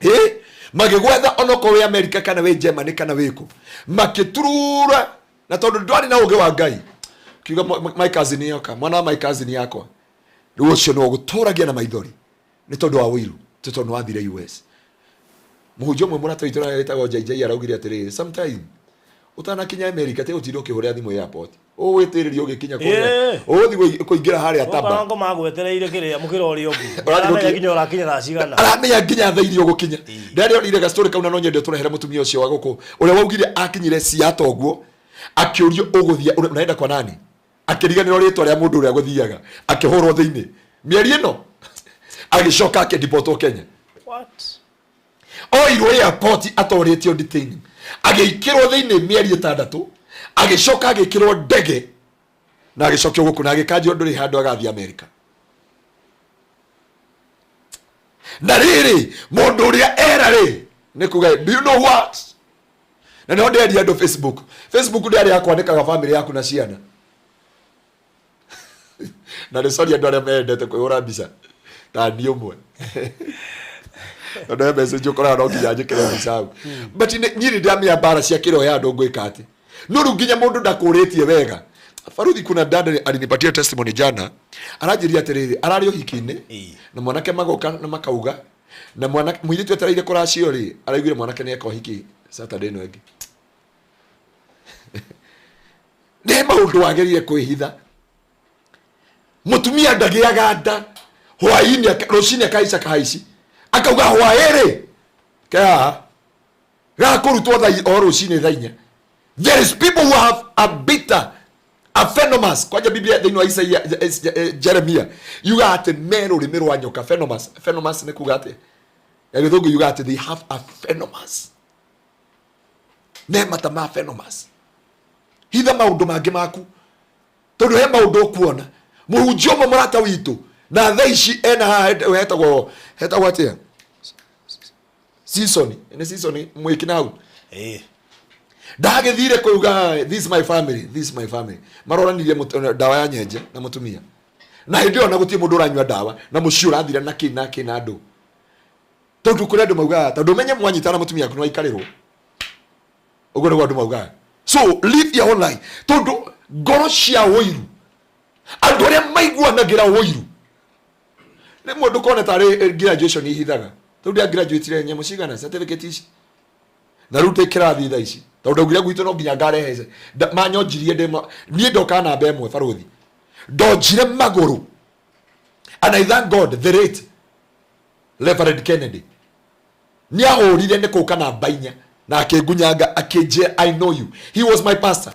Ĩ magĩgwetha onokorwo wĩ America kana wĩ Germany kana wĩ kũ, makĩturura, na tondũ ndwarĩ na ũgĩ wa Ngai, kiuga, "My cousin yoka, mwana wa my cousin yakwa." Rĩu ũcio nĩwe ũgũtũragia na maithori nĩ tondũ wa ũiru, ti tondũ nĩwathire US. Mũhunjia ũmwe mũrata witũ wĩtagwo JJ araugire atĩrĩrĩ, sometime ũtanakinya America te ũtinde ũkĩhũrĩra thimũ airport, ũgwĩtĩrĩria ũgĩkinya kũrĩa ũgũthiĩ kũingĩra harĩa taba. Ũkarango magwetereire kĩrĩa mũkĩra ũrĩa ũngĩ. Ũrathiĩ Aramenya nginya ũrakinya thaa cigana. Aramenya nginya thaa iria ũgũkinya. Ndarĩ gastori kau, na no nyende tũrehere mũtumia ũcio wa gũkũ ũrĩa waugire akinyire Seattle ũguo, akĩũrio, "Ũgũthiĩ unaenda kwa nani?" Akĩriganĩrwo rĩtwa rĩa mũndũ ũrĩa gũthiaga, akĩhũrwo thĩinĩ mĩeri ĩno, agĩcoka akĩdipotwo Kenya. What? Oirwo airport atorĩtio detaining, agĩikĩrwo thĩinĩ mĩeri 6, agĩcoka agĩkĩrwo ndege na agĩcokio gũkũ na agĩkanjwo ndũrĩ handũ agathiĩ America. Na rĩrĩ, mũndũ ũrĩa era rĩ, nĩ kuga, "Do you know what?" Na nĩho ndĩreria andũ Facebook. Facebook ndĩ arĩa akwandĩkaga family yaku na ciana, na nĩ sorry andũ arĩa mendete kwĩhũra mbica ta niĩ ũmwe, tondũ he message ũkoraga no nginya njĩkĩre mbica hau. But niĩ nĩ ndĩramenya mbara cia kĩroho ya andũ ngwĩka atĩ no rĩu nginya mũndũ ndakũrĩtie wega. Baruthi, kuna dada alinipatia testimony jana, aranjĩria atĩrĩrĩ, ararĩ ũhiki-inĩ na mwanake magoka na makauga na mwana mũirĩtu etereire kũracio rĩ, araiguire mwanake nĩ eka ũhiki Saturday ĩno ĩngĩ. Nĩ maũndũ wagĩrĩire kwĩhitha. Mũtumia ndagĩaga nda hwaĩ-inĩ, rũcinĩ akahaica kahaici, akauga hwaĩ rĩ ke haha gakũrutwo thaa o rũcinĩ thaa 4. There is people who have a bitter, a venomous. Kwanja Biblia thĩinĩ wa Isaia, Jeremia yugaga atĩ me rũrĩmĩ rwa nyoka, venomous. Venomous nĩ kuga atĩ ya Gĩthũngũ yugaga atĩ they have a venomous, me mata ma venomous. Hitha maũndũ mangĩ maku, tondũ he maũndũ ũkuona. Mũhunjia ũmwe mũrata witũ na thaa ici ena haha hetagwo atĩa, season nĩ season mwĩki na hau. Ndagĩthire kuuga, "This is my family, this is my family." Maroranirie ndawa ya nyenje na mũtumia. Na hĩndĩ ĩyo na gũtirĩ mũndũ ũranyua ndawa na mũciĩ ũrathira na kĩ na kĩ na andũ, tondũ kũrĩ andũ maugaga, tondũ ũmenye mwanyitana mũtumia waku nĩwaikarĩrwo. Ũguo nĩguo andũ maugaga. So live your own life, tondũ ngoro cia ũiru, andũ arĩa maiguanagĩra ũiru, rĩmwe ndũkone tarĩ graduation ihithaga. Rĩu ndĩa graduate nyamũ cigana, certificate ici, na rĩu ndĩ kĩrathi thaa ici, tondũ ndaugire gwitũ no nginya ngarehe. Manyonjirie ndĩ niĩ ndoka namba 1, barũthi, ndonjire magũrũ. And I thank God the late Reverend Kennedy nĩ ahũrire nĩ kũka namba 4 na akĩngunyanga, akĩnjĩra, "I know you." He was my pastor.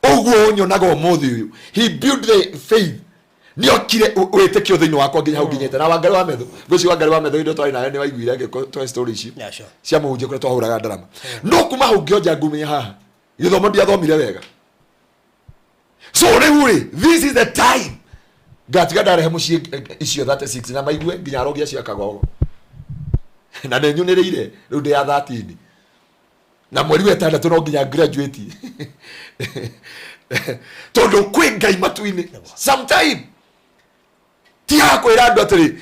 Ũguo ũnyonaga ũmũthĩ ũyũ, he built the faith, nĩ okire wĩtĩkio thĩinĩ wakwa nginya hau nginyĩte. Na Wangari wa Methu, ngwĩciria Wangari wa Methu hĩndĩ ĩyo twarĩ nawe nĩ waiguire ngĩtwa story icio Yeah, sure. cia mũhunjia kũrĩa twahũraga ndarama. No kuma hau ngĩonja ngumia haha, gĩthomo ndiathomire wega. So rĩu rĩ, this is the time ngatiga ndarehe mũciĩ icio 36 na maigue nginya arogi acio akagogo na nĩ nyunĩrĩire. Rĩu ndĩ ya 13 na mweri wa 6 no nginya graduate, tondũ kwĩ Ngai matu-inĩ. Sometime ti hakwĩra andũ atĩrĩ,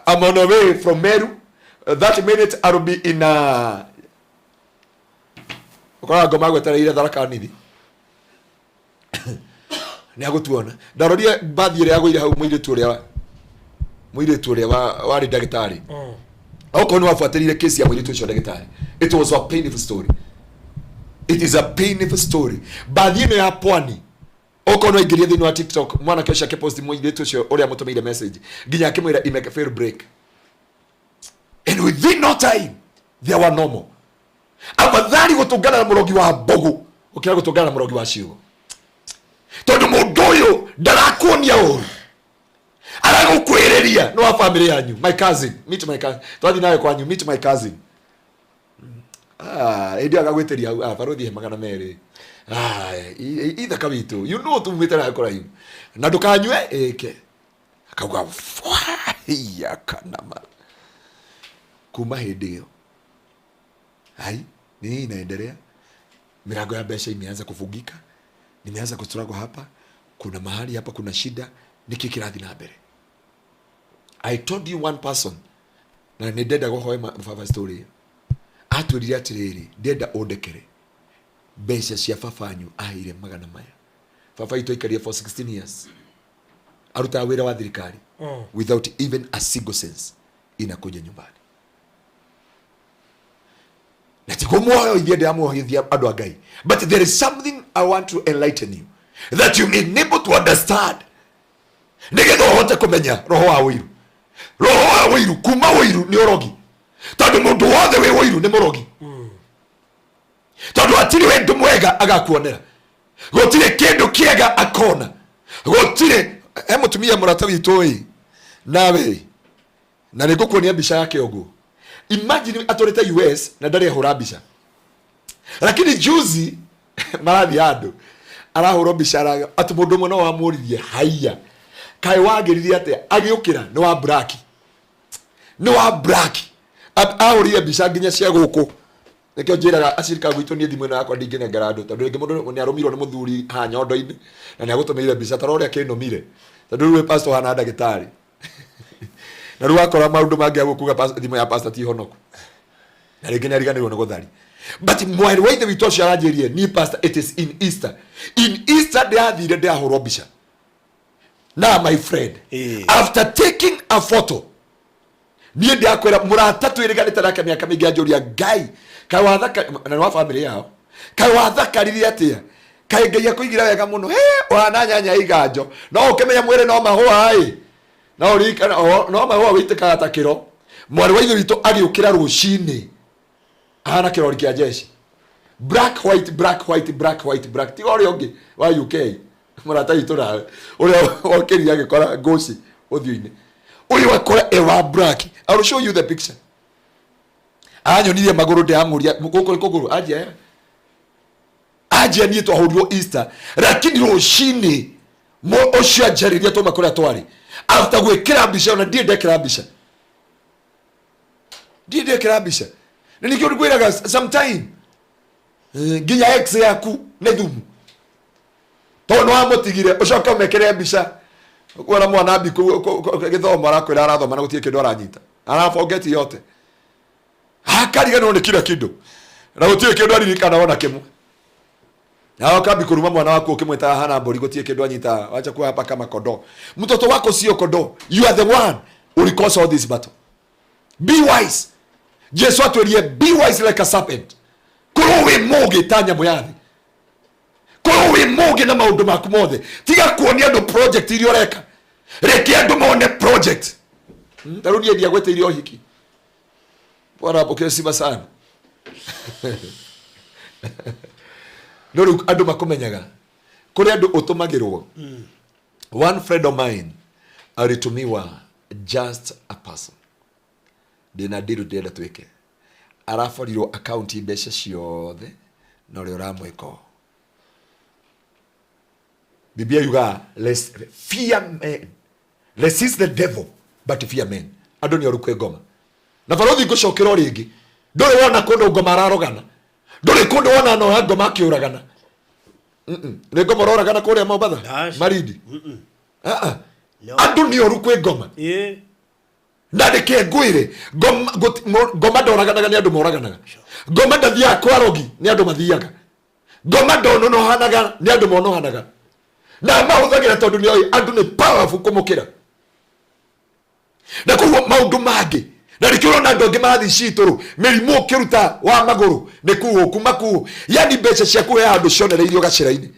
"I'm on the way from Meru. That minute I'll be in a." Ũkoraga ngoma gwetereire Tharaka Nithi nĩ agũtuona. Ndarorire mbathi ĩrĩa yagũire hau, mũirĩtu ũrĩa warĩ ndagĩtarĩ. Okorwo nĩ wabuatĩrĩire kesi ya mũirĩtu ũcio ndagĩtarĩ, it was a painful story, it is a painful story. Mbathi ĩno ya Pwani, okorwo no aingĩrie thĩinĩ wa TikTok, mwanake ũcio akĩpost mũirĩtu ũcio ũrĩa mũtũmĩire message nginya akĩmwĩra imeke fail break, and within no time there were no more. Afadhali gũtũngana na mũrogi wa mbũgũ gũkĩra gũtũngana na mũrogi wa ciugo, tondũ mũndũ ũyũ ndarakuonia ũru, aragũkwĩrĩria nĩ wa family yanyu. "My cousin, meet my cousin." Twathiĩ nawe kwanyu, "Meet my cousin." Ah, hĩndĩ ĩyo agagwĩtĩria hau, "Ah, barũthi, he 200." "Ah, ithaka witũ, you know tumĩte nawe kũraihu na ndũkanyue ĩke." Akauga ya kanama. Kuma hĩndĩ ĩyo, hai, nini inaendelea? Milango ya mbeca imeanza kufungika, nimeanza kustruggle hapa, kuna mahali hapa kuna shida. Niki kĩrathiĩ na mbere? I told you one person, na nĩ ndenda gũhoe baba story ĩyo. Atwĩrire atĩrĩrĩ, "Ndĩrenda ũndekere mbeca cia baba wanyu aheire magana maya." Baba itũ aikarire for 16 years arutaga wĩra wa thirikari without even a single sense inakuja nyumbani. Na ti kũmuohithia ndĩramuohithia, andũ a Ngai, but there is something I want to enlighten you that you may be able to understand, nĩgetha ũhote kũmenya roho wa ũiru. Roho wa ũiru, kuma ũiru nĩ ũrogi, tondũ mũndũ wothe wĩ ũiru nĩ mũrogi, tondũ hatirĩ wendo mwega agakuonera, gũtirĩ kĩndũ kĩega akona, gũtirĩ. He mũtumia mũrata witũ ĩ nawe, na nĩ ngũkuonia mbica yake ũguo. Imagine atũrĩte US na ndarĩ ahũra mbica, lakini juzi marathiĩ handũ arahũrwo mbica, atĩ mũndũ ũmwe no wamũririe, "Haiya, kaĩ wagĩrire atĩa?" Agĩũkĩra nĩ wa black, nĩ wa black. Ahũrire mbica nginya cia gũkũ. Nĩkĩo njĩraga acirika gwitũ, niĩ thimũ ĩno yakwa ndingĩnengera andũ, tondũ rĩngĩ mũndũ nĩ arũmirwo nĩ mũthuri haha nyondo-inĩ na nĩ agũtũmĩire mbica ta ũrĩa kĩnũmire, tondũ rĩu wĩ pastor hana ndagĩtarĩ, na rĩu wakora maũndũ mangĩ agũkuga thimũ ya pastor ti honoku, na rĩngĩ nĩ ariganĩirwo nĩ gũthari. But mwarĩ wa ithe witũ ũcio aranjĩrire ni, "Pastor, it is in Easter, in Easter ndĩrathire ndĩrahũrwo mbica na my friend." After taking a photo, niĩ ndĩrakwĩra mũrata twĩrĩganĩte nake mĩaka mĩingĩ anjũria, "Ngai, kaĩ wathaka," na nĩ wa family yao, "kaĩ wathakarire atĩa? Kaĩ Ngai akũigire wega mũno? He ũhana nyanya iganjo." No ũkĩmenya mwĩrĩ no mahũa ĩ, no ũririkana no mahũa wĩitĩkaga ta kĩro. Mwarĩ wa ithe witũ agĩũkĩra rũcinĩ ahana kĩrori kĩa jeshi, black, white, black, white, black, white, black. Tiga ũrĩa ũngĩ wa UK, mũrata witũ nawe ũrĩa okĩrire agĩkora ngũci ũthiũ-inĩ, ũyũ akora e wa black. I will show you the picture. Anyonirie magũrũ, ndĩramũria, "Gũkũ nĩ kũgũrũ?" Anjia anjia, "Niĩ twahũrirwo Easter, lakini rũcinĩ ũcio anjarĩria twauma kũrĩa twarĩ after gwĩkĩra mbica, ona ndirĩ ndekĩra mbica, ndirĩ ndekĩra mbica." Na nĩkĩo ngwĩraga sometime, nginya ex yaku nĩ thumu, tondũ nĩ wamũtigire ũcoke ũmekĩre mbica. Kuona mwana ambi gĩthomo arakwĩra arathoma na gũtirĩ kĩndũ aranyita, arabongeti yote, akariganĩrwo nĩ kila kĩndũ na gũtirĩ kĩndũ aririkana ona kĩmwe. Na ukambi kuruma mwana wako ukimwita hana mbori, gũtirĩ kĩndũ anyita, wacha kuwa hapa kama kondoo. Mtoto wako sio kondoo. You are the one who cause all this battle. Be wise. Jesu atwĩrire, "Be wise like a serpent." Korwo wĩ mũgĩ ta nyamũ ya thĩ, korwo wĩ mũgĩ na maũndũ maku mothe. Tiga kuonia andũ project iria ũreka, reke andũ mone project. Ta rĩu niĩ ndiagwĩtĩire ũhiki. Bwana apokee sifa sana. No rĩu andũ makũmenyaga kũrĩ andũ ũtũmagĩrwo. One friend of mine alitumiwa just a person, ndĩna ndiru ndĩrenda twĩke, araborirwo akaunti mbeca ciothe na ũrĩa ũramwĩka ũũ. Biblia yugaga, "Let's fear men, resist the devil but fear men." Andũ nĩ oru kwĩ ngoma. Na barothi ngũcokera o rĩngĩ, ndũrĩ wona kũndũ ngoma ararogana, ndũrĩ kũndũ wona noya ngoma akĩũragana. Nĩ ngoma ũroragana kũrĩa Mombatha? Aca. Marindi. Ah, ah. No. Andũ nĩ oru kwĩ ngoma. Na reke ngwĩre, ngoma ndoraganaga, nĩ andũ moraganaga. Ngoma ndathiaga kwa rogi, nĩ andũ mathiaga. Ngoma ndononohanaga, nĩ andũ monohanaga na mahũthagĩra, tondũ nĩ oĩ andũ nĩ powerful kũmũkĩra. Na koguo maũndũ mangĩ, na nĩkĩo ũrona andũ angĩ marathiĩ citũrũ mĩrimũ ũkĩruta wa magũrũ nĩ kuo kuma kuo, yani mbeca ciaku he handũ cionereirio gacĩra-inĩ,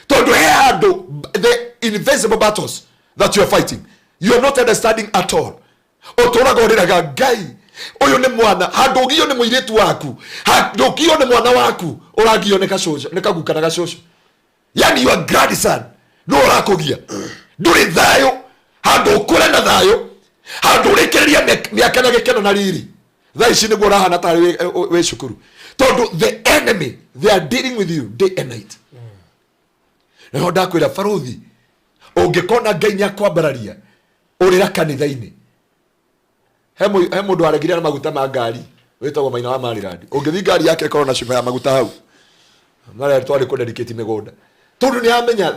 tondũ he handũ the invisible battles that you are fighting, you are not understanding at all. Ũtũraga ũrĩraga, Ngai, ũyũ nĩ mwana, handũ ũgio nĩ mũirĩtu waku, handũ ũgio nĩ mwana waku, ũragio nĩ gacũcũ, nĩ kaguka na gacũcũ, yani your grandson nĩ ũrakũgia. Ndũrĩ thayũ. Handũ ũkũre na thayũ, handũ ũrĩkĩrĩria mĩaka na gĩkeno na riri, thaa ici nĩguo ũrahana tarĩ wĩ cukuru, tondũ the enemy, they are dealing with you day and night. Naho ndakwĩra barothi, ũngĩkona Ngai nĩ akwambararia, ũrĩra kanitha-inĩ. He mũndũ waregire na maguta ma ngari wĩtagwo Maina wa Maryland. Ũngĩthiĩ ngari yake ĩkorwo na cuba ya maguta hau marĩa twarĩ kũdedicate mĩgũnda, tondũ nĩ amenya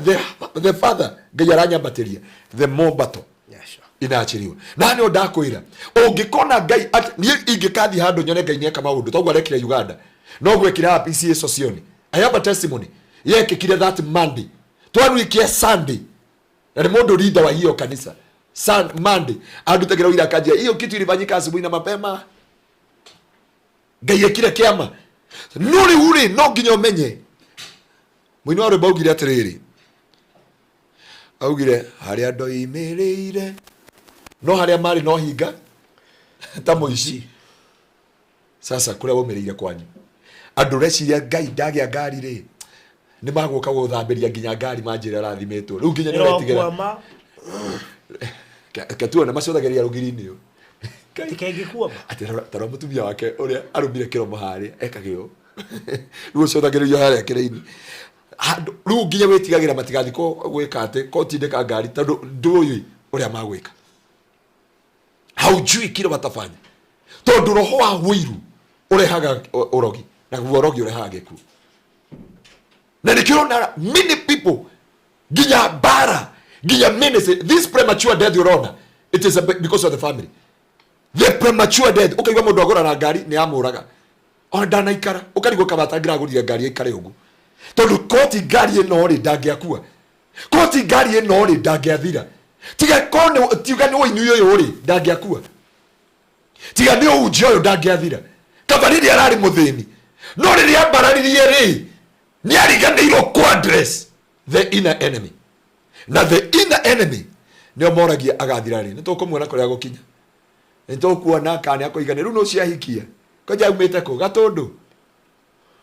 the father Ngai aranyambatĩria, the more battle inaachiriwa. Na nĩ ndakwĩra, ũngĩkona Ngai niĩ ingĩkathiĩ handũ nyone Ngai nĩeka maũndũ toguo arekire Uganda, no gwekire PCA Sosioni. I have a testimony yekĩkire that Monday, twaruikia Sunday, na nĩ mũndũ leader wa hiyo kanisa. Monday andutagĩra wĩra, akanjia hiyo kitu ilifanyika asubuhi na mapema, Ngai ekire kĩama. No rĩu rĩ, no nginya ũmenye mũini wa rwĩmbo augire atĩrĩrĩ, augire harĩa ndoimĩrĩire no harĩa marĩ no hinga ta mũici. Sasa kũrĩa waumĩrĩire kwanyu, andũ reciria Ngai ndagĩa ngari rĩ, nĩ magũka gũthambĩria nginya ngari, manjĩra arathimĩtwo rĩu nginya nĩ ũretigĩra. Ĩrokwama. Ketuona macũthagĩria rũgiri-inĩ ũyũ. Tikengĩkuama. Atĩ tarora mũtumia wake ũrĩa arũmire kĩromo harĩa ekage ũũ, rĩu ũcũthagĩrĩrio harĩa kĩrĩ-inĩ. Handũ rĩu nginya wĩtigagĩra matigathiĩ gwĩka atĩ kotindĩka ngari, tondũ ndũĩ ũrĩa magwĩka, haujui kile watafanya, tondũ roho wa wĩiru ũrehaga ũrogi, naguo ũrogi ũrehaga gĩkuũ. Na nĩkĩo ũrona many people, nginya mbara, nginya ministry, this premature death ũrona, it is because of the family, the premature death. Ũkaigua mũndũ agũra na ngari nĩ amũraga ona ndanaikara, ũkarigwo kaba atangĩragũrire ngari aikare ũguo, tondũ koti ngari ĩno rĩ ndangĩakua, koti ngari ĩno rĩ ndangĩathira, tiga ko nĩ tiga nĩ ũini ũyũ rĩ ndangĩakua, tiga nĩ ũhunjia ũyũ ndangĩathira. Kaba rĩrĩa ararĩ mũthĩni, no rĩrĩa ambararirie rĩ, nĩ ariganĩirwo kũ address the inner enemy. Na the inner enemy nĩo moragia agathira rĩ. Nĩ tũkũmuona kũrĩa gũkinya, nĩ tũkuona kana nĩ akũigana. Rĩu nũ ciahikia kwanja aumĩte kũ gatũndũ?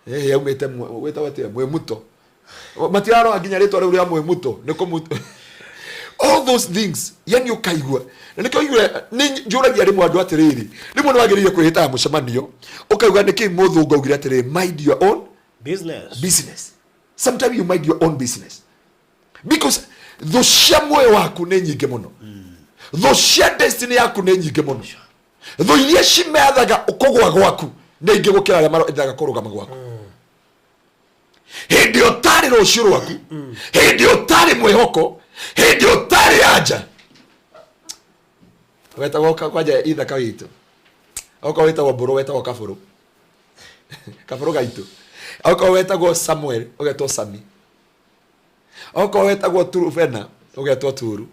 Ĩĩ, aumĩte wĩtagwo atĩa, Mwĩmuto. Matirarora nginya rĩtwa rĩu rĩa Mwĩmuto nĩ kũmuto, all those things. Yani ũkaigua, na nĩkĩo igue nĩ njũragia rĩmwe andũ atĩrĩrĩ, rĩmwe nĩ wagĩrĩire kwĩhĩtaga mũcemanio, ũkauga nĩkĩ mũthũngũ augire atĩrĩrĩ, "Mind your own business." Business. Sometimes you mind your own business, because thũ cia muoyo waku nĩ nyingĩ mũno, thũ cia destiny yaku nĩ nyingĩ mũno, thũ iria cimethaga kũgwa gwaku nĩ ingĩ gũkĩra arĩa marethaga kũrũgama gwaku. Hĩndĩ ĩyo ũtarĩ rũciũ rwaku, hĩndĩ ĩyo ũtarĩ mwĩhoko, Hĩndĩ ũtarĩ anja wetagwo kwanja ithaka witũ, okorwo wĩtagwo mbũrũ wetagwo kabũrũ, kabũrũ gaitũ, okorwo wetagwo Samuel ũgetwo Sami, okorwo wetagwo Turufena ũgetwo Turu.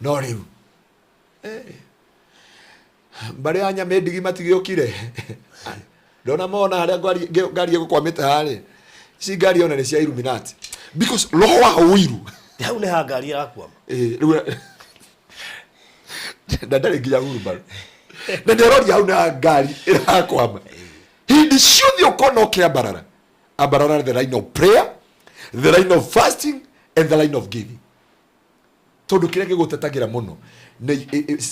No rĩu mbarĩ ya Nyamĩndigi matigĩũkire, ndona mona harĩa ngari ĩgũkwamĩte harĩa, ici ngari ona nĩ cia Illuminati, because roho wa ũiru. Hau nĩ ha ngari ĩrakwama. Rĩu na ndarĩ nginya hurumbarũ na nĩ aroria hau na ngari ĩrakwama. Hĩndĩ ciothe ũkona ũkĩambarara, ambarara the line of prayer, the line of fasting and the line of giving, tondũ kĩrĩa gĩgũtetagĩra mũno nĩ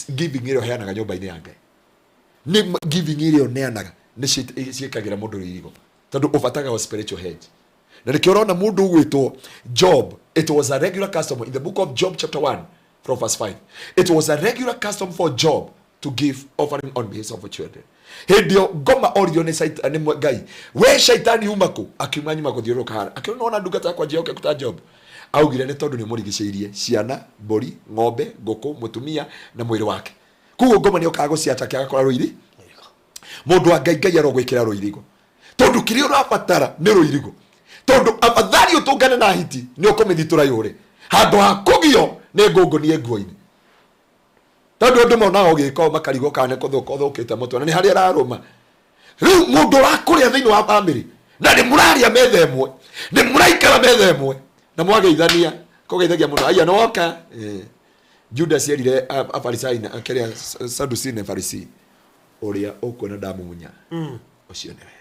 giving ĩrĩa ũheanaga nyũmba-inĩ ya Ngai, nĩ giving ĩrĩa ũneanaga nĩ ciĩkagĩra mũndũ rũirigo, tondũ ũbataga o spiritual hedge. Na nĩkĩo ũrona mũndũ ũgwĩtwo Job, it was a regular custom in the book of Job chapter 1 from verse 5, it was a regular custom for Job to give offering on behalf of children. Hĩndĩ ĩyo ngoma oririo nĩ nĩ Ngai, we Shaitani uma kũ? Akiuma nyuma gũthiũrũrũka hara, akĩona ona ndungata yakwa njĩhokeku ta Job. Augire nĩ tondũ nĩ mũrigicĩirie ciana, mbũri, ng'ombe, ngũkũ, mũtumia na mwĩrĩ wake. Koguo ngoma nĩ okaga gũciatake agakora rũiri. Mũndũ wa Ngai, Ngai arogwĩkĩra rũirigo, tondũ kĩrĩa ũrabatara nĩ rũirigo, tondũ afadhali ũtũngane na hiti nĩ ũkũmĩthitũra yũre handũ ha kũgio nĩ ngũngũnie nguo-inĩ, tondũ andũ monaga ũgĩka makarigwo kana nĩ kũthũka ũthũkĩte mũtwe na nĩ harĩa ararũma. Rĩu mũndũ ũrakũrĩa thĩinĩ wa bamĩrĩ na nĩ mũrarĩa metha ĩmwe, nĩ mũraikara metha ĩmwe na mwageithania kũgeithagia mũno, aya nĩ woka. Judas erire Afarisai na kĩrĩa Sadusi na Farisi, ũrĩa ũkuona ndamumunya ũcio nĩwe,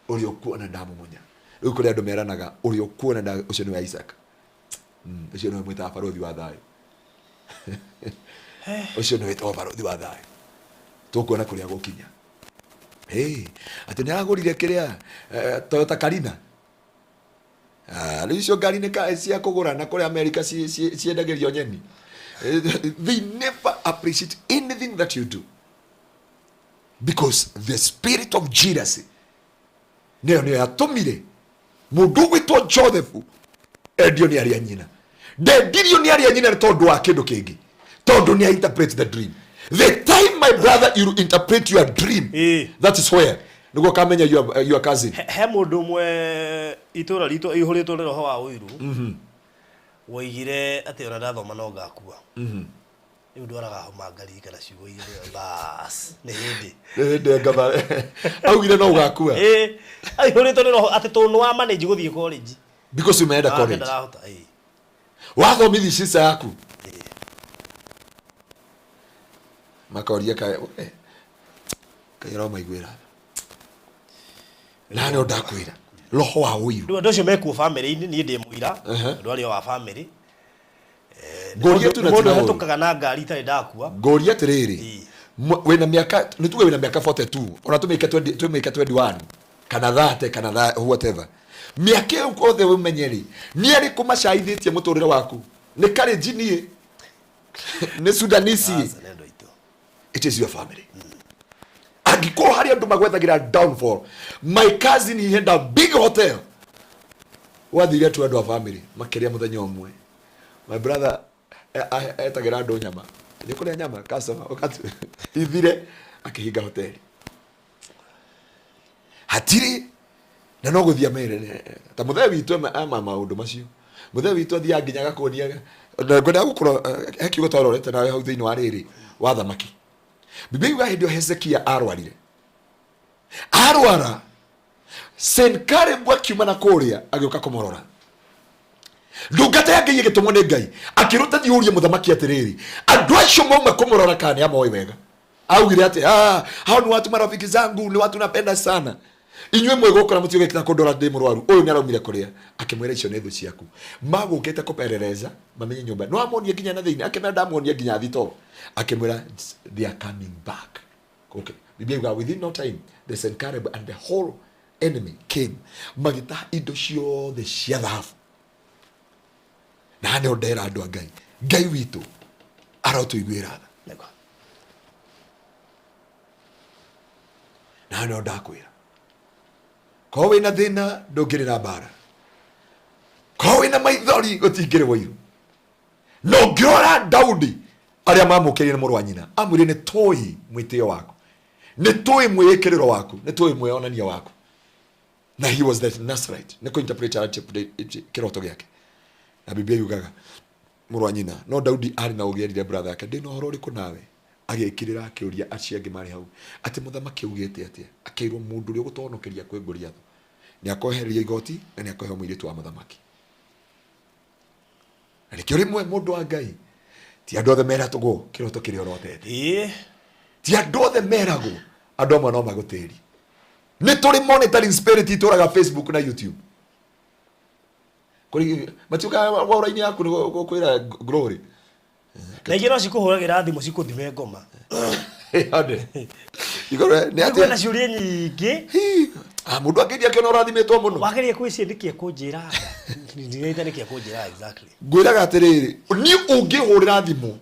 ũrĩa ũkuona ndamumunya. Rĩu kũrĩ andũ meranaga ũrĩa ũkuona ũcio nĩwe Isaac, ũcio nĩwe mwĩtaga barũthi wa thayũ, ũcio nĩwe wĩtagwo barũthi wa thayũ. Tũkuona kũrĩa gũkinya. Hey, atĩ nĩ aragũrire kĩrĩa Toyota Carina. Rĩu icio ngari nĩ cia kũgũra na kũrĩa America ciendagĩrio nyeni. They never appreciate anything that you do because the spirit of jealousy nĩyo nĩyo yatũmire mũndũ ũgwĩtwo Joseph endio nĩ arĩa nyina. Ndendirio nĩ arĩa nyina nĩ tondũ wa kĩndũ kĩngĩ, tondũ nĩ interpret the dream. The time, my brother, you interpret your dream, that is where nĩguo ũkamenya your cousin. He mũndũ ũmwe itũra ritũ ĩihũrĩtwo nĩ roho wa ũiru woigire atĩ ona ndathoma no ngakua. Rĩu ndwaraga homa ngaririkana ciugo iria, bas, nĩ hĩndĩ. Nĩ hĩndĩ ngaba augire no ũgakua. Ĩ, aihũrĩtwo nĩ roho atĩ tondũ nĩ wa manage gũthiĩ college. Because umeenda Nake college. Ndarahota, ĩ. Wathomithi cica yaku makoria kaĩ we, kaĩ ũromaiguĩra na nĩ ndakwĩra roho wa ũiru. Rĩu andũ acio mekuo bamĩrĩ-inĩ, niĩ ndĩ mũira, andũ arĩa o wa bamĩrĩ. Ngũria tu na Mũndũ tina ũru. hetũkaga na ngari itarĩ ndakua. Ngũria atĩrĩrĩ, wĩna mĩaka, nĩ tuge wĩna mĩaka 42, ona tũmĩke 20, tũmĩke 21 kana 30 kana whatever, mĩaka ĩyo othe ũmenye rĩ, nĩ arĩkũ macaithĩtie mũtũrĩre waku? Nĩ karĩnji niĩ nĩ Sudanisi? Aca, nĩ andũ aitũ. It is your family. Angĩkorwo harĩ andũ magwethagĩra downfall, my cousin, he had a big hotel, wathire tu andũ a family makĩria mũthenya ũmwe, my brother, etagĩra andũ nyama, nĩ kũrĩa nyama, customer ũkatu ithire, akĩhinga hoteli hatirĩ na no gũthiĩ amere ta mũthee witũ ama maũndũ macio. Mũthee witũ athiaga nginya agakuonia na ngwendaga gũkorwo he kiugo twarorete nawe hau thĩinĩ wa rĩrĩ wa thamaki. Biblia yuga hĩndĩ ĩyo Hezekia arwarire, arwara, Senkarebu akiuma na kũrĩa agĩũka kũmũrora. Ndungata ya Ngai ĩgĩtũmwo nĩ Ngai akĩrũta, thiĩ ũrie mũthamaki atĩrĩrĩ, andũ acio mauma kũmũrora kana nĩ amoĩ wega. Augire atĩ, "Ah, hao ni watu marafiki zangu, ni watu napenda sana. Inyuĩ mwĩgũkora mũtiũgĩkĩta kũndora ndĩ mũrwaru, ũyũ nĩ araumire kũrĩa." Akĩmwĩra, icio nĩ thũ ciaku, magũkĩte kũperereza mamenye nyũmba no amonie nginya na thĩinĩ. Akĩmwĩra ndamuonia nginya thito. Akĩmwĩra they are coming back. Okay, Biblia yuga within no time the Sennacherib and the whole enemy came, magĩtaha indo ciothe cia thahabu. Na nĩho ndera andũ a Ngai, Ngai witũ arotũiguĩra tha. Nĩguo. Na nĩho ndakwĩra, korwo wĩna thĩna ndũngĩrĩra mbara, korwo wĩna maithori gũtingĩrĩ wũiru. Na ũngĩrora Daudi, arĩa mamũkĩrire nĩ mũrũ wa nyina, amwĩrire nĩ tũĩ mwĩtĩo waku, nĩ tũĩ mwĩĩkĩrĩro waku, nĩ tũĩ mwĩonania waku. Na he was the Nazarite, nĩ kũ-interpret kĩroto gĩake. Na Biblia yugaga mũrũ wa nyina. No Daudi arĩ na ũgĩ, erire brother yake, ndĩna ũhoro ũrĩkũ nawe? Agĩkirĩra akĩũria acio angĩ marĩ hau atĩ mũthamaki augĩte atĩa. Akĩrwo mũndũ ũrĩa ũgũtũhonokeria kwĩ Goliath nĩ akohererio igoti na nĩ akoheo mũirĩtu wa mũthamaki. Na nĩkĩo rĩmwe, mũndũ wa Ngai, ti andũ othe meratũgwo kĩroto kĩrĩa ũrotete. Ti andũ othe meragwo, andũ amwe no magũtĩri. Nĩ tũrĩ monitoring spirit itũraga Facebook na YouTube. Kũrĩ matiũkaga waũra-inĩ yaku nĩ gũkwĩra glory. Na ingĩ no cikũhũragĩra thimũ cikũthime ngoma. Ande. Igoro nĩ kwĩna atĩa? Ciũria nyingĩ. Hi, mũndũ angĩthiĩ akĩona ũrathimĩtwo mũno. Wageria kwĩcia nĩkĩ ekũnjĩra, ndiraita nĩkĩ ekũnjĩra exactly. Ngwĩraga atĩrĩrĩ, niĩ ũngĩhũrĩra thimũ,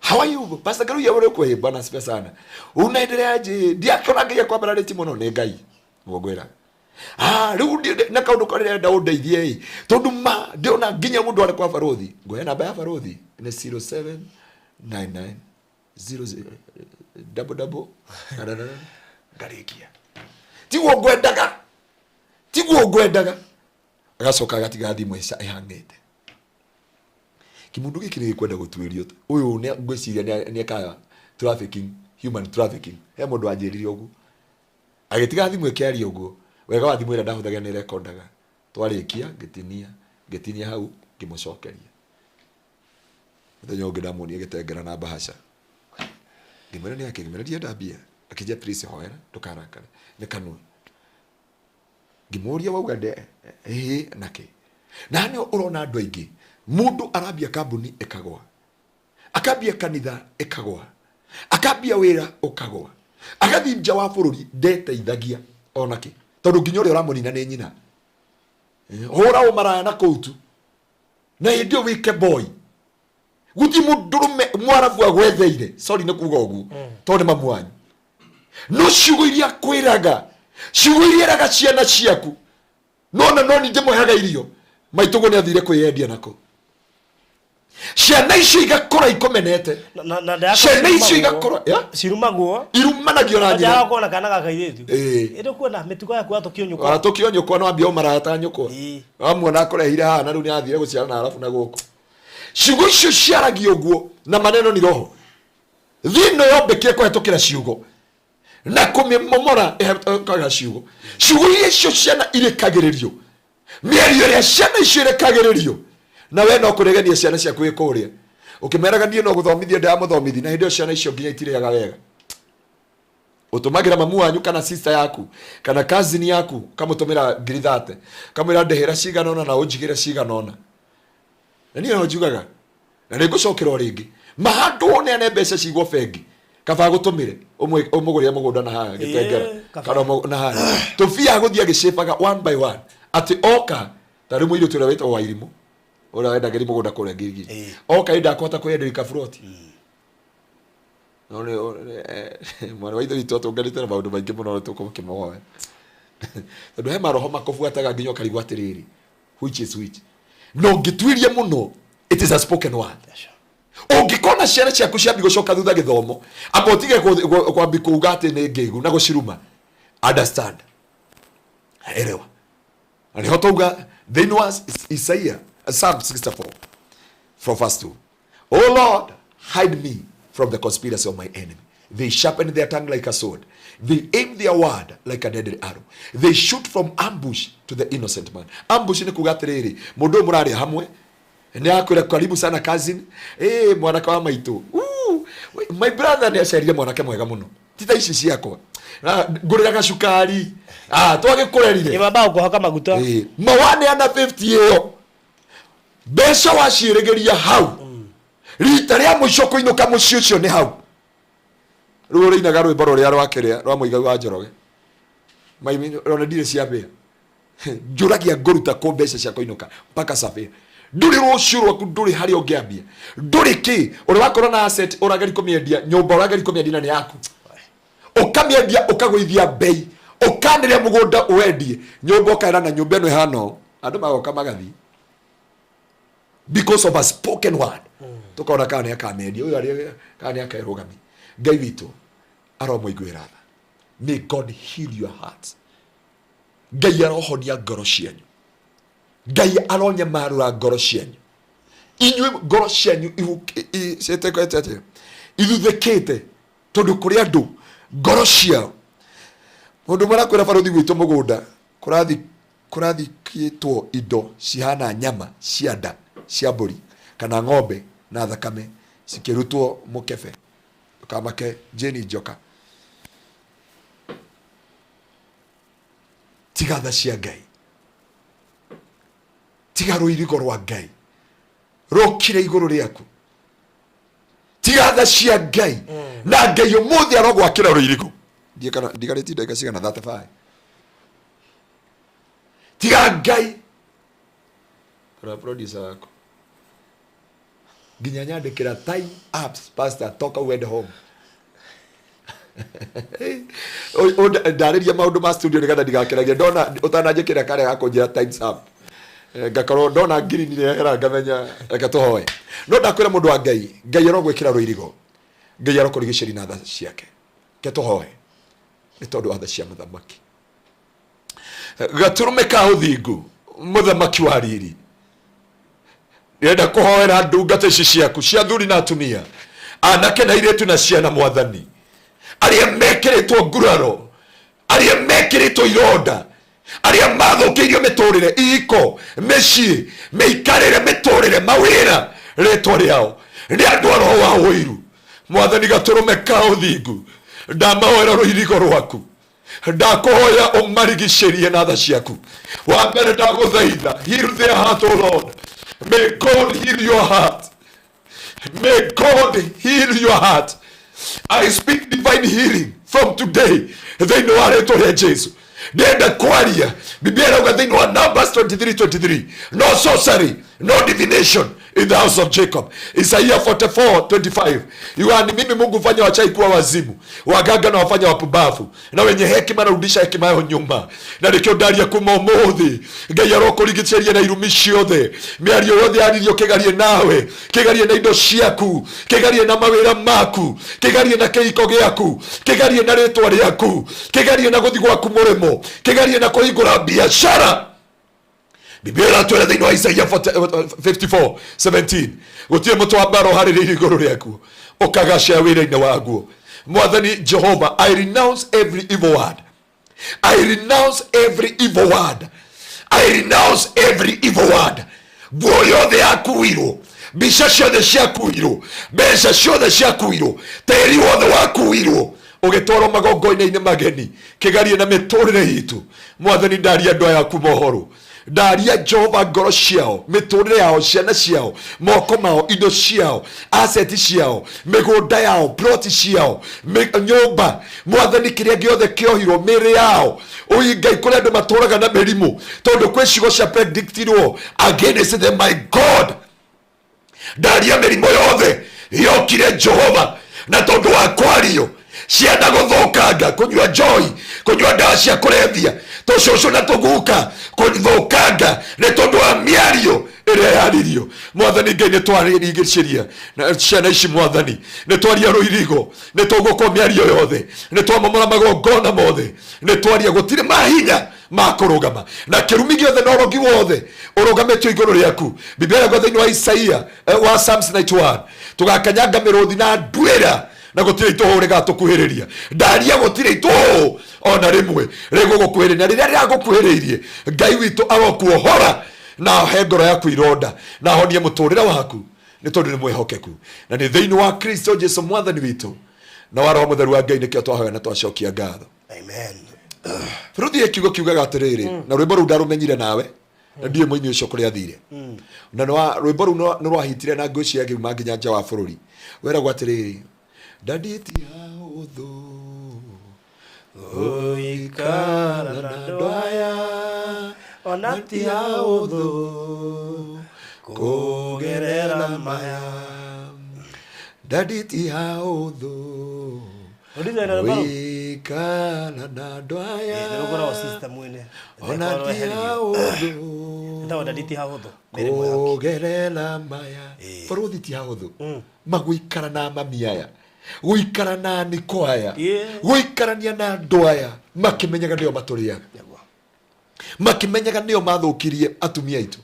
"How are you, Pastor Karuya?" Ũrĩ kwĩ, "Bwana asifiwe sana, unaendeleaje?" Ndiakĩona Ngai akwambararĩtie mũno nĩ Ngai nĩguo ngwĩraga. Rĩu na kaũndũ karĩa ndĩrenda ũndeithie ĩ, tondũ ma ndĩrona nginya mũndũ arĩ kwa barothi, ngũhe namba ya barothi nĩ 0799 00 double double ngarĩkia. Tiguo ngwendaga, tiguo ngwendaga. Agacoka agatiga thimũ ĩhang'ĩte. Kĩmũndũ gĩkĩ nĩ gĩkwenda gũtuĩrio, ũyũ ngwĩciria nĩ ekaga trafficking, human trafficking. He mũndũ wanjĩrire ũguo agĩtiga thimũ ĩkĩaria ũguo. Wega wa thimũ ĩrĩa ndahũthagĩra nĩ rekondaga. Twarĩkia ngĩtinia, ngĩtinia hau, ngĩmũcokeria. Mũthenya ũngĩ ndamuonia gĩtengera na bahasha, ngĩmwĩra nĩ ake, ngĩmwĩra ndienda mbia. Akĩnjia, "Please hoera, ndũkarakare, nĩ kanua." Ngĩmũria, "Wauga nde ĩĩ nakĩ?" Na nĩ ũrona andũ aingĩ, mũndũ arambia kambuni ĩkagwa, akambia kanitha ĩkagwa, akambia wĩra ũkagwa, agathiĩ nja wa bũrũri ndeteithagia onakĩ, tondũ nginya ũrĩa ũramũnina nĩ nyina. Hũra ũmaraya na kũu tu na hĩndĩ ĩyo wĩke boy, guti mũndũrũme mwarabu agwetheire. Sorry nĩ kuga ũguo, tondũ nĩ mamu wanyu. No ciugo iria kwĩraga, ciugo iria ĩraga ciana ciaku, nona no ningĩ mwehaga irio maitũguo nĩ athire kwĩyendia nako, ciana icio igakũra ikũmenete. Na Ciana icio igakũra, ya? Cirumagwo. Irumanagio na nyina. Njagaga kuona kana ga kairĩtu. Ĩndĩ kuona mĩtugo yaku watũkio nyũkwa. Watũkio nyũkwa, no ambia ũmaraya nyũkwa. Wamuona akũrehire haha na rĩu nĩ athire gũciara na arabu na gũkũ. Ciugo icio ciaragio ũguo, na maneno ni roho. Thĩ ĩno yombĩkire kũhetũkĩra ciugo na kũmĩmomora ĩhetũkaga ciugo. Ciugo iria icio ciana irekagĩrĩrio, mĩario ĩrĩa ciana icio irekagĩrĩrio, na we no kũregenia ciana ciaku wĩ kũrĩa ũkĩmeraga, "Niĩ no gũthomithia ndĩramũthomithi," na hĩndĩ ĩyo ciana icio nginya itirĩaga wega. Ũtũmagĩra mamu wanyu kana sister yaku kana cousin yaku, kamũtũmĩra 30,000, kamwĩra, "Ndĩhĩra cigana ũna na ũnjigĩre cigana ũna." Na niĩ no njugaga na nĩ ngũcokera o rĩngĩ, mahandũ ũneane mbeca cigwo bengi, kaba gũtũmĩre ũmũgũrĩre mũgũnda na haha gĩtengera. Kaba. Kana na haha tũbia gũthiĩ agĩcĩbaga one by one atĩ oka ta rĩu mũirĩtu ũrĩa wĩtagwo Wairimũ, ũrĩa wendagĩria mũgũnda kũrĩa Ngirigiri, oka ĩ ndakũhota kwĩyenderia kaburoti. No nĩ mwarĩ wa ithe witũ atũnganĩte na maũndũ maingĩ mũno, tũkũmũhoya tondũ he maroho makũbuataga nginya ũkarigwo atĩrĩrĩ, which is which. Na ũngĩtuiria mũno, it is a spoken word. Ũngĩkona ciana ciaku ciambi gũcoka thutha gĩthomo, amba ũtige kwambi kuuga atĩ nĩ ngĩgu na gũciruma. Understand, elewa. Na nĩho twauga thĩinĩ wa Isaia, Psalm 64 from verse 2, "O Lord, hide me from the conspiracy of my enemy. They sharpen their tongue like a sword. They aim their word like a deadly arrow. They shoot from ambush to the innocent man." Ambush nĩ kuga atĩrĩrĩ, mũndũ ũyũ mũrarĩa hamwe nĩ akwĩra, "Karibu sana cousin, eh, mwanake wa maitũ. Ooh, my brother nĩ aciarire mwanake mwega mũno, ti ta ici ciakwa. Ah, ngũrĩra gacukari. Ah, twagĩkũrerire." Ĩmamba gũkũhaka maguta. Mawaneana 50 ĩyo mbeca waciĩrĩgĩria hau, rita rĩa mũico kũinũka mũciĩ ũcio nĩ hau. Rĩu ũrĩinaga rwĩmbo rũrĩa rwa kĩrĩa rwa Mũigai wa Njoroge, "Maimi ona ndirĩ ciambĩa, njũragia ngũruta kũ mbeca cia kũinũka mpaka Safia." Ndũrĩ rũciũ rwaku, ndũrĩ harĩa ũngĩambia, ndũrĩ kĩ. Ũrĩa wakorwo na asset ũrageri kũmĩendia, nyũmba ũrageri kũmĩendia na nĩ yaku, ũkamĩendia ũkagũithia mbei, ũkanĩrĩa mũgũnda wendie, nyũmba ũkaera na nyũmba ĩno ĩhana ũũ, andũ magoka magathiĩ because of a spoken word. Tukona kana nĩ akamendia ũyũ arĩ kana nĩ akerũgami. Ngai witũ aromũiguĩra tha. May God heal your hearts. Ngai arohonia ngoro cianyu. Ngai aronyamarũra ngoro cianyu. Inyuĩ ngoro cianyu ithuthĩkĩte tondũ kũrĩ andũ ngoro ciao. Mũndũ marakwĩra barũthi gwitũ mũgũnda kũrathikĩtwo indo cihana nyama cia nda cia mbũri kana ng'ombe na thakame cikĩrutwo mũkebe. Ndũkamake Jane Njoka. Tiga tha cia Ngai. Tiga rũirigo rwa Ngai rũkire igũrũ rĩaku. Tiga tha cia Ngai na Ngai ũmũthĩ arogwakĩra rũirigo. Ndigarĩtie ndagĩka cigana 35. Tiga Ngai. Rora producer waku. Nginya nyandĩkĩra time apps pastor toka uende home. Ndarĩria maũndũ ma studio nĩgetha ndigakĩragie ndona ũtananjĩkĩra karĩa ga kũnjĩra times up. Ngakorwo ndona green nĩyehera ngamenya reke tũhoe. No ndakwĩra mũndũ wa Ngai, Ngai arogwĩkĩra rũirigo. Ngai arokũrigicĩria na tha ciake. Reke tũhoe nĩ tondũ wa tha cia mũthamaki. Gatũrũme ka ũthingu, mũthamaki wa riri. Ndĩrenda kũhoera ndungata ici ciaku cia athuri na atumia, anake na airĩtu na ciana, mwathani, arĩa mekĩrĩtwo nguraro, arĩa mekĩrĩtwo ironda, arĩa mathũkĩirio mĩtũrĩre, ihiko, mĩciĩ, mĩikarĩre, mĩtũrĩre, mawĩra, rĩtwa rĩao nĩ andũ a roho wa ũiru. Mwathani, gatũrũme ka ũthingu, ndamahoera rũirigo rwaku. Ndakũhoya ũmarigicĩrie na tha ciaku. Wa mbere ndagũthaitha, heal their heart, O Lord. May God heal your heart. May God heal your heart. I speak divine healing from today. Thĩinĩ wa rĩtwa rĩa Jesu. Ndĩrenda kwaria. Biblia ĩrauga thĩinĩ wa Numbers 23:23, no sorcery, no divination in the house of Jacob. Isaiah 44:25, yuani mimi Mungu fanya wachai kuwa wazimu, waganga na wafanya wapumbavu, na wenye hekima narudisha hekima yao nyuma. Na nikio ndaria kuma umuthi, Ngai arokũrigicĩria na irumi ciothe, mĩario yothe yaririo kĩgarie nawe, kĩgarie na indo ciaku, kĩgarie na mawĩra maku, kĩgarie na kĩhiko gĩaku, kĩgarie na rĩtwa rĩaku, kĩgarie na gũthiĩ gwaku mũrĩmo, kĩgarie na kũhingũra biacara. Biblia ĩratwĩra thĩinĩ wa Isaia 54:17, gũtirĩ mũtĩ wa mbara ũharĩrĩirio igũrũ rĩaku ũkagacĩra wĩra-inĩ waguo. Mwathani Jehova, I renounce every evil word. I renounce every evil word. I renounce every evil word. Nguo yothe yakuirwo, mbica ciothe ciakuirwo, mbeca ciothe ciakuirwo, tĩri wothe wakuirwo ũgĩtwarwo magongona-inĩ mageni, kĩgarie na mĩtũrĩre itũ. Mwathani, ndaria andũ aya aku mohoro. Ndaria Jehova ngoro ciao, mĩtũrĩre yao, ciana ciao, moko mao, indo ciao, asset ciao, mĩgũnda yao, plot ciao, nyũmba. Mwathani, kĩrĩa gĩothe kĩohirwo mĩĩrĩ yao. Ũi Ngai, kũrĩ andũ matũraga na mĩrimũ tondũ kwĩ ciugo cia predictirwo against them, my God. Ndaria mĩrimũ yothe yokire Jehova na tondũ wa kwario, ciana gũthũkanga, kũnyua njohi, kũnyua ndawa cia kũrebia, tũcũcũ na tũguka gũthũkanga nĩ tondũ wa mĩario ĩrĩa yaririo. Mwathani Ngai, nĩ twarigicĩria na ciana ici. Mwathani, nĩ twaria rũirigo, nĩ tũgũkwo mĩario yothe, nĩ twamomora magongona mothe, nĩ twaria gũtirĩ mahinya ma kũrũgama na kĩrumi gĩothe na ũrogi wothe ũrũgamĩtio igũrũ rĩaku. Biblia ĩrauga thĩinĩ wa Isaia, wa Psalms 91, tũgakanyanga mĩrũthi na nduĩra na gũtirĩ itũhũ rĩgatũkuhĩrĩria. Ndaria gũtirĩ itũhũ ona rĩmwe rĩgũgũkuhĩrĩria, na rĩrĩa rĩragũkuhĩrĩirie, Ngai witũ arokuohora na ahe ngoro yaku ironda na ahonie mũtũrĩre waku, nĩ tondũ nĩ mwĩhokeku na nĩ thĩinĩ wa Kristo Jesu mwathani witũ na wa Roho Mũtheru wa Ngai nĩkĩo twahoya na twacokia ngatho. Amen. Bũrũthi kiugo kiugaga atĩrĩrĩ, na rwĩmbo rũu ndarũmenyire nawe na ndiũĩ mũini ũcio kũrĩa athire, na rwĩmbo rũu nĩ rwahitire na ngwĩciria ngiuma nginya nja wa bũrũri. Weragwo atĩrĩrĩ, ndanditi ũthũ gũikara na andũ aya, ona ti ũthũ kũgerera maya, ndanditi ũthũ Uliza ina rwĩmbo rũu? Gũikara na andũ aya Nĩgũkoragwo system-inĩ. Ona ti hahũthũ. Ĩtagwo daddy ti hahũthũ. Mary Mwĩhoki. Kũgerera maya. Ĩĩ. Barũthi ti hahũthũ. Magũikara na mami aya, gũikara na niko aya, gũikarania na andũ aya makĩmenyaga nĩo matũrĩaga, Nĩguo. Makĩmenyaga nĩo mathũkirie atumia aitũ,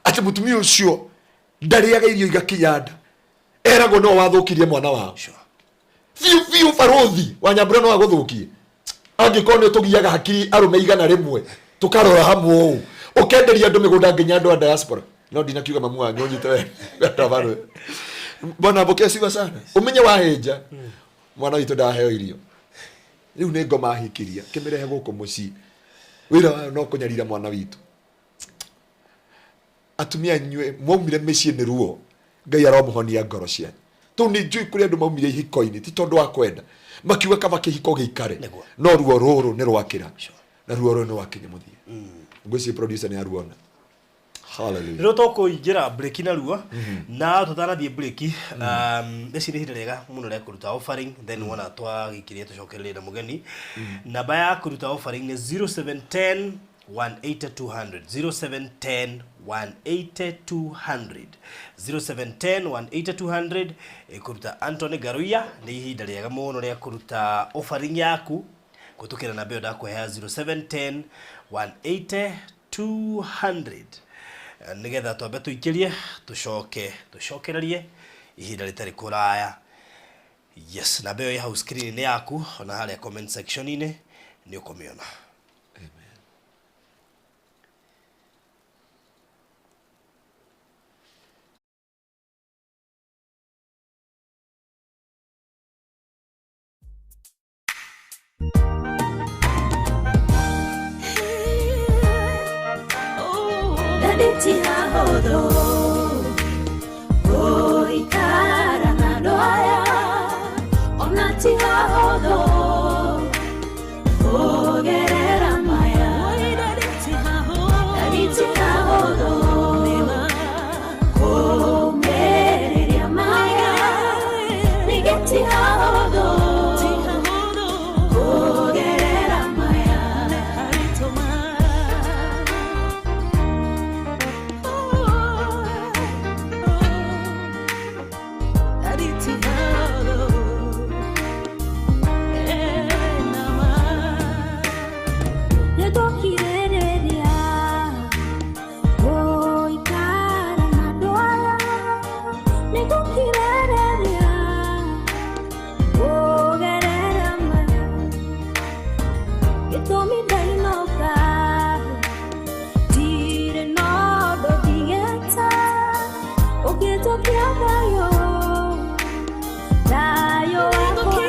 atĩ mũtumia ũcio ndarĩaga irio igakinya nda, eragwo no wathũkirie mwana wao. Biũ biũ, barũthi wa Nyambura no agũthũkie angĩkorwo nĩ tũgiaga hakiri arũme 100 tũkarora hamwe ũũ, ũkenderia andũ mĩgũnda nginya andũ a diaspora. No ndinakiuga mamu wanyu ũnyite wega barũ. Bwana mbũke siwa sana, ũmenye wahĩnja mwana witũ ndaheo irio. Rĩu nĩ ngoma ahikiria kĩmĩrehe gũkũ mũciĩ, wĩra wayo no kũnyarira mwana witũ. Atumia inyuĩ mwaumire mĩciĩ nĩ ruo, Ngai aromũhonia ngoro cianyu. Tũu nĩ njũĩ kũrĩ andũ maumire ihiko-inĩ ti tondũ wa kwenda, makiuga kaba kĩhiko gĩikare, no ruo rũrũ nĩ rwakĩra na ruo rũrũ nĩ rwakinya mũthia. Ngwĩciria producer nĩ aruona. Hallelujah. Rĩu tũkũingĩra break narua, na tũtanathiĩ break, rĩci nĩ ihinda rĩega mũno rĩa kũruta offering, then wona twagĩkirie tũcokererie na mũgeni. Namba ya kũruta offering nĩ 0710 180 200, 0710 180 200, 0710 180 200. Kũruta Anthony Ngaruiya, nĩ ihinda rĩega mũno rĩa kũruta offering yaku kũhĩtũkĩra namba ĩyo ndakũhea, 0710 180 200, nĩgetha twambe tũikĩrie, tũcoke tũcokererie ihinda rĩtarĩ kũraya. Yes, namba ĩyo ĩ hau screen-inĩ yaku, ona harĩa comment section-inĩ nĩ ũkũmĩona. Amen. Daddy ti hahũthũ gũikara na andũ aya, ona ti hahũthũ kũgerera maya. Daddy ti hahũthũ kũmĩrĩria maya, ningĩ ti hahũthũ kũgerera maya. Nĩtũkirĩrĩria gũikara na andũ aya, nĩtũkirĩrĩria kũgerera maya. Gĩtũmi ndainũka ndirĩ na ũndũ ndigĩte ũngĩtũkia thayũ, thayũ wakwa.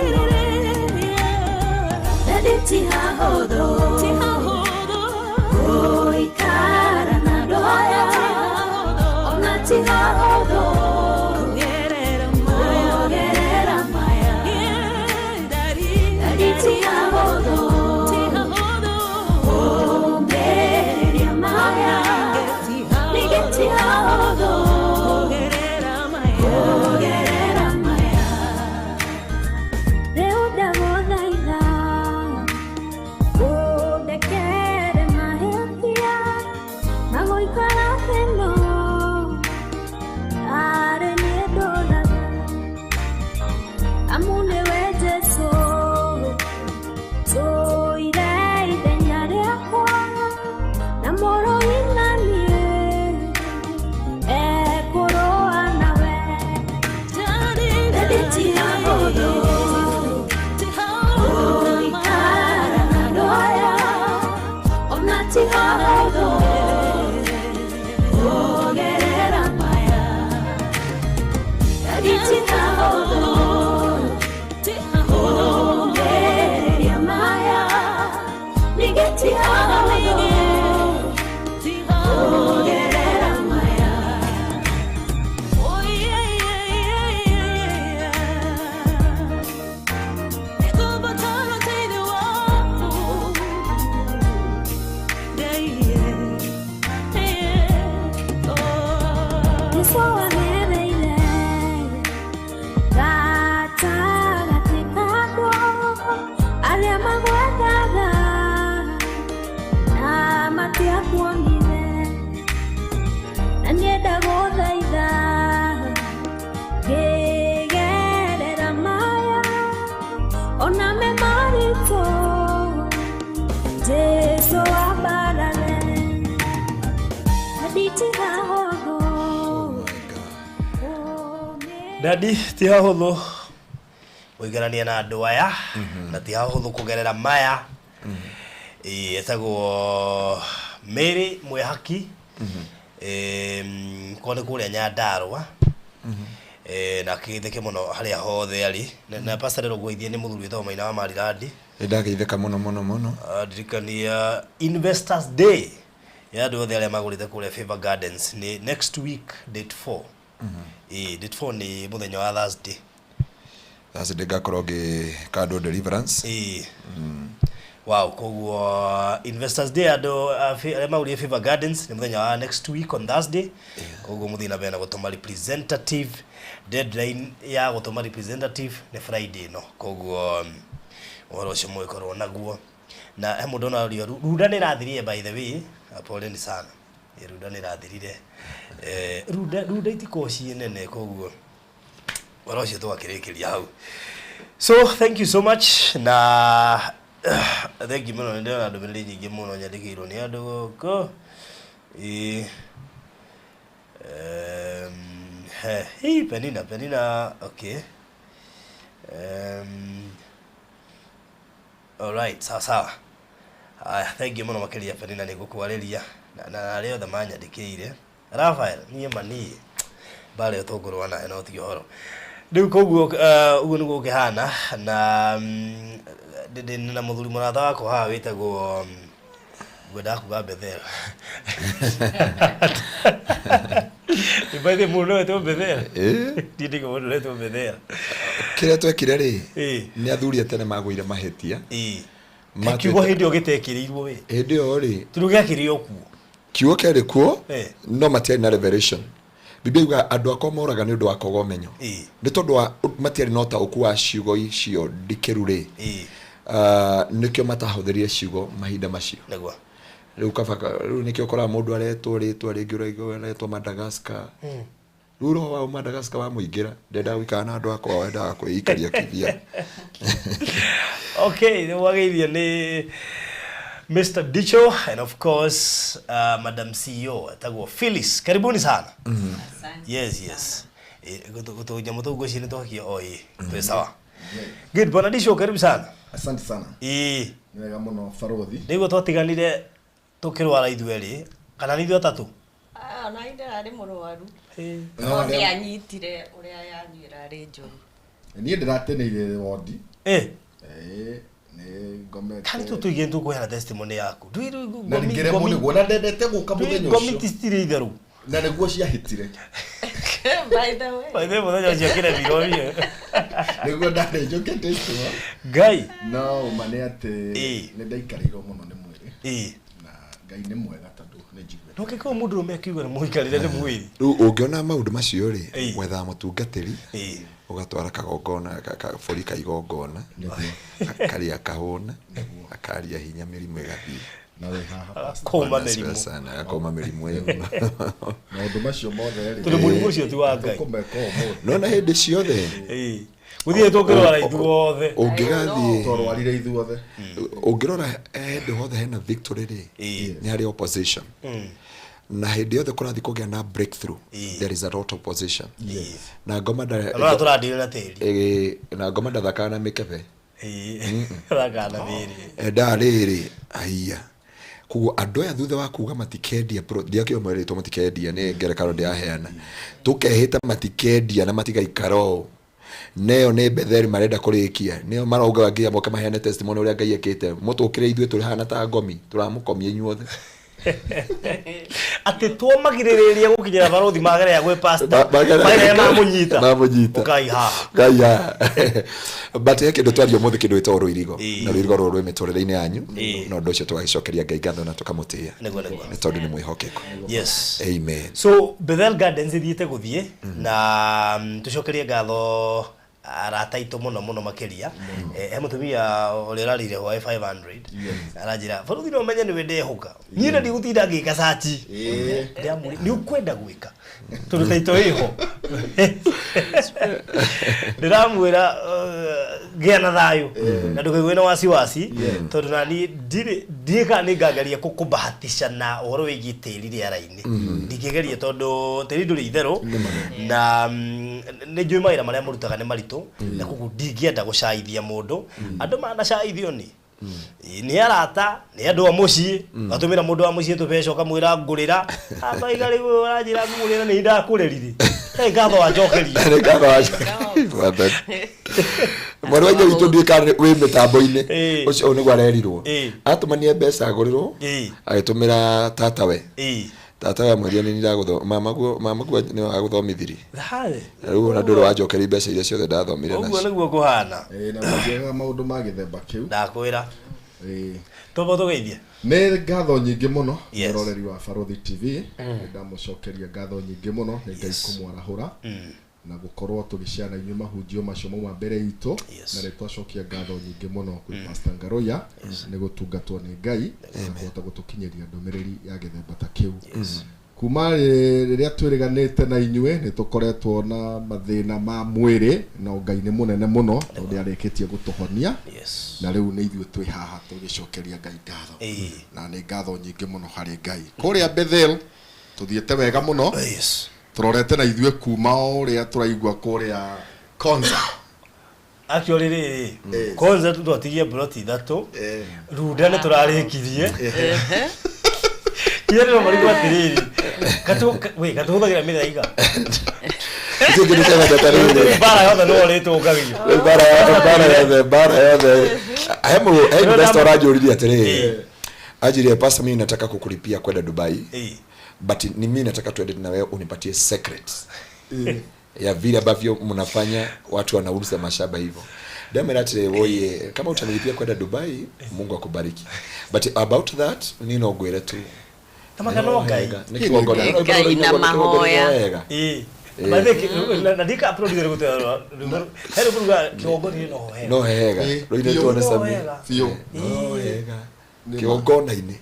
Daddy ti hahũthũ gũikara na andũ aya, ona ti hahũthũ kũgerera maya. Daddy ti hahũthũ kũmĩrĩria maya, ningĩ ti hahũthũ kũgerera maya. Rĩu ndagũthaitha ũndekere mahĩtia na gũikara thĩno arĩ niĩ ndũraga, amu nĩwe Jesũ tũire ithenya rĩakwa na mũrũi na niĩ ekũrũa nawe. Daddy ti hahũthũ gũikara na andũ aya, ona ti hahũthũ kũgerera maya. Daddy ti hahũthũ kũmĩrĩria maya, ningĩ ti hahũthũ kũgerera maya. Jesũ agereire gatagatĩ kakwa arĩa magũtũire. Dadi ti hahũthũ gũikarania na andũ aya na ti hahũthũ kũgerera maya. Ĩĩ, etagwo Mary Mwĩhaki. Kwao nĩ kũrĩa Nyandarũa. Na akĩgeithĩke mũno harĩa hothe arĩ. Na pastor rĩrĩ ngũgeithie nĩ mũthuri wĩtagwo Maina wa Marirandi. Nĩ ndageithĩka mũno mũno mũno. Ndirikania Investors Day ya andũ othe arĩa magũrĩte kũrĩa Favor Gardens nĩ next week date 4. Ĩĩ, date 4 nĩ mũthenya wa Thursday. Thursday ngakorwo ngĩka andũ deliverance. Ĩĩ. Wow, koguo Investors Day andũ arĩa magũrire Favor Gardens nĩ mũthenya wa next week on Thursday. Koguo mũthiĩ na mbere na gũtũma representative. Deadline ya gũtũma representative nĩ Friday ĩno. Koguo ũhoro ũcio mũgĩkorwo naguo. Na he mũndũ ũraria Runda nĩ ĩrathirire by the way. Poleni sana. Ĩ, Runda nĩ ĩrathirire. Runda itikoragwo ciĩ nene koguo ũhoro ũcio tũgakĩrĩkĩria hau. So thank you so much na thank you mũno. Nĩ ndĩrona ndũmĩrĩri nyingĩ mũno nyandĩkĩirwo nĩ andũ gũkũ. Ĩĩ. He, Penina, Penina, okay. All right, sawa sawa. Aya, thank you mũno makĩria Penina nĩ gũkwarĩria na arĩa othe manyandĩkĩire. Rafael, niĩ ma niĩ mbara ĩyo tũngũrũa nayo no ti ũhoro. Rĩu koguo ũguo nĩguo gũkĩhana na ndĩ na mũthuri mũrata wakwa haha wĩtagwo ngwendaga kuga Bethel. By the way, mũndũ no etwo Bethel. Ndiĩ ndĩga mũndũ ũretwo Bethel. Kĩrĩa twekire rĩ, nĩ athuri a tene magũire mahĩtia. Kiugo hĩndĩ ĩyo gĩtekĩrĩirwo wĩ. Hĩndĩ ĩyo rĩ, Tondũ gĩakĩrĩ o kuo. Kiugo kĩarĩ kuo, no matiarĩ na revelation. Biblia yugaga andũ akwa moraga nĩ ũndũ wa kwaga ũmenyo. Nĩ tondũ wa matiarĩ na ũtaũku wa ciugo icio ndikĩru rĩ, nĩkĩo matahũthĩrire ciugo mahinda macio. Nĩguo. Rĩu kaba rĩu nĩkĩo ũkoraga mũndũ aretwo rĩtwa rĩngĩ ũraigua aretwo Madagascar. Rĩu roho wa Madagascar wamũingĩra, ndendaga gũikara na andũ akwa, endaga kwĩikaria kibia. Okay, nĩ mwageithio nĩ Mr. Dicho and of course Madam CEO etagwo Phyllis. Karibuni sana. Yes, yes. Gũtũnyamũ tũu ngwĩciria nĩ twakia o ĩ twĩ sawa. Good, Bwana Dicho, karibu sana. Asante sana. Ĩĩ, Nĩ wega mũno barothi. Nĩguo twatiganire tũkĩrwara ithuerĩ kana nĩ ithuĩ atatũ? Ah, ona ndĩrarĩ mũrwaru. No, No nĩ anyitire ũrĩa yanyu ĩrarĩ njũru. Niĩ ndĩrateneire wondi. Ĩĩ, nĩ ngomete. Kani tũtũige tũkũheana testimony yaku. Na ngĩremwo nĩguo na ndendete gũka mũthenya Ngomi ũcio. citirĩ itherũ. Na nĩguo ciahĩtire. By the way. By the way, mũthenya ũcio kĩremirwo biũ. Nĩguo ndarĩ njũke testimony. Ngai. No ũma nĩ atĩ nĩ ndaikarĩirwo mũno nĩ mwĩrĩ. Na Ngai nĩ mwega tondũ nĩ njiguĩte. No kĩkorwo mũndũ ũrũme akiuga nĩ mũikarĩre nĩ mwĩrĩ. Rĩu ũngĩona maũndũ macio rĩ, wethaga mũtungatĩri, ũgatwara kagongona, kabũri ka igongona, akarĩa akahũna, akaria hinya mĩrimũ ĩgathiĩ. Na wĩ haha. Kũma Bwana asifiwe mĩrimũ. sana, agakũma mĩrimũ ĩyo. Maũndũ macio mothe rĩ. Tondũ mũrimũ ũcio ti wa Ngai. Tũkũmeka ũmũthĩ. Nona hĩndĩ ciothe. Gũthiĩ tũngĩrwara ithuothe. Ũngĩgathiĩ. Twarwarire ithuothe. Ũngĩrora hĩndĩ hothe hena victory rĩ, nĩ harĩ opposition. Na hĩndĩ yothe kũrathiĩ kũgĩa na breakthrough, there is a lot of opposition. Na ngoma nda Ona tũrandire na tĩri. Na ngoma ndathakaga na mĩkebe. Thakaga na mĩĩrĩ. Endaga rĩrĩ, aiya. Koguo andũ aya thutha wa kuga matikendia plot, ndiakĩo merĩtwo matikendia, nĩ ngerekano ndĩraheana. Tũkehĩta matikendia na matigaikara ũũ. Neo nĩ Betheli marenda kũrĩkia. Nĩo marauga nginya moke maheane testimony ũrĩa Ngai ekĩte. Mũtũkĩre ithuĩ tũrĩ hana ta ngomi, tũramũkomia inyuothe. Atĩ twomagirĩrĩria gũkinyĩra barothi magerea gwĩ pastor. Magerea mamũnyita. Mamũnyita. Ũkai haha. Ngai haha. But he kĩndũ twaria ũmũthĩ kĩndũ gĩtagwo rũirigo. Na rũirigo rũrũ rwĩ mĩtũrĩre-inĩ yanyu. Na ũndũ ũcio tũgagĩcokeria Ngai ngatho na tũkamũtĩĩa. Nĩguo, nĩguo. Nĩ tondũ nĩ mwĩhokeku. Yes. Amen. So Bethel Gardens ithiĩte gũthiĩ na tũcokerie ngatho arata aitũ mũno mũno makĩria. He mũtumia ũrĩa ũrarĩire hwaĩ 500 aranjĩra barothi no menye nĩwe ndehoka niĩ na ndigũtinda ngĩka caci. Ndĩramũria nĩ ũkwenda gwĩka tondũ taito ĩho. Ndĩramwĩra gĩa na thayũ na ndũkaigue na wasiwasi, tondũ nani ndirĩ ndiĩ kana nĩ ngageria kũbahatisha na ũhoro wĩgiĩ tĩri rĩera-inĩ. Ndingĩgeria tondũ tĩri ndũrĩ itherũ na nĩ njũĩ mawĩra marĩa mũrutaga nĩ maritũ, na koguo ndingĩenda gũcaithia mũndũ. Andũ manacaithio nĩ arata, nĩ andũ a mũciĩ, gatũmĩra mũndũ wa mũciĩ tũbeca ũkamwĩra ngũrĩra, akaiga rĩu ũranjĩra ngũrĩra nĩ ndakũrĩrire. Ngai ngatho wanjokeria. Nĩ ngatho wa mwarĩ wa ithe witũ, ndiũĩ kana wĩ mĩtambo-inĩ. Ũcio ũyũ nĩguo arerirwo atũmanie mbeca agũrĩrwo, agĩtũmĩra tatawe. Tatawe amwĩrire nĩ ndagũtho mama guo nĩ agũthomithirie. Harĩ. Rĩu ona ndũrĩ wanjokeria mbeca iria ciothe ndathomire ũguo nacio. Nĩguo kũhana. Ĩĩ, na mũnjĩraga maũndũ ma gĩthemba kĩu. Ndakwĩra. Ĩĩ. Twamba tũgeithie. Nĩ ngatho nyingĩ mũno. Mũroreri wa Barothi TV, nĩ ndamũcokeria ngatho nyingĩ mũno nĩ Ngai kũmwarahũra na gũkorwo tũgĩciana inyuĩ mahunjio macio mauma mbere itũ. Na nĩ twacokia ngatho nyingĩ mũno kwĩ Pastor Ngaruiya nĩ gũtungatwo nĩ Ngai na kũhota gũtũkinyĩria ndũmĩrĩri ya gĩthemba ta kĩu. Kuma rĩrĩa twĩrĩganĩte na inyuĩ, nĩ tũkoretwo na mathĩna ma mwĩrĩ, no Ngai nĩ mũnene mũno tondũ nĩ arĩkĩtie gũtũhonia. Na rĩu nĩ ithuĩ twĩ haha tũgĩcokeria Ngai ngatho. Na nĩ ngatho nyingĩ mũno harĩ Ngai. Kũrĩa Bethel tũthiĩte wega mũno. Tũrorete na ithuĩ kuma o ũrĩa tũraigua kũrĩa Konza. Actually rĩrĩ, kwanza twatigie ploti ithatũ, Runda nĩ tũrarĩkirie. Kinya ndĩrona marigwo atĩrĩrĩ, we katũhũthagĩra mĩthaiga. Icio kĩndũ kĩa rĩrĩ. Mbara yothe nĩwe ũrĩtũngagio. Mbara yothe he investor aranjũririe atĩrĩrĩ, anjirie, "Pastor, mimi nataka kukulipia kwenda Dubai, but ni mimi nataka tuende na wewe unipatie secrets ya vile ambavyo mnafanya watu wanauza mashamba hivyo." Ndamwĩra atĩrĩ, "Woye, kama utanilipia kwenda Dubai, Mungu akubariki, but about that ni no ngwĩre tu." Tamaka no Ngai. Nĩ kĩgongona. Ngai na mahoya. Wega. Na ndika producer gũtwara rwĩmbo he rwĩmbo ruga kĩgongona no hega. No hega. Rũinĩtwo nĩ No Sami. wega. Biũ. No wega kĩgongona-inĩ.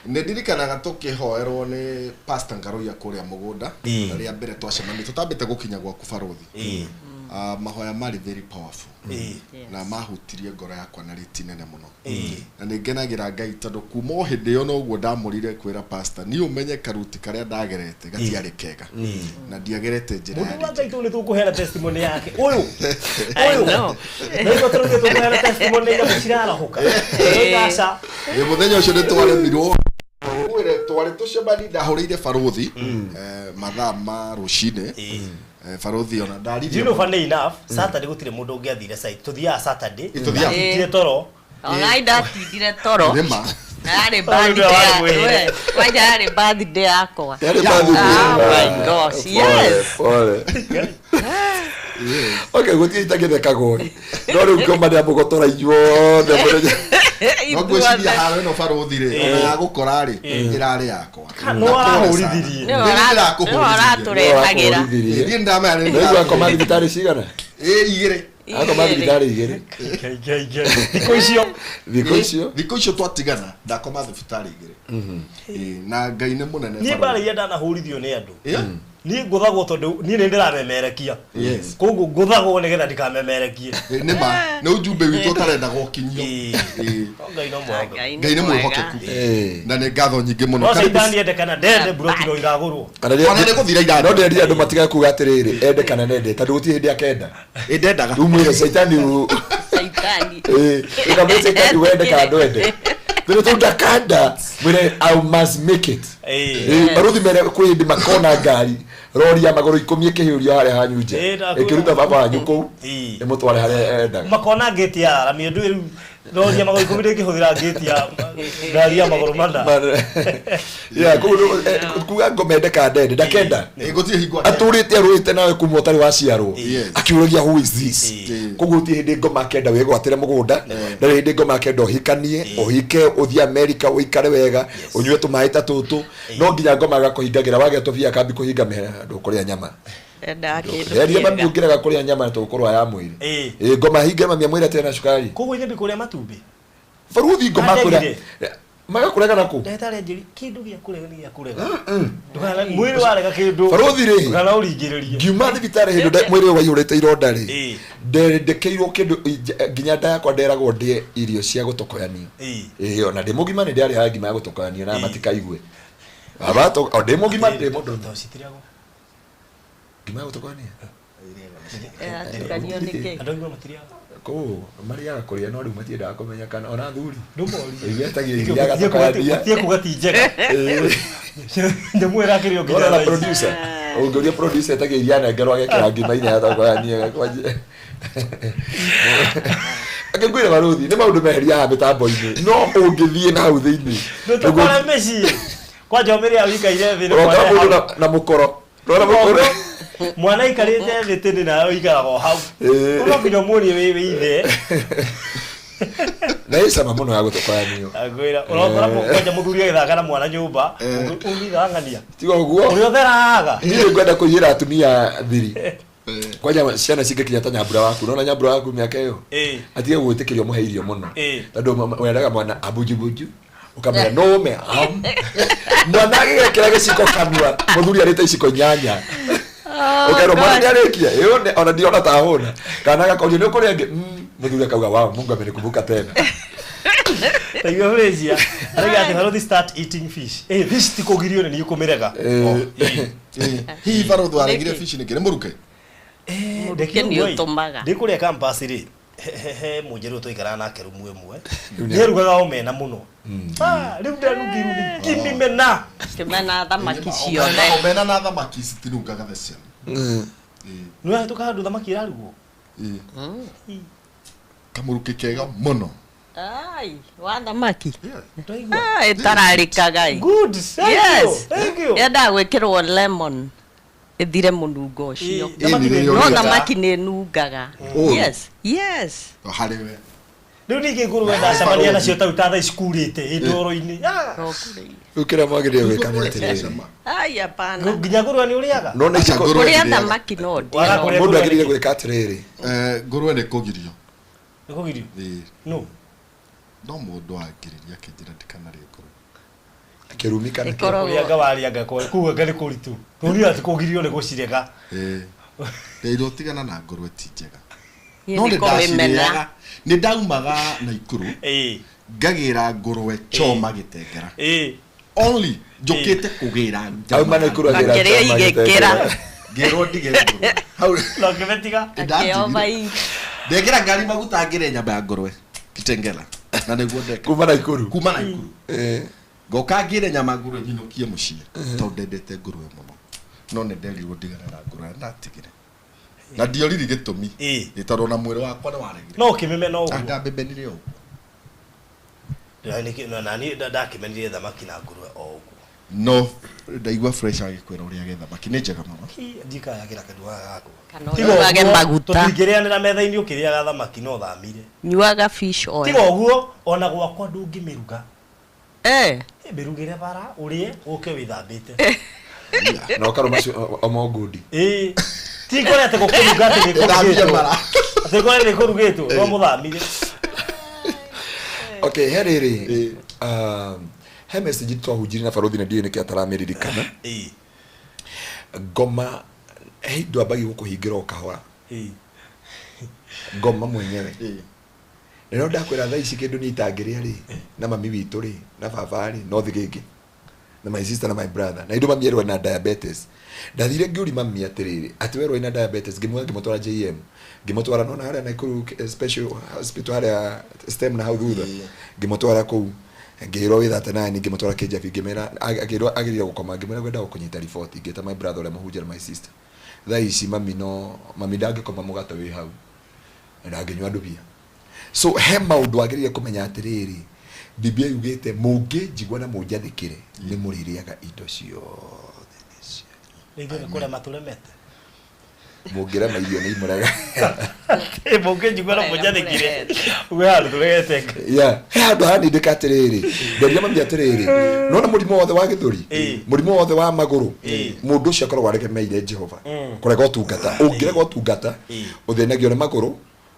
Nĩ ndirikanaga tũkĩhoerwo nĩ Pastor Ngaruiya kũrĩa mũgũnda rĩa mbere twacemania tũtambĩte gũkinya gwaku barothi. Ah, mahoya marĩ very powerful na mahutirie ngoro yakwa na rĩti nene mũno, na nĩ ngenagĩra Ngai tondũ kuma o hĩndĩ ĩyo noguo ndamũrire kwĩra pastor niĩ ũmenye karuti karĩa ndagerete gatiarĩ kega na ndiagerete njĩra Mũndũ ya wa Ngai tũ nĩ tũkũheana testimony yake ũyũ. I Ũyũ know. na ithuĩ tũrauga tũkũheana testimony nyamũ cirarahũka. Aca. Ĩ, mũthenya ũcio nĩ twaremirwo kwĩre twarĩ tũcemani, ndahũrĩire barothi mathaa ma rũcinĩ. Barothi ona Do ndaririe. you know, funny enough, Saturday gũtirĩ mũndũ ũngĩathire site. Tũthiaga Saturday. Tũthiaga. Ndatindire toro. Ona ndatindire toro. Nĩma. Na yarĩ Ũyũ nĩwe birthday warĩ mwĩhĩre. kwanja yarĩ birthday yakwa. Yarĩ birthday. Oh my gosh, yes. Pole, pole. Okay, gũtirĩ itagĩthekagwo, no rĩu ngoma nĩ amũgotora inyuothe mũthenya. No ngwĩciria haro ĩno barothi rĩ, ona ya gũkora rĩ, ĩrarĩ yakwa. No arahũrithirie. Nĩwe ũratũrehagĩra. Nĩakũhũrithirie. Niĩ ndamenya nĩ Rĩu akoma thibitarĩ cigana? Ĩ, igĩrĩ. Akoma thibitarĩ igĩrĩ. Ngai, Ngai, Ngai. Thikũ icio. Thikũ icio. Thikũ icio twatigana ndakoma thibitarĩ igĩrĩ. Ĩ, na Ngai nĩ mũnene Niĩ barothi. mbara iria ndanahũrithio nĩ andũ. Ĩ? Niĩ ngũthagwo tondũ niĩ nĩ ndĩramemerekia. Koguo ngũthagwo nĩgetha ndikamemerekie. Ĩ, nĩ ma nĩ ujumbe witũ ũtarenda gũkinyio. Ĩ. No Ngai no mwĩhokeku. Ngai nĩ mwĩhokeku. Na nĩ ngatho nyingĩ mũno. No Karibu. caitani ende kana ndende, mburoti no iragũrwo. Kana rĩa- Ona nĩ gũthira irathira. No nderire andũ matigage kuga atĩrĩrĩ, ende kana nende, tondũ gũtirĩ hĩndĩ akenda. Ĩ, ndendaga. Rĩu mwĩre caitani Caitani. Ĩ, ũkamwĩra caitani wende kana ndwende, mwĩre tondũ ndakanda, mwĩre I must make it. Ĩĩ. Ĩ, baruthi mere kwĩ hĩndĩ makona ngari rori ya magũrũ 10 ĩkĩhĩũrio harĩa hanyu nja, Ĩ, ndakwĩra. ĩkĩruta baba wanyu kũu, ĩmũtware harĩa endaga. Makona ngĩti ya aramio ndũĩ rĩu rori ya magũrũ 10 ndĩngĩhũthĩra ngĩti ya ngari ya magũrũ mana. Yeah, koguo kuga ngoma ende kana ndende, ndakenda. Ĩ, gũtirĩ hingo akenda. Atũrĩte arũĩte nawe kuma ũtarĩ waciarwo, akiũragia who is this. Koguo gũtirĩ hĩndĩ ngoma akenda wĩgwatĩre mũgũnda, ndarĩ hĩndĩ ngoma akenda ũhikanie, ũhike, ũthiĩ America ũikare wega, ũnyue tũmaĩ ta tũtũ. No nginya ngoma agakũhingagĩra wagĩa tũbia akambi kũhinga mĩhera, ndũkũrĩa nyama. Endaga kĩndũ Eria mami kĩega. ũngĩrega kũrĩa nyama tũkũrwa ya mwĩrĩ. Ĩ. Ĩ, ngoma hinge mami amwĩre atĩ ena cukari. Koguo nyambi kũrĩa matumbĩ. Baruthi ngoma kwĩra Andegire. Magakũrega nakũ? Ndagĩtarĩ anjĩri kĩndũ gĩa kũrega nĩ gĩa kũrega. Ndũkana mwĩrĩ warega kĩndũ. Barũthi rĩ. Ndũkana ũringĩrĩrie. Ngiuma thibitarĩ hĩndĩ mwĩrĩ ũyũ waihũrĩte ironda rĩ. Ĩĩ. Ndendekeirwo kĩndũ nginya nda yakwa nderagwo ndĩe irio cia gũtokoyanio. Ĩĩ. Ĩĩ ona ndĩ mũgima nĩ ndĩarĩaga ngima ya gũtokoyanio na Ĩĩ. matikaigue. Baba to o ndĩ mũgima ndĩ mũndũ. Tondũ citirĩagwo. Ngima ya gũtokoyania. Ĩratukanio nĩkĩ? Andũ aingĩ matirĩaga. Kũu marĩaga kũrĩa no rĩu matiendaga kũmenya kana ona athuri. Ndũmorie. Ĩgetagia iria gatokoyania. Matie kuga ti njega. Nyamũ ĩrakĩrĩo nginya Ndona na thaa ici. producer. Ũngĩũria producer etagia iria nengerwo agekĩra ngima-inĩ ya gatokoyania gakwanjia. Akĩngwĩra barũthi nĩ maũndũ meheria haha mĩtambo-inĩ no ũngĩthiĩ na hau thĩinĩ Ndũtũkore mĩciĩ. Kwanja ũmĩrĩa ũikaire thĩ nĩ ũroka mwana mũndũ hau. na mũkoro Ũrona mũkoro Mwana aikarĩte thĩ tene nawe ũikaraga o hau. Ĩĩ. Ũno nginya ũmuonie wĩ ithe. Na ĩ cama mũno ya gũtokoyanio. Ngwĩra ũrokora kwanja mũthuri agĩthaka na mwana nyũmba ũngĩthiaga ng'ania. Tiga ũguo Ũrĩa ũtheraga. niĩ ngwenda kũiyĩra atumia thiri kwanja ciana cingĩkinya ta nyambura waku nona nyambura waku mĩaka ĩyo Ĩĩ. atige gwĩtĩkĩrio mũhe irio mũno Ĩĩ. tondũ wendaga mwana abujubunju ũkamwĩra nũme am mwana agĩgekĩra gĩciko kanua mũthuri arĩte iciko inyanya ũkerwo mwana nĩarĩkia ĩyo ona ndirona ta ahũna kana agakorio nĩ ũkũrĩa ĩngĩ mũthuri akauga wow Mungu amenikumbuka tena Taigua Malaysia. Arauga atĩ barũthi start eating fish. Eh, fish ti kũgirio nĩ niĩ kũmĩrega. Ĩĩ. Ĩĩ. Hihi barũthi waregire Nĩkĩ? fish nĩkĩ nĩ mũruke? Mũruke nĩ ũtũmaga. Ndĩ kũrĩa campus rĩ he mũnjerũ twaikaraga nake rumu ĩmwe Rĩu nĩ- nĩarugaga omena mũno. Ah, rĩu ndarugirwo nĩ ngĩmĩmena. Kĩmena thamaki ciothe. Omena na thamaki citinungaga the same. Ĩĩ. Nĩ wahĩtũka handũ thamaki ĩrarugwo? Ĩĩ. Kamũrukĩ kega mũno. Ai, wa thamaki. Yeah. Ndaigua. Ah, ĩtararĩkaga ĩ. Good, thank you. Yes. Thank you. Yendaga gwĩkĩrwo lemon ĩthire mũnungo ũcio. Ĩĩ, thamaki Ĩĩ, nĩ nĩ No Ũrĩaga. thamaki nĩ ĩnungaga. Ũru. Yes, yes. Harĩ we. Rĩu ningĩ ngũrũwe ndacemania nacio tau ta thaa ici kurĩte ĩ ndoro-inĩ. Ah, Rĩu kĩrĩa mwagĩrĩire gwĩka nĩ atĩrĩrĩ Ai, hapana. nginya ngũrũwe nĩ ũrĩaga? nona Aca, iciko ngũrwe Kũrĩa ndĩrĩaga. thamaki no Waga ndĩe. kũrĩa mũndũ ngũrwe agĩrĩire nĩkĩ? gwĩka atĩrĩrĩ Ngũrwe nĩ kũgirio. Nĩ kũgirio? Ĩĩ. No. No mũndũ angĩrĩria akĩnjĩra ndikanarĩe ngũrwe. kĩrumi kana kĩ- Ĩkoragwo- Kũrĩa anga warĩa anga kuga anga nĩ kũritũ. Tũrĩa atĩ kũgirio nĩ gũcirega. Ĩĩ. Ndeirwo tigana na ngũrwe ti njega. Niĩ No nĩ nĩ kũmĩmena. ndacirĩaga. Nĩ ndaumaga Naikuru Ĩĩ. ngagĩra ngũrwe choma gĩtengera. Ĩĩ. Only njũkĩte kũgĩra Auma Naikuru agĩra Akĩrĩa choma igĩkĩra. gĩtengera. Ngĩrwo ndige ngũrwe. Hau Na ũkĩmĩtiga? Akĩoba i. ndekĩra ngari maguta ngĩrĩa nyama ya ngũrwe Kitengela. Na nĩguo ndeka. kuma Naikuru Kuma Naikuru. Ĩĩ. Ngoka ngĩre nyama ya ngũrwe nyinũkie mũciĩ tondũ ndendete ngũrwe mũno. No nĩ nderirwo ndigane na ngũrwe na ndatigire. Na ndioriri gĩtũmi. Ĩĩ. Ĩ tondũ ona mwĩrĩ wakwa nĩ waregire. No ũkĩmĩmena Ah, ũguo. ndamĩmenire ũguo. Na niĩ ndakĩmenire thamaki na ngũrwe o ũguo. No ndaigua fresh agĩkwĩra ũrĩage thamaki nĩ njega mũno. Ndikayagĩra kanua gakwa. Kana Tiga ũnyuage ũguo, maguta. Tũtingĩrĩanĩra metha-inĩ ũkĩrĩaga thamaki no thamire. Nyuaga fish oil. Tiga ũguo ona gwakwa ndũngĩmĩruga. Eh. Mĩrugĩre bara ũrĩe ũke wĩthambĩte. Na ũkarũma omo ngundi Ĩĩ. Ti kũrĩa atĩ gũkũruga atĩ nĩ Thambia kũrugĩtwo. mara. Atĩ kũrĩa nĩ kũrugĩtwo no mũthamire. okay he rĩrĩ he message twahunjirie na barũthi na ndiũĩ nĩkĩ ataramĩririkana Ĩĩ. ngoma he indo ambagia gũkũhingĩra o kahora Ĩĩ. ngoma mwenyewe Ĩĩ. na no ndakwĩra thaa ici kĩndũ niĩ itangĩrĩa rĩ na mami witũ rĩ na baba rĩ no thigĩngĩ na my sister na my brother na indo mami erwo na diabetes ndathire ngĩũri mami atĩrĩrĩ atĩ werwo ina diabetes ngĩmuoya ngĩmũtwara JM ngĩmũtwara nona harĩa Nakuru special hospital harĩa stem na hau thutha ngĩmũtwara kũu ngĩrwo wĩ 39 ngĩmũtwara Kĩjabi ngĩmera akĩrwo agĩrĩire gũkoma ngĩmwĩra ngwenda gũkũnyita riboti ngĩta my brother ũrĩa mũhunjia na my sister thaa ici mami no mami ndangĩkoma mũgate wĩ hau na ndangĩnyua ndubia so he maũndũ wagĩrĩire kũmenya atĩrĩrĩ biblia yugĩte mũngĩnjigua na mũnjathĩkĩre nĩ mũrĩrĩaga indo ciothe nĩ cia Rĩngĩ nĩ kũrema tũremete. mũngĩrema irio nĩ imũrega Ĩ mũngĩnjigua na mũnjathĩkĩre. Uge handũ tũregete. yeah he handũ hanindĩka atĩrĩrĩ nderia mami atĩrĩrĩ nona mũrimũ wothe wa gĩthũri Ĩĩ. mũrimũ wothe wa magũrũ Ĩĩ. mũndũ ũcio akoragwo aregemeire jehova kũrega ũtungata ũngĩrega ũtungata Ĩĩ. ũthĩnagio nĩ magũrũ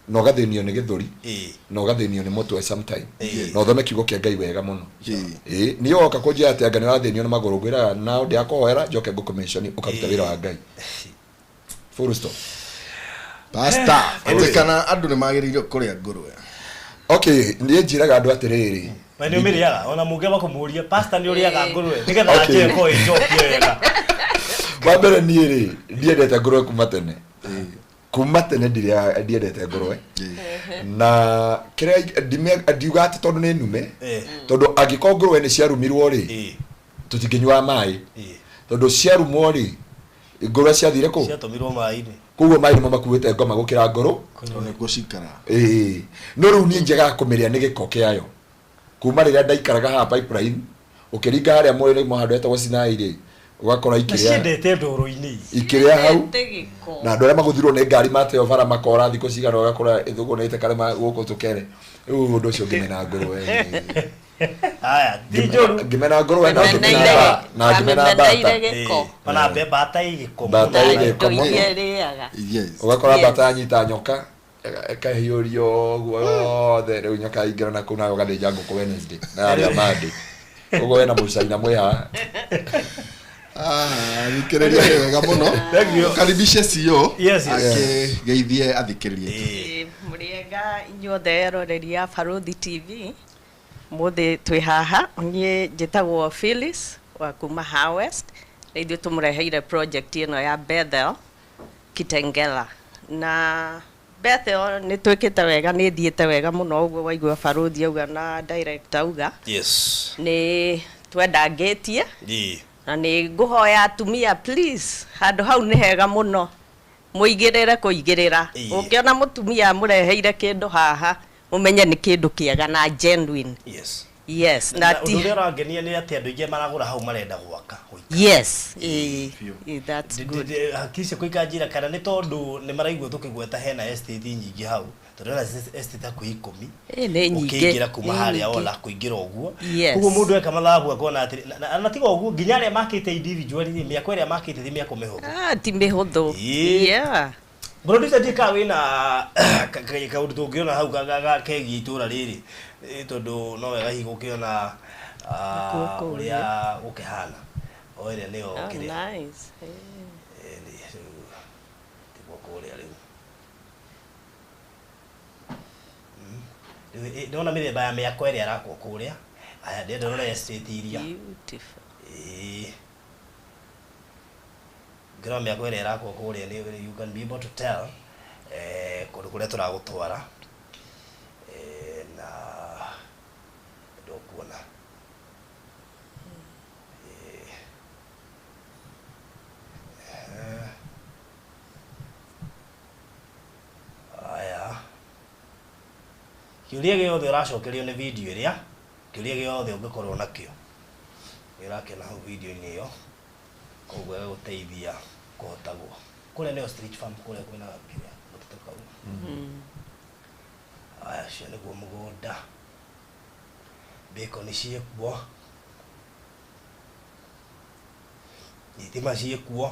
Na ũgathĩnio nĩ gĩthũri, na ũgathĩnio nĩ mũtwe sometime, na ũthome kiugo kĩa Ngai wega mũno. Ĩĩ, niĩ woka kũnjĩra atĩ anga nĩ ũrathĩnio nĩ magũrũ, ngwĩraga nao ndĩrakũhoera njoke ngũkũmĩconi ũkaruta wĩra wa Ngai, full stop. Pastor, atĩ kana andũ nĩ magĩrĩire kũrĩa ngũrwe? Okay, niĩ njĩraga andũ atĩrĩrĩ. Na nĩ ũmĩrĩaga? Ona mũngĩamba kũmũria, pastor, nĩ ũrĩaga ngũrwe, nĩgetha Okay. anjie ko ĩnjokie wega. Wa mbere, niĩ rĩ, ndiendete ngũrwe kuma tene. Kuma tene ndiendete ngũrwe, na kĩrĩa ndiuga atĩ tondũ nĩ nume, tondũ angĩkorwo ngũrwe nĩ ciarumirwo rĩ, tũtingĩnyuaga maĩ, tondũ ciarumwo rĩ, ngũrwe ciathire kũ? Ciatũmirwo maĩ-inĩ. Koguo maĩ nĩmo makuĩte ngoma gũkĩra ngũrũ. Tondũ nĩkuo cikara. Ĩĩ, no rĩu niĩ njagaga kũmĩrĩa nĩ gĩko kĩayo. Kuma rĩrĩa ndaikaraga haha Pipeline, ũkĩringa harĩa mũrĩmo handũ hetagwo Sinai rĩ, ũgakora Na ikĩrĩa ciendete ndoro-inĩ. Ikĩrĩa hau. Ciendete gĩko. Na andũ arĩa magũthirwo nĩ ngari mateo bara makora thikũ cigana, ũgakora ĩthũgũnĩte karĩma gũkũ tũkere. Rĩu ũndũ ũcio ngĩmena ngũrwe. Haya, ti njũru. Ngĩmena ngũrwe na ngĩmena na ngĩmena Wamĩmeneire mbata. gĩko. Ona mbata ĩ gĩko. Mbata Na ĩ gĩko indo mũno. iria ĩrĩaga. Ũgakora mbata yanyita nyoka, ĩkahiũrio ũguo yothe. Rĩu nyoka yaingĩra na kũu, nawe ũgathĩnja ngũkũ Wednesday na yarĩa Monday, koguo wena mũcaina mwĩ haha. Ah, thikĩrĩria, nĩ wega mũno. Thank you. Karibishe CEO Yes. akĩgeithie athikĩrĩria aitũ. Mũrĩega inyuothe eroreri a Barũthi TV. Mũthĩ twĩ haha, niĩ njĩtagwo Phyllis wa kuma Ha West, na ithuĩ tũmũreheire project ĩno ya Bethel Kitengela. Na Bethel nĩ twĩkĩte wega, nĩ ĩthiĩte wega mũno, ũguo waigua Barũthi auga na director auga. Nĩ twendangĩtie na nĩ ngũhoya atumia, please, handũ hau nĩ hega mũno, mũigĩrĩre kũigĩrĩra. Ũngĩona mũtumia amũreheire kĩndũ haha, mũmenye nĩ kĩndũ kĩega na genuine. Yes, na Na ũndũ ti ũrĩa ũrangenia nĩ atĩ andũ aingĩ maragũra hau marenda gwaka gũikara. Yes, ĩĩ, that's good. Hakiri ciakwa ikanjĩra kana nĩ tondũ nĩ maraigua tũkĩgweta hena estate nyingĩ hau, tondũ hena estate hakuhĩ 10. Ĩĩ, nĩ nyingĩ. Ũkĩingĩra kuma Nĩ harĩa nyingĩ. ola kũingĩra ũguo. Koguo mũndũ eka mathabu akona atĩ na tiga ũguo, nginya arĩa makĩte individually rĩ, mĩako ĩrĩa makĩte ti mĩako mĩhũthũ. Ah, ti mĩhũthũ. Producer, ndiĩ kana wĩna kaũndũ tũngĩona hau kegiĩ itũra rĩrĩ. Tondũ no wega hihi gũkĩona Nĩkuo kũu, ũrĩa gũkĩhana, o ĩrĩa nĩyo Oh, kĩrĩa. nice. Rĩu tiguo kũrĩa rĩu. Rĩu ndĩrona mĩthemba ya mĩako ĩrĩa ĩrakwo kũrĩa. Aya, ndĩrenda ũrore estate iria. Beautiful. Ĩĩ, ngĩrora mĩako ĩrĩa ĩrakwo kũrĩa nĩ you can be able to tell kũndũ kũrĩa tũragũtwara, na ndũkuona. Aya, kĩũria gĩothe ũracokerio nĩ video ĩrĩa, kĩũria gĩothe ũngĩkorwo nakĩo nĩ ũrakĩona hau video-inĩ ĩyo, koguo ĩgagũteithia kũhotagwo. Kũrĩa nĩyo Street Farm, kũrĩa kwĩna kĩrĩa mũtitũ kau. Aya, ũcio nĩguo mũgũnda, bacon ciĩkuo, thitima ciĩkuo.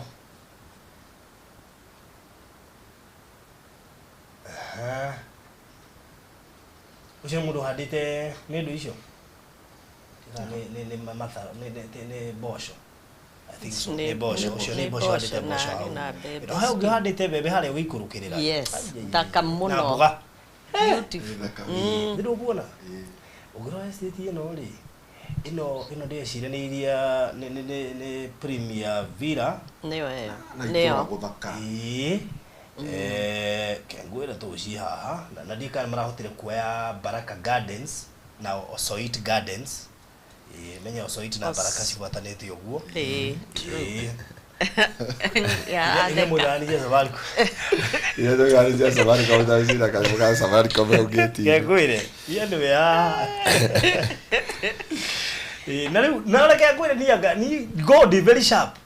Aha. Ũcio nĩ mũndũ ũhandĩte nĩ indo icio. Kana nĩ matharũ, nĩ mboco. I think so. Nĩ mboco, ũcio nĩ mboco ũhandĩte, mboco hau. Na mbembe. No he ũngĩ ũhandĩte mbembe harĩa ũgĩikũrũkĩrĩra. Yes, Ai, ai, ai. thaka Na mũno. mboga. Beautiful. Nĩ ndũkuona? Ũngĩrora estate ĩno rĩ, ĩno ndĩreciria nĩ iria nĩ Premier Villa. Nĩyo ĩyo. Na Nĩyo. itũra gũthaka. Ĩĩ. Kengwĩra tũci haha na ndiũĩ kana marahotire kuoya Baraka Gardens na Osoit Gardens. Ĩĩ, menya Osoit na Baraka cibuatanĩte ũguo. Ĩĩ. Ĩĩ. Ya, Iria mũthani cia Safaricom. Iria tũgari cia Safaricom ta cina kanyamũ ka Safaricom hau gate-inĩ. Kengwĩre iria nĩwe haha. Ĩĩ, na rĩu na reke ngwĩre niĩ anga ni God is very sharp,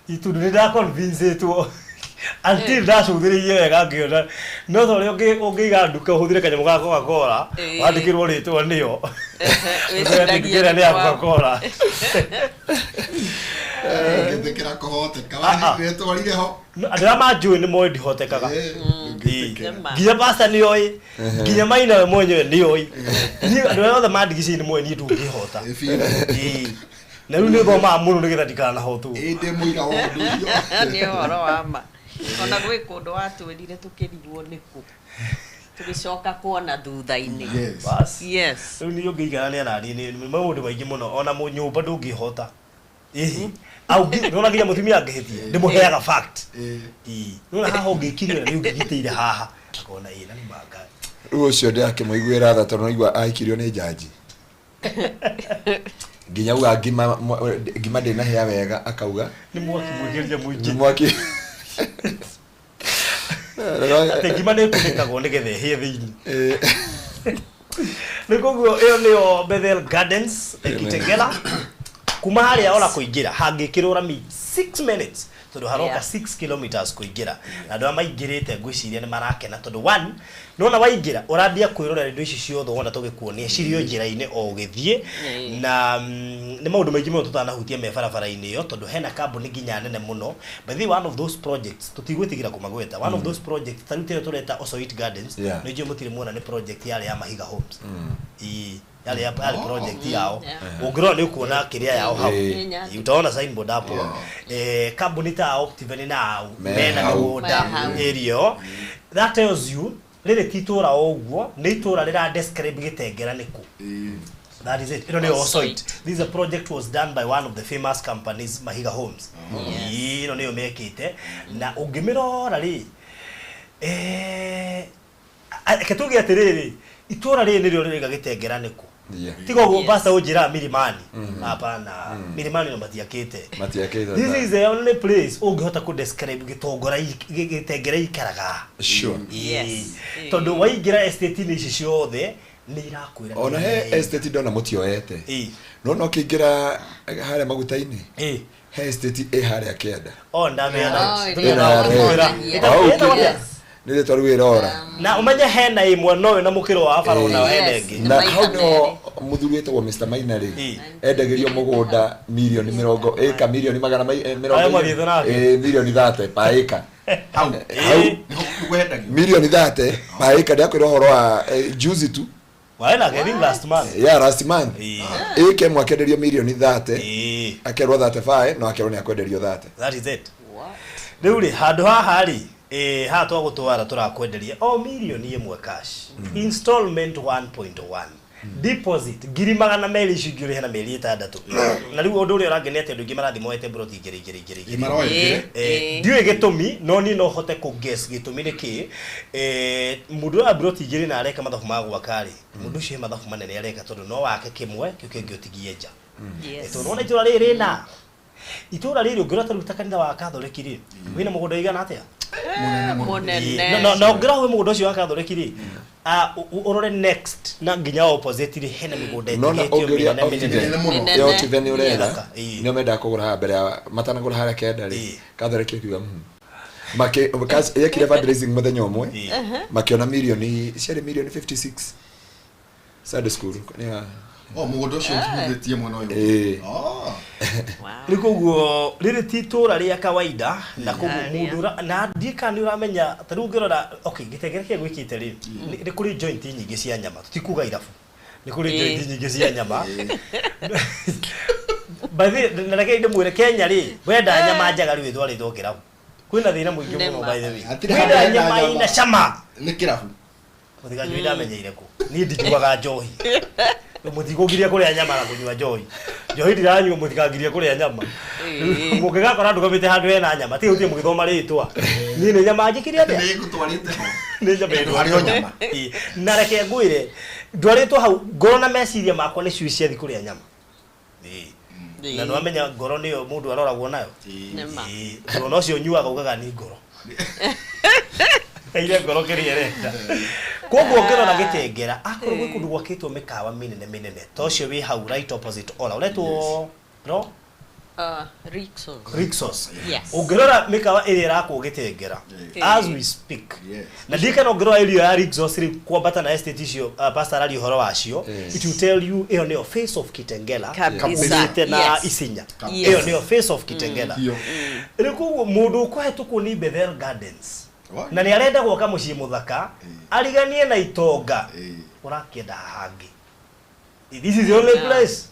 itundu nĩ ndaconvince-ĩtwo until ndacũthĩrĩirie wega ngĩona no ta ũrĩa ũngĩiga nduka ũhũthĩre kanyamũ ga Coca-Cola, wandĩkĩrwo rĩtwa nĩyo. Wĩciragie Nduka ĩrĩa nĩ ya nĩ Coca-Cola. Ngĩtĩkĩra kũhoteka. Ah, ah. Wetwarire ho. No, andũ arĩa manjũĩ nĩ moĩ ndihotekaga. Ndũngĩtĩkĩra. Nginya pasta nĩ oĩ, nginya maina we mwenyewe nĩ oĩ. Niĩ andũ arĩa othe mandigicĩirie nĩ moĩ niĩ ndũngĩhota. Ĩ biũ. Ĩĩ. Na rĩu nĩ thomaga mũno nĩgetha ndikanahotwo. Ĩ ndĩ mũira wa ũndũ ũcio. Nĩ ũhoro wa ma. Ona gwĩ kũndũ watwĩrire tũkĩrigwo nĩkũ. Tũgĩcoka kuona thutha-inĩ. Yes. Bas. Yes. Rĩu niĩ ũngĩikarania naniĩ nĩ maũndũ maingĩ mũno ona nyũmba ndũngĩhota. Ĩhĩ. Au nĩwona nginya mũtumia angĩhĩtia ndĩmũheaga fact. Ĩ. Ĩĩ. Nĩwona haha ũngĩkirie na nĩ ũngĩgitĩire haha. Akona ĩĩ na nĩ manga. Rĩu ũcio ndĩrakĩmũiguĩra tha tondũ naigua ahikirio nĩ njanji. Nginya auga ngima ngima ndĩnahĩa wega akauga Nĩ mwaki mwĩkĩrire nĩ mũingĩ. mwaki. Atĩ ngima nĩ ĩkunĩkagwo nĩgetha ĩhĩe thĩinĩ. Nĩ koguo ĩyo nĩyo Bethel Gardens Kitengela. Kuma harĩa ora kũingĩra hangĩkĩrwo rami 6 minutes tondũ haroka Yeah. 6 kilometers kũingĩra na andũ arĩa maingĩrĩte ngwĩciria nĩ marakena tondũ one nona waingĩra ũrambia kwĩrorera indo ici ciothe wona tũgĩkuonia cirĩ o njĩra-inĩ o ũgĩthiĩ na nĩ maũndũ maingĩ mũno tũtanahutia me barabara-inĩ ĩyo tondũ hena kambuni nginya nene mũno. By the way, one of those projects tũtigwĩtigĩra kũmagweta, one of those projects ta rĩu tĩyo tũreta Osoit Gardens. Yeah. Nĩ njũĩ mũtirĩ muona nĩ project yarĩ ya Mahiga Homes. Ĩĩ, yarĩ yarĩ project yao. Ũngĩrora nĩ ũkuona kĩrĩa yao hau. Ĩĩ. Utaona signboard hapo. Kambuni ta Optiven na au Me mena hau. mĩgũnda Me hau. area ĩyo. That tells you rĩrĩ ti itũra o ũguo, nĩ itũra rĩra describe Gĩtengera nĩkũ. Ĩ. That is it. Ĩno nĩyo Osoit. Osoit. This is a project was done by one of the famous companies, Mahiga Homes. Yes. Ĩĩ, ĩno nĩyo mekĩte na ũngĩmĩrora rĩ, reke tuge atĩrĩrĩ, itũra rĩrĩ nĩrĩo rĩraiga Gĩtengera nĩkũ. Yeah. Tiga ũguo Yes. pastor ũnjĩraga Milimani. Hapana, Milimani no matiakĩte. Matiakĩte. This is the only place ũngĩhota kũ describe gĩtongora Gĩtengera ikaraga. Sure. Yes. Ĩĩ. Tondũ waingĩra estate-inĩ ici ciothe nĩ irakwĩra Ona nĩ he estate ndona mũtioete. Ĩĩ. No ũkĩingĩra harĩa maguta-inĩ. Ĩĩ. He estate ĩ harĩa kĩanda. Oh, ndamĩona. Oh, Ĩna Ĩna red. ĩna Au ĩna kĩ- atĩa? Nĩ rĩtwa rĩu ĩrora. Na ũmenye hena ĩmwe noyo na mũkĩro wa bara ona Yes. hena ĩngĩ. Na Maita hau nĩho merĩ. mũthuri wĩtagwo Mr Maina rĩ Ĩĩ. endagĩrio mũgũnda mirioni mĩrongo ĩka mirioni magana mĩrongo Arĩa mathiĩte nake. ĩĩ, mirioni 30 pa ĩka. Hau. Hau Nĩho kwendagio. mirioni 30 pa ĩka ndĩrakwĩra ũhoro wa juzi tu. Warĩ nake I think last month. Yeah, last month. Ĩĩ. Ĩka ĩmwe akĩenderio mirioni 30 Ĩĩ. akerwo 35 no akerwo nĩ akwenderio 30. That is it. What? Rĩu rĩ handũ haha rĩ, haha twagũtwara tũrakwenderia o mirioni ĩmwe cash. Installment 1.1. Deposit 200,000 icio ingĩ ũrĩhe na mĩeri 6. Na rĩu ũndũ ũrĩa ũrangenia atĩ andũ aingĩ marathiĩ moete mburoti igĩrĩ igĩrĩ igĩrĩ Ĩ igĩrĩ. maroya igĩrĩ. Ĩĩ. Ndiũĩ gĩtũmi no niĩ no hote kũ guess gĩtũmi nĩ kĩ. Mũndũ ũrĩa mburoti igĩrĩ na areka mathabu ma gwaka rĩ, mũndũ ũcio he mathabu manene areka tondũ no wake kĩmwe kĩu kĩngĩ ũtigie nja. Yes. Tondũ wona itũra rĩrĩ rĩna itũra rĩrĩ ũngĩrora ta rĩu ta kanitha wa Katholiki rĩ, wĩna mũgũnda ũigana atĩa? Mũnene. Na ũngĩrora wĩ mũgũnda ũcio wa Katholiki rĩ, ũrore next na nginya opposite rĩ hena mĩgũnda Nona ĩtigĩtio ũngĩũria mĩnene mĩnene. Optiven Mĩnene mũno. Mĩnene. ĩ Optiven nĩ ũretha Ĩĩ. nĩo mendaga kũgũra haha mbere ya matanagũra harĩa kenda rĩ Ĩĩ. Katholiki ĩkiuga yekire fundraising mũthenya ũmwe Ĩĩ. makĩona mirioni ciarĩ mirioni 56 Sunday school nĩ ya Oh, mũgũnda ũcio ũhutĩtie mwena ũyũ. Ĩĩ. Oh. Wow. Rĩu koguo rĩrĩ ti itũra rĩa kawaida na koguo Rĩa. mũndũ na ndiĩ kana nĩ ũramenya ta rĩu ũngĩrora okay gĩtengere kĩrĩa gwĩkĩte rĩ nĩ kũrĩ joint nyingĩ cia nyama tũtikuga irabu nĩ kũrĩ Ĩĩ. joint nyingĩ cia nyama. By the way, na reke ndĩmwĩre Kenya rĩ wenda nyama njega rĩu ĩtwarĩtwo kĩrabu kwĩna thĩna mũingĩ mũno Nĩma. by the way Hatirĩ wenda handũ hena nyama nyama. ina cama Nĩ kĩrabu. mũtikanjui ndamenyeire kũ niĩ ndinyuaga njohi mũtikũngiria kũrĩa nyama na kũnyua njohi njohi ndiranyua mũtikangirie kũrĩa nyama. Ĩĩ. Mũngĩgakora ndũgamĩte handũ hena nyama tiga ũthiĩ mũgĩthoma rĩtwa niĩ nĩ nyama njĩkire atĩa. Nĩ ngũtwarĩte ho. Nĩ nyama Handũ harĩ o nyama. Ĩĩ. Na reke ngwĩre ndwarĩtwo hau ngoro na meciria makwa nĩ cui ciathi kũrĩa nyama. Ĩĩ. Na nĩwamenya ngoro nĩyo mũndũ aroragwo nayo. Nĩma. Ĩĩ. Tondũ ona ũcio ũnyuaga ugaga nĩ ngoro ire ngoro kĩrĩa ĩrenda koguo ngĩrora Gĩtengera akorwo gwĩ kũndũ gwakĩtwo mĩkawa mĩnene mĩnene ta ũcio wĩ hau right opposite Ola ũretwo ro Rixos. Rixos. Yes. Ũngĩrora mĩkawa ĩrĩa ĩrakwo Gĩtengera Yeah. as we speak Yes. na ndirikana ũngĩrora area ya Rixos rĩ kwambata na estate icio pastor araria ũhoro wacio. Yes. It will tell you ĩyo nĩyo face of Kitengela Kabisa. umĩte na Yes. Isinya. Yes. Ĩyo nĩyo face of Kitengela. Biũ. Rĩu koguo mũndũ ũkũhetũkwo nĩ Bethel Gardens Na nĩ arenda gwaka mũciĩ mũthaka ariganie na itonga ũrakĩenda hangĩ. This is the only place.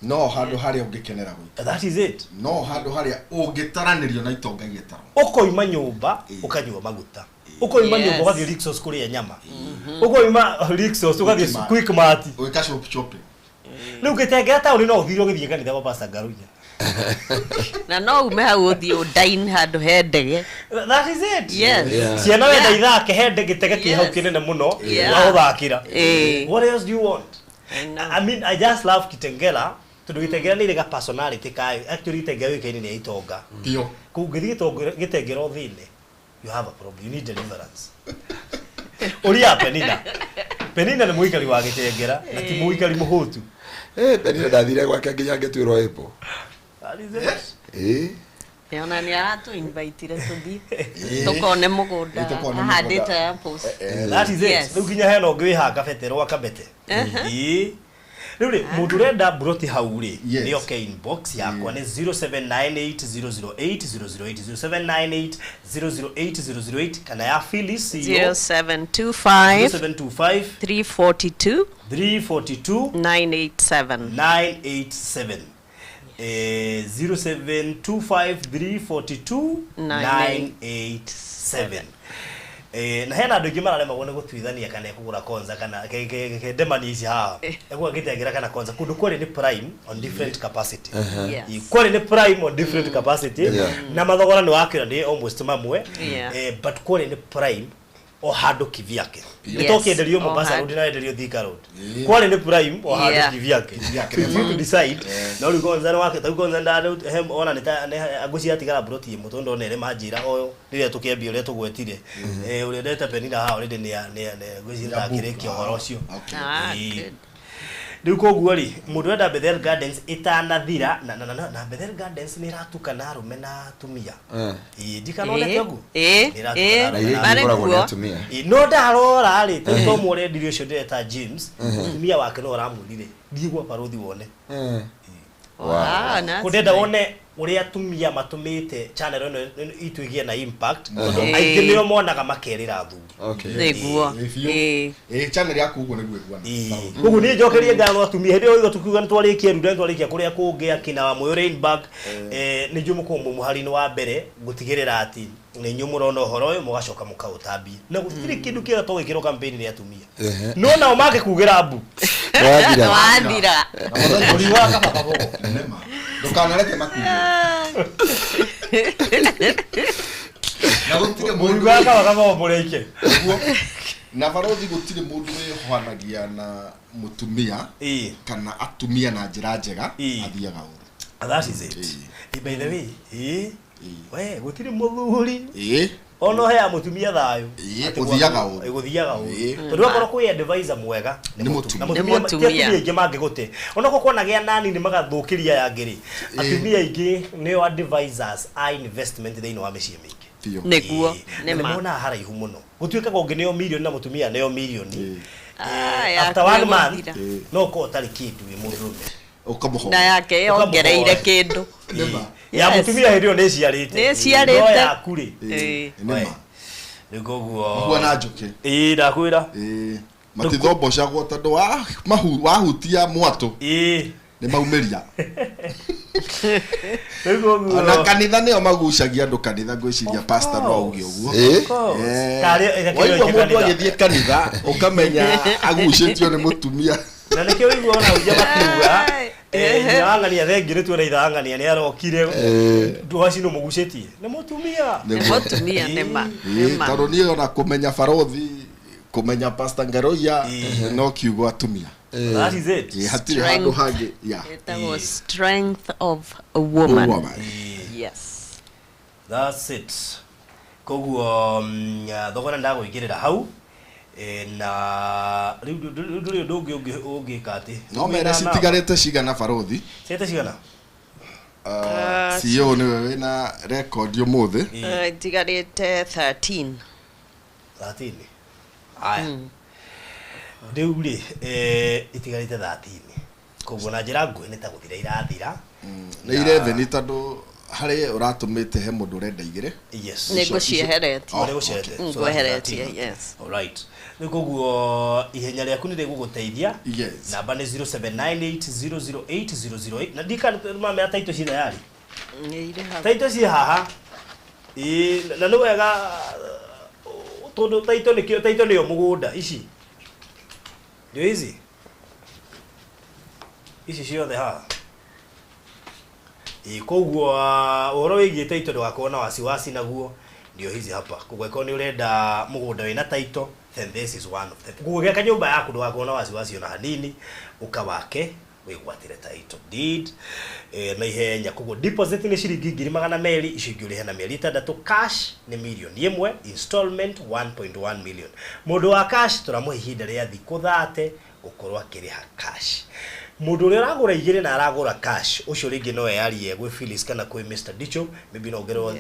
No handũ harĩa ũngĩkenera gũikara. That is it. No handũ harĩa ũngĩtaranĩrio na itonga igĩtarwo. Ũkoima nyũmba ũkanyua maguta. Ũkoima nyũmba ũgathiĩ Rixos kũrĩa nyama. Ũkoima Rixos ũgathiĩ Quickmart. Ũgĩka shopping. Rĩu gĩtengera taũni no ũthire ũgĩthiĩ kanitha kwa Pastor Ngaruiya. Na no ume hau ũthiĩ ũdain handũ he ndege. That is it. Yes. Yeah. Ciana wenda ithake he ndege gĩtege kĩ hau kĩnene mũno wa gũthakĩra. What else do you want? I mean, I just love Kitengela tondũ Gĩtengera nĩ ĩrĩ ga personality kayo. Actually Gĩtengera yũĩkaine nĩ ya itonga. Biũ. Kũu ũngĩthiĩ Gĩtengera ũthĩne, you have a problem. You need deliverance. Ũria Penina. Penina nĩ mũikari wa Gĩtengera na ti mũikari mũhũtu. Penina ndathire gwake nginya ngĩtuĩrwo ĩpo. That is it. Ona nĩ aratũ invitire tũthiĩ tũkone mũgũnda ahandĩte apples. That is it. Rĩu nginya hena ũngĩ wĩ haha kabete rwa kabete. Ĩĩ. Rĩu rĩ mũndũ ũrenda mburoti hau rĩ nĩ oke inbox yakwa nĩ 0798008008 0798008008 kana ya Phyllis CEO 0725 0725 342 342 987 987. 0725 342 987. Na hena andũ aingĩ mararemagwo nĩ gũtuithania kana ekũgũra konza kana ndemani ici haha ekũgũra Gĩtengera kana konza kũndũ kwarĩ nĩ prime on different capacity. Kwarĩ nĩ prime on different capacity na mathogora nĩ wakĩra nĩ almost mamwe, but kwarĩ nĩ prime o handũ kivyake. Nĩ tũkĩenderio Mombasa Road na enderio Thika Road. Kwarĩ nĩ prime o handũ kivyake. So you to decide. No rĩu konza nĩ wake rĩu konza nda ona nĩ ta ngũcia atigara mburoti ĩmwe tondũ ndona ĩrĩ manjĩra o rĩrĩa tũkĩambia ũrĩa tũgwetire. Ũrĩa ndeta Penina haha already nĩ ngũcia ndakĩrĩkia ũhoro ũcio. Rĩu koguo rĩ mũndũ wenda Bethel Gardens ĩtanathira na Bethel Gardens nĩ ĩratukana arũme na atumia. Ĩĩ ndikanonete ũguo. Ĩĩ no ndarora rĩ tondũ mũrendirie ũcio ndĩreta James mũtumia wake no ũramwĩrire thiĩ gwa barũthi wone. Kũndenda wone ũrĩa atumia matũmĩte channel ĩno itũ ĩgĩe na impact tondũ aingĩ nĩo monaga makerĩra athuri. Nĩguo. Channel yaku ũguo nĩguo ĩguana. Koguo niĩ njokerie ngatho atumia hĩndĩ ĩyo tukiuga nĩ twarĩkia Runda nĩ twarĩkia kũrĩa kũngĩ akina wa Moyo Rainbank nĩ inyuĩ mũkoragwo mwĩ mũhari-inĩ wa mbere gũtigĩrĩra atĩ nĩ inyuĩ mũrona ũhoro ũyũ mũgacoka mũkaũtambia na gũtirĩ kĩndũ kĩega to gwĩkĩrwo campaign nĩ atumia no nao mangĩkugĩra mbu Wathira. Ũri wa kaba kabogo. Ndũkanareke makuge. Na gũtirĩ mũndũ wa kaba kabogo mũrĩke. Na barothi gũtirĩ mũndũ wĩhwanagia na mũtumia kana atumia na njĩra njega athiaga ũru. That is it. By the way, we gũtirĩ mũthuri ono hea mũtumia thayũ gũthiaga ũru. Gũthiaga ũru. Tondũ akorwo kwĩ advisor mwega nĩ mũtumia. Na mũtumia aingĩ mangĩgũte. Onokorwo kwanagĩa nani nĩ magathũkĩria yangĩ rĩ. Atumia aingĩ nĩo advisors a investment thĩinĩ wa mĩciĩ mĩingĩ. Nĩguo. Nĩ monaga haraihu mũno. Gũtuĩkaga ũngĩ nĩo mirioni na mũtumia nĩo mirioni. After one month no ũkorwo ũtarĩ kĩndũ wĩ mũndũrũme. Na yake yongereire kĩndũ. Ya mũtumia hĩndĩ ĩyo nĩ ĩciarĩte. Nĩ ĩciarĩte. No yaku rĩ. Rĩu koguo Mahuana njũkĩ. Ĩĩ ndakwĩra. Matithombocagwo tondũ wahutia mwatũ. Nĩ maumĩria. Na kanitha nĩo magucagia andũ kanitha ngwĩciria pastor no auge ũguo. Waigua mũndũ agĩthiĩ kanitha ũkamenya agucĩtio nĩ mũtumia. Na nĩkĩo ũiguaga ona ahunjia makiuga nyina wa ng'ania thengiũ nĩ tuona ithe wa ng'ania nĩ arokire ndwaci nĩ mũgucĩtie nĩ mũtumia. Nĩ mũtumia nĩ ma. Tondũ niĩ ona kũmenya barothi kũmenya Pastor Ngaruiya no kiugo atumia. That is it. Hatirĩ handũ hangĩ. Ĩtagwo strength of a woman. Yes. That's it. Koguo thogora ndagũigĩrĩra hau na rĩu ndũrĩ ũndũ ũngĩ ũngĩka atĩ no mere citigarĩte cigana barothi ciĩte cigana CEO nĩwe wĩna record ũmũthĩ itigarĩte 13 13 aya rĩu rĩ itigarĩte 13 koguo na njĩra nguhĩ nĩ ta gũthira irathira nĩ 11 tondũ Harĩ ũratũmĩte he mũndũ ũrenda igĩrĩ. Yes. Nĩ ngũcieheretie. Nĩ gũciherete. Ngweheretie, yes. Alright. Rĩu koguo ihenya rĩaku nĩ rĩgũgũteithia. Yes. Namba nĩ 0798008008 na ndikana mamea taito ci tayari. Nĩ irĩ hau. Taito ci haha. Ĩĩ na nĩ wega tondũ taito nĩkĩo taito nĩyo mũgũnda ici. Ndio hizi. Ici ciothe haha. Ĩĩ koguo ũhoro wĩgiĩ taito ndũgakorwo na wasiwasi naguo ndio hizi hapa. Koguo angĩkorwo nĩ ũrenda mũgũnda wĩna taito, then this is one of them. Koguo gĩaka nyũmba yaku ndũgakorwo na wasiwasi ona hanini, ũkawake wĩgwatĩre title deed na ihenya. Koguo deposit nĩ ciringi 200,000, icio ingĩ ũrĩhe na mĩeri 6, cash nĩ 1 million, installment 1.1 million. Mũndũ wa cash tũramũhe ihinda rĩa thikũ 30 gũkorwo akĩrĩha cash. Mũndũ ũrĩa ũragũra igĩrĩ na aragũra cash, ũcio rĩngĩ no eyarie gwĩ Phyllis kana kwĩ Mr. Dicho, maybe no ongererwo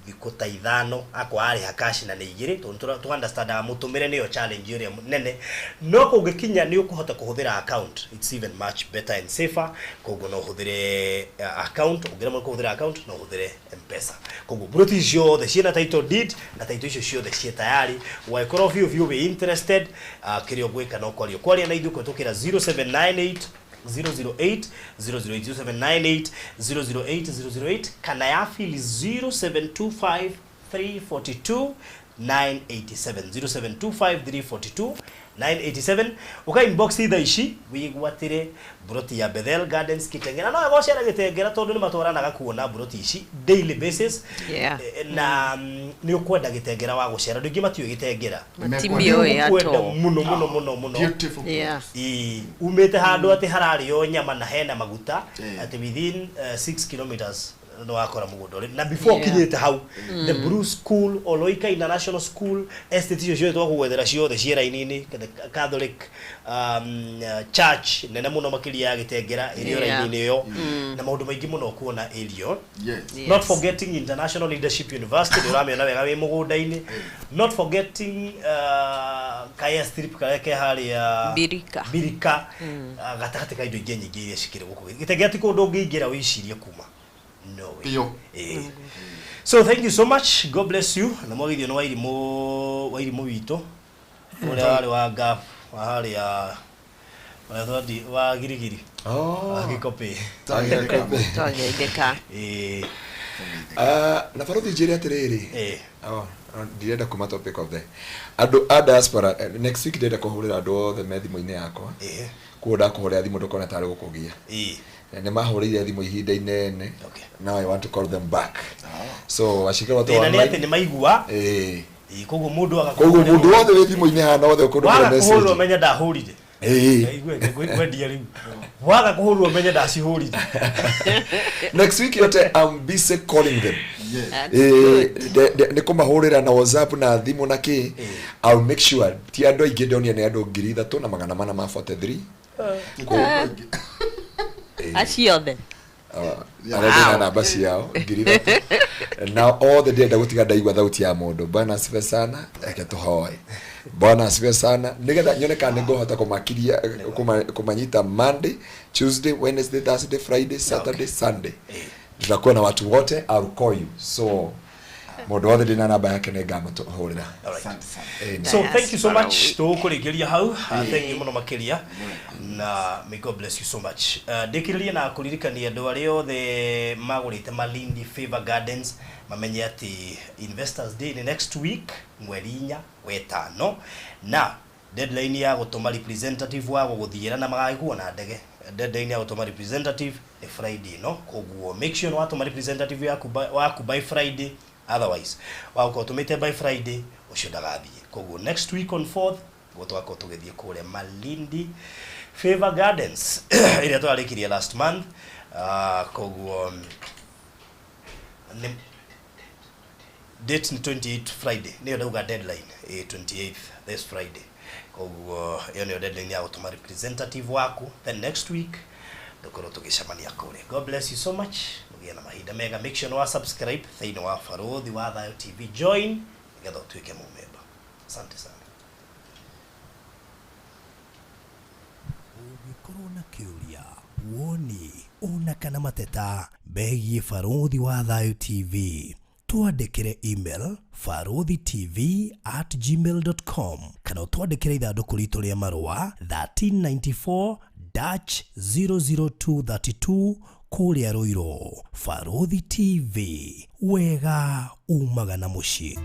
thikũ ta 5 akorwo arĩha cash na nĩ igĩrĩ, tondũ tũ understandaga mũtũmĩre nĩyo challenge ĩrĩa nene. No kũngĩkinya nĩ ũkũhota kũhũthĩra account, it's even much better and safer. Koguo no ũhũthĩre account, ũngĩremwo kũhũthĩra account no ũhũthĩre M-Pesa. Koguo mburoti ciothe ciĩna title deed na title icio ciothe ciĩ tayari. Wangĩkorwo biũ biũ wĩ interested, kĩrĩa ũgwĩka no kwaria na ithuĩ kũhĩtũkĩra 0798 008 008, 0798 008 008, kana ya Phili 0725 342 987, 0725 342 987. Uka inbox thaa ici wĩgwatĩre mburoti ya Bethel Gardens Kitengela. No egocera Gĩtengera tondũ nĩ matwaranaga kuona mburoti ici daily basis. Na nĩ ũkwenda Gĩtengera wa gũcera, andũ aingĩ matiũĩ Gĩtengera. Matimĩũĩ at Ũkwenda all. mũno mũno mũno mũno. Beautiful. Ĩĩ, umĩte handũ atĩ hararĩo nyama na hena maguta, atĩ within 6 kilometers nĩ wakora mũgũnda ũrĩ na before ũkinyĩte hau, the Blue School, Oloika International School, estate icio ciothe twakũgwethera ciothe ciĩ raini-inĩ. The Catholic Church nene mũno makĩria ya Gĩtengera ĩrĩ o raini-inĩ ĩyo, na maũndũ maingĩ mũno kuona area. Not forgetting International Leadership University, nĩ ũramĩona wega wĩ mũgũnda-inĩ. Not forgetting ka airstrip karĩa ke harĩa Mbirika. Mbirika, gatagatĩ ka indo ingĩ nyingĩ iria cikĩrĩ gũkũ Gĩtengera. Ti kũndũ ũngĩingĩra wĩcirie kuma no way. Biũ. So thank you so much, God bless you. Na mwagithio nĩ Wairimũ witũ ũrĩa warĩ wa gap wa harĩa ũrĩa wa Girigiri wa Gĩkopĩ. Twageithĩka. Ĩĩ. Na barothi njĩre atĩrĩrĩ. Oh, ndirenda kuma topic of the andũ a diaspora. Next week ndĩrenda kũhũrĩra andũ othe me thimũ-inĩ yakwa. Kuo ndakũhũrĩra thimũ ndũkona tarĩ gũkũgia. Nĩ mahũrĩire thimũ ihinda inene. Now I want to call them back, so washike watu Thĩna nĩ atĩ online. Nĩ maigua. Ĩĩ, koguo mũndũ aga Koguo mũndũ wothe wĩ thimũ-inĩ hana wothe ũkũndũmĩra waga kũhũrwo message. menye ndahũrire. Igue ngwendia rĩu, waga kũhũrwo menye ndacihũrire. Next week yote I'm busy calling them. That's Eh, nĩ kũmahũrĩra na WhatsApp na thimũ na kĩ. I'll make sure ti andũ aingĩ ndonire, nĩ andũ 3443. Acio othe. Arĩa ndĩna namba ciao 3000 na othe ndĩrenda gũtiga ndaigua thauti ya mũndũ. Bwana asifiwe sana. Reke tũhoe. Bwana asifiwe sana. Nĩgetha nyone kana nĩngũhota kũmakiria kũmanyita Monday, Tuesday, Wednesday, Thursday, Friday, Saturday, Sunday. Tutakuwa na watu wote. I'll call you, so mũndũ wothe ndĩna namba yake nĩngamũhũrĩra. Alright. Asante sana. So thank you so Diaspora much. week. Tũgũkũrĩkĩria hau. Thank you mũno makĩria na may God bless you so much. Ndĩkĩrĩrie na kũririkania andũ arĩa othe magũrĩte Malindi Favor Gardens mamenye atĩ Investors Day nĩ next week mweri 4 wa 5, na deadline ya gũtũma representative wa gũgũthiĩra na magagĩkuo na ndege, deadline ya gũtũma representative nĩ Friday no. Koguo make sure nĩ watũma representative waku by Friday, otherwise wagũkorwo ũtũmĩte by Friday ũcio ndagathiĩ. Koguo next week on 4th guo tũgakorwo tũgĩthiĩ kũrĩa Malindi Favor Gardens ĩrĩa twarĩkirie last month. Koguo nĩ date ni 28 Friday nĩyo ndauga deadline, 28th this Friday. Koguo ĩyo nĩyo deadline ya gũtũma representative waku. Then next week tũkorwo tũgĩcemania kũrĩa. God bless you so much, mũgĩe na mahinda mega. Make sure nĩ wa subscribe thĩinĩ wa Barũthi wa Thayo TV, join nĩgetha ũtuĩke mũmemba. Asante sana. Ũngĩkorwo na kĩũria, woni ona kana mateta megiĩ Barũthi wa Thayũ TV, twandĩkĩre email baruthitv@gmail.com kana ũtwandĩkĩre ithandũkũ ritũ rĩa marũa 1394 dash 00232 kũrĩa Rũirũ. Barũthi TV, wega umaga na mũciĩ.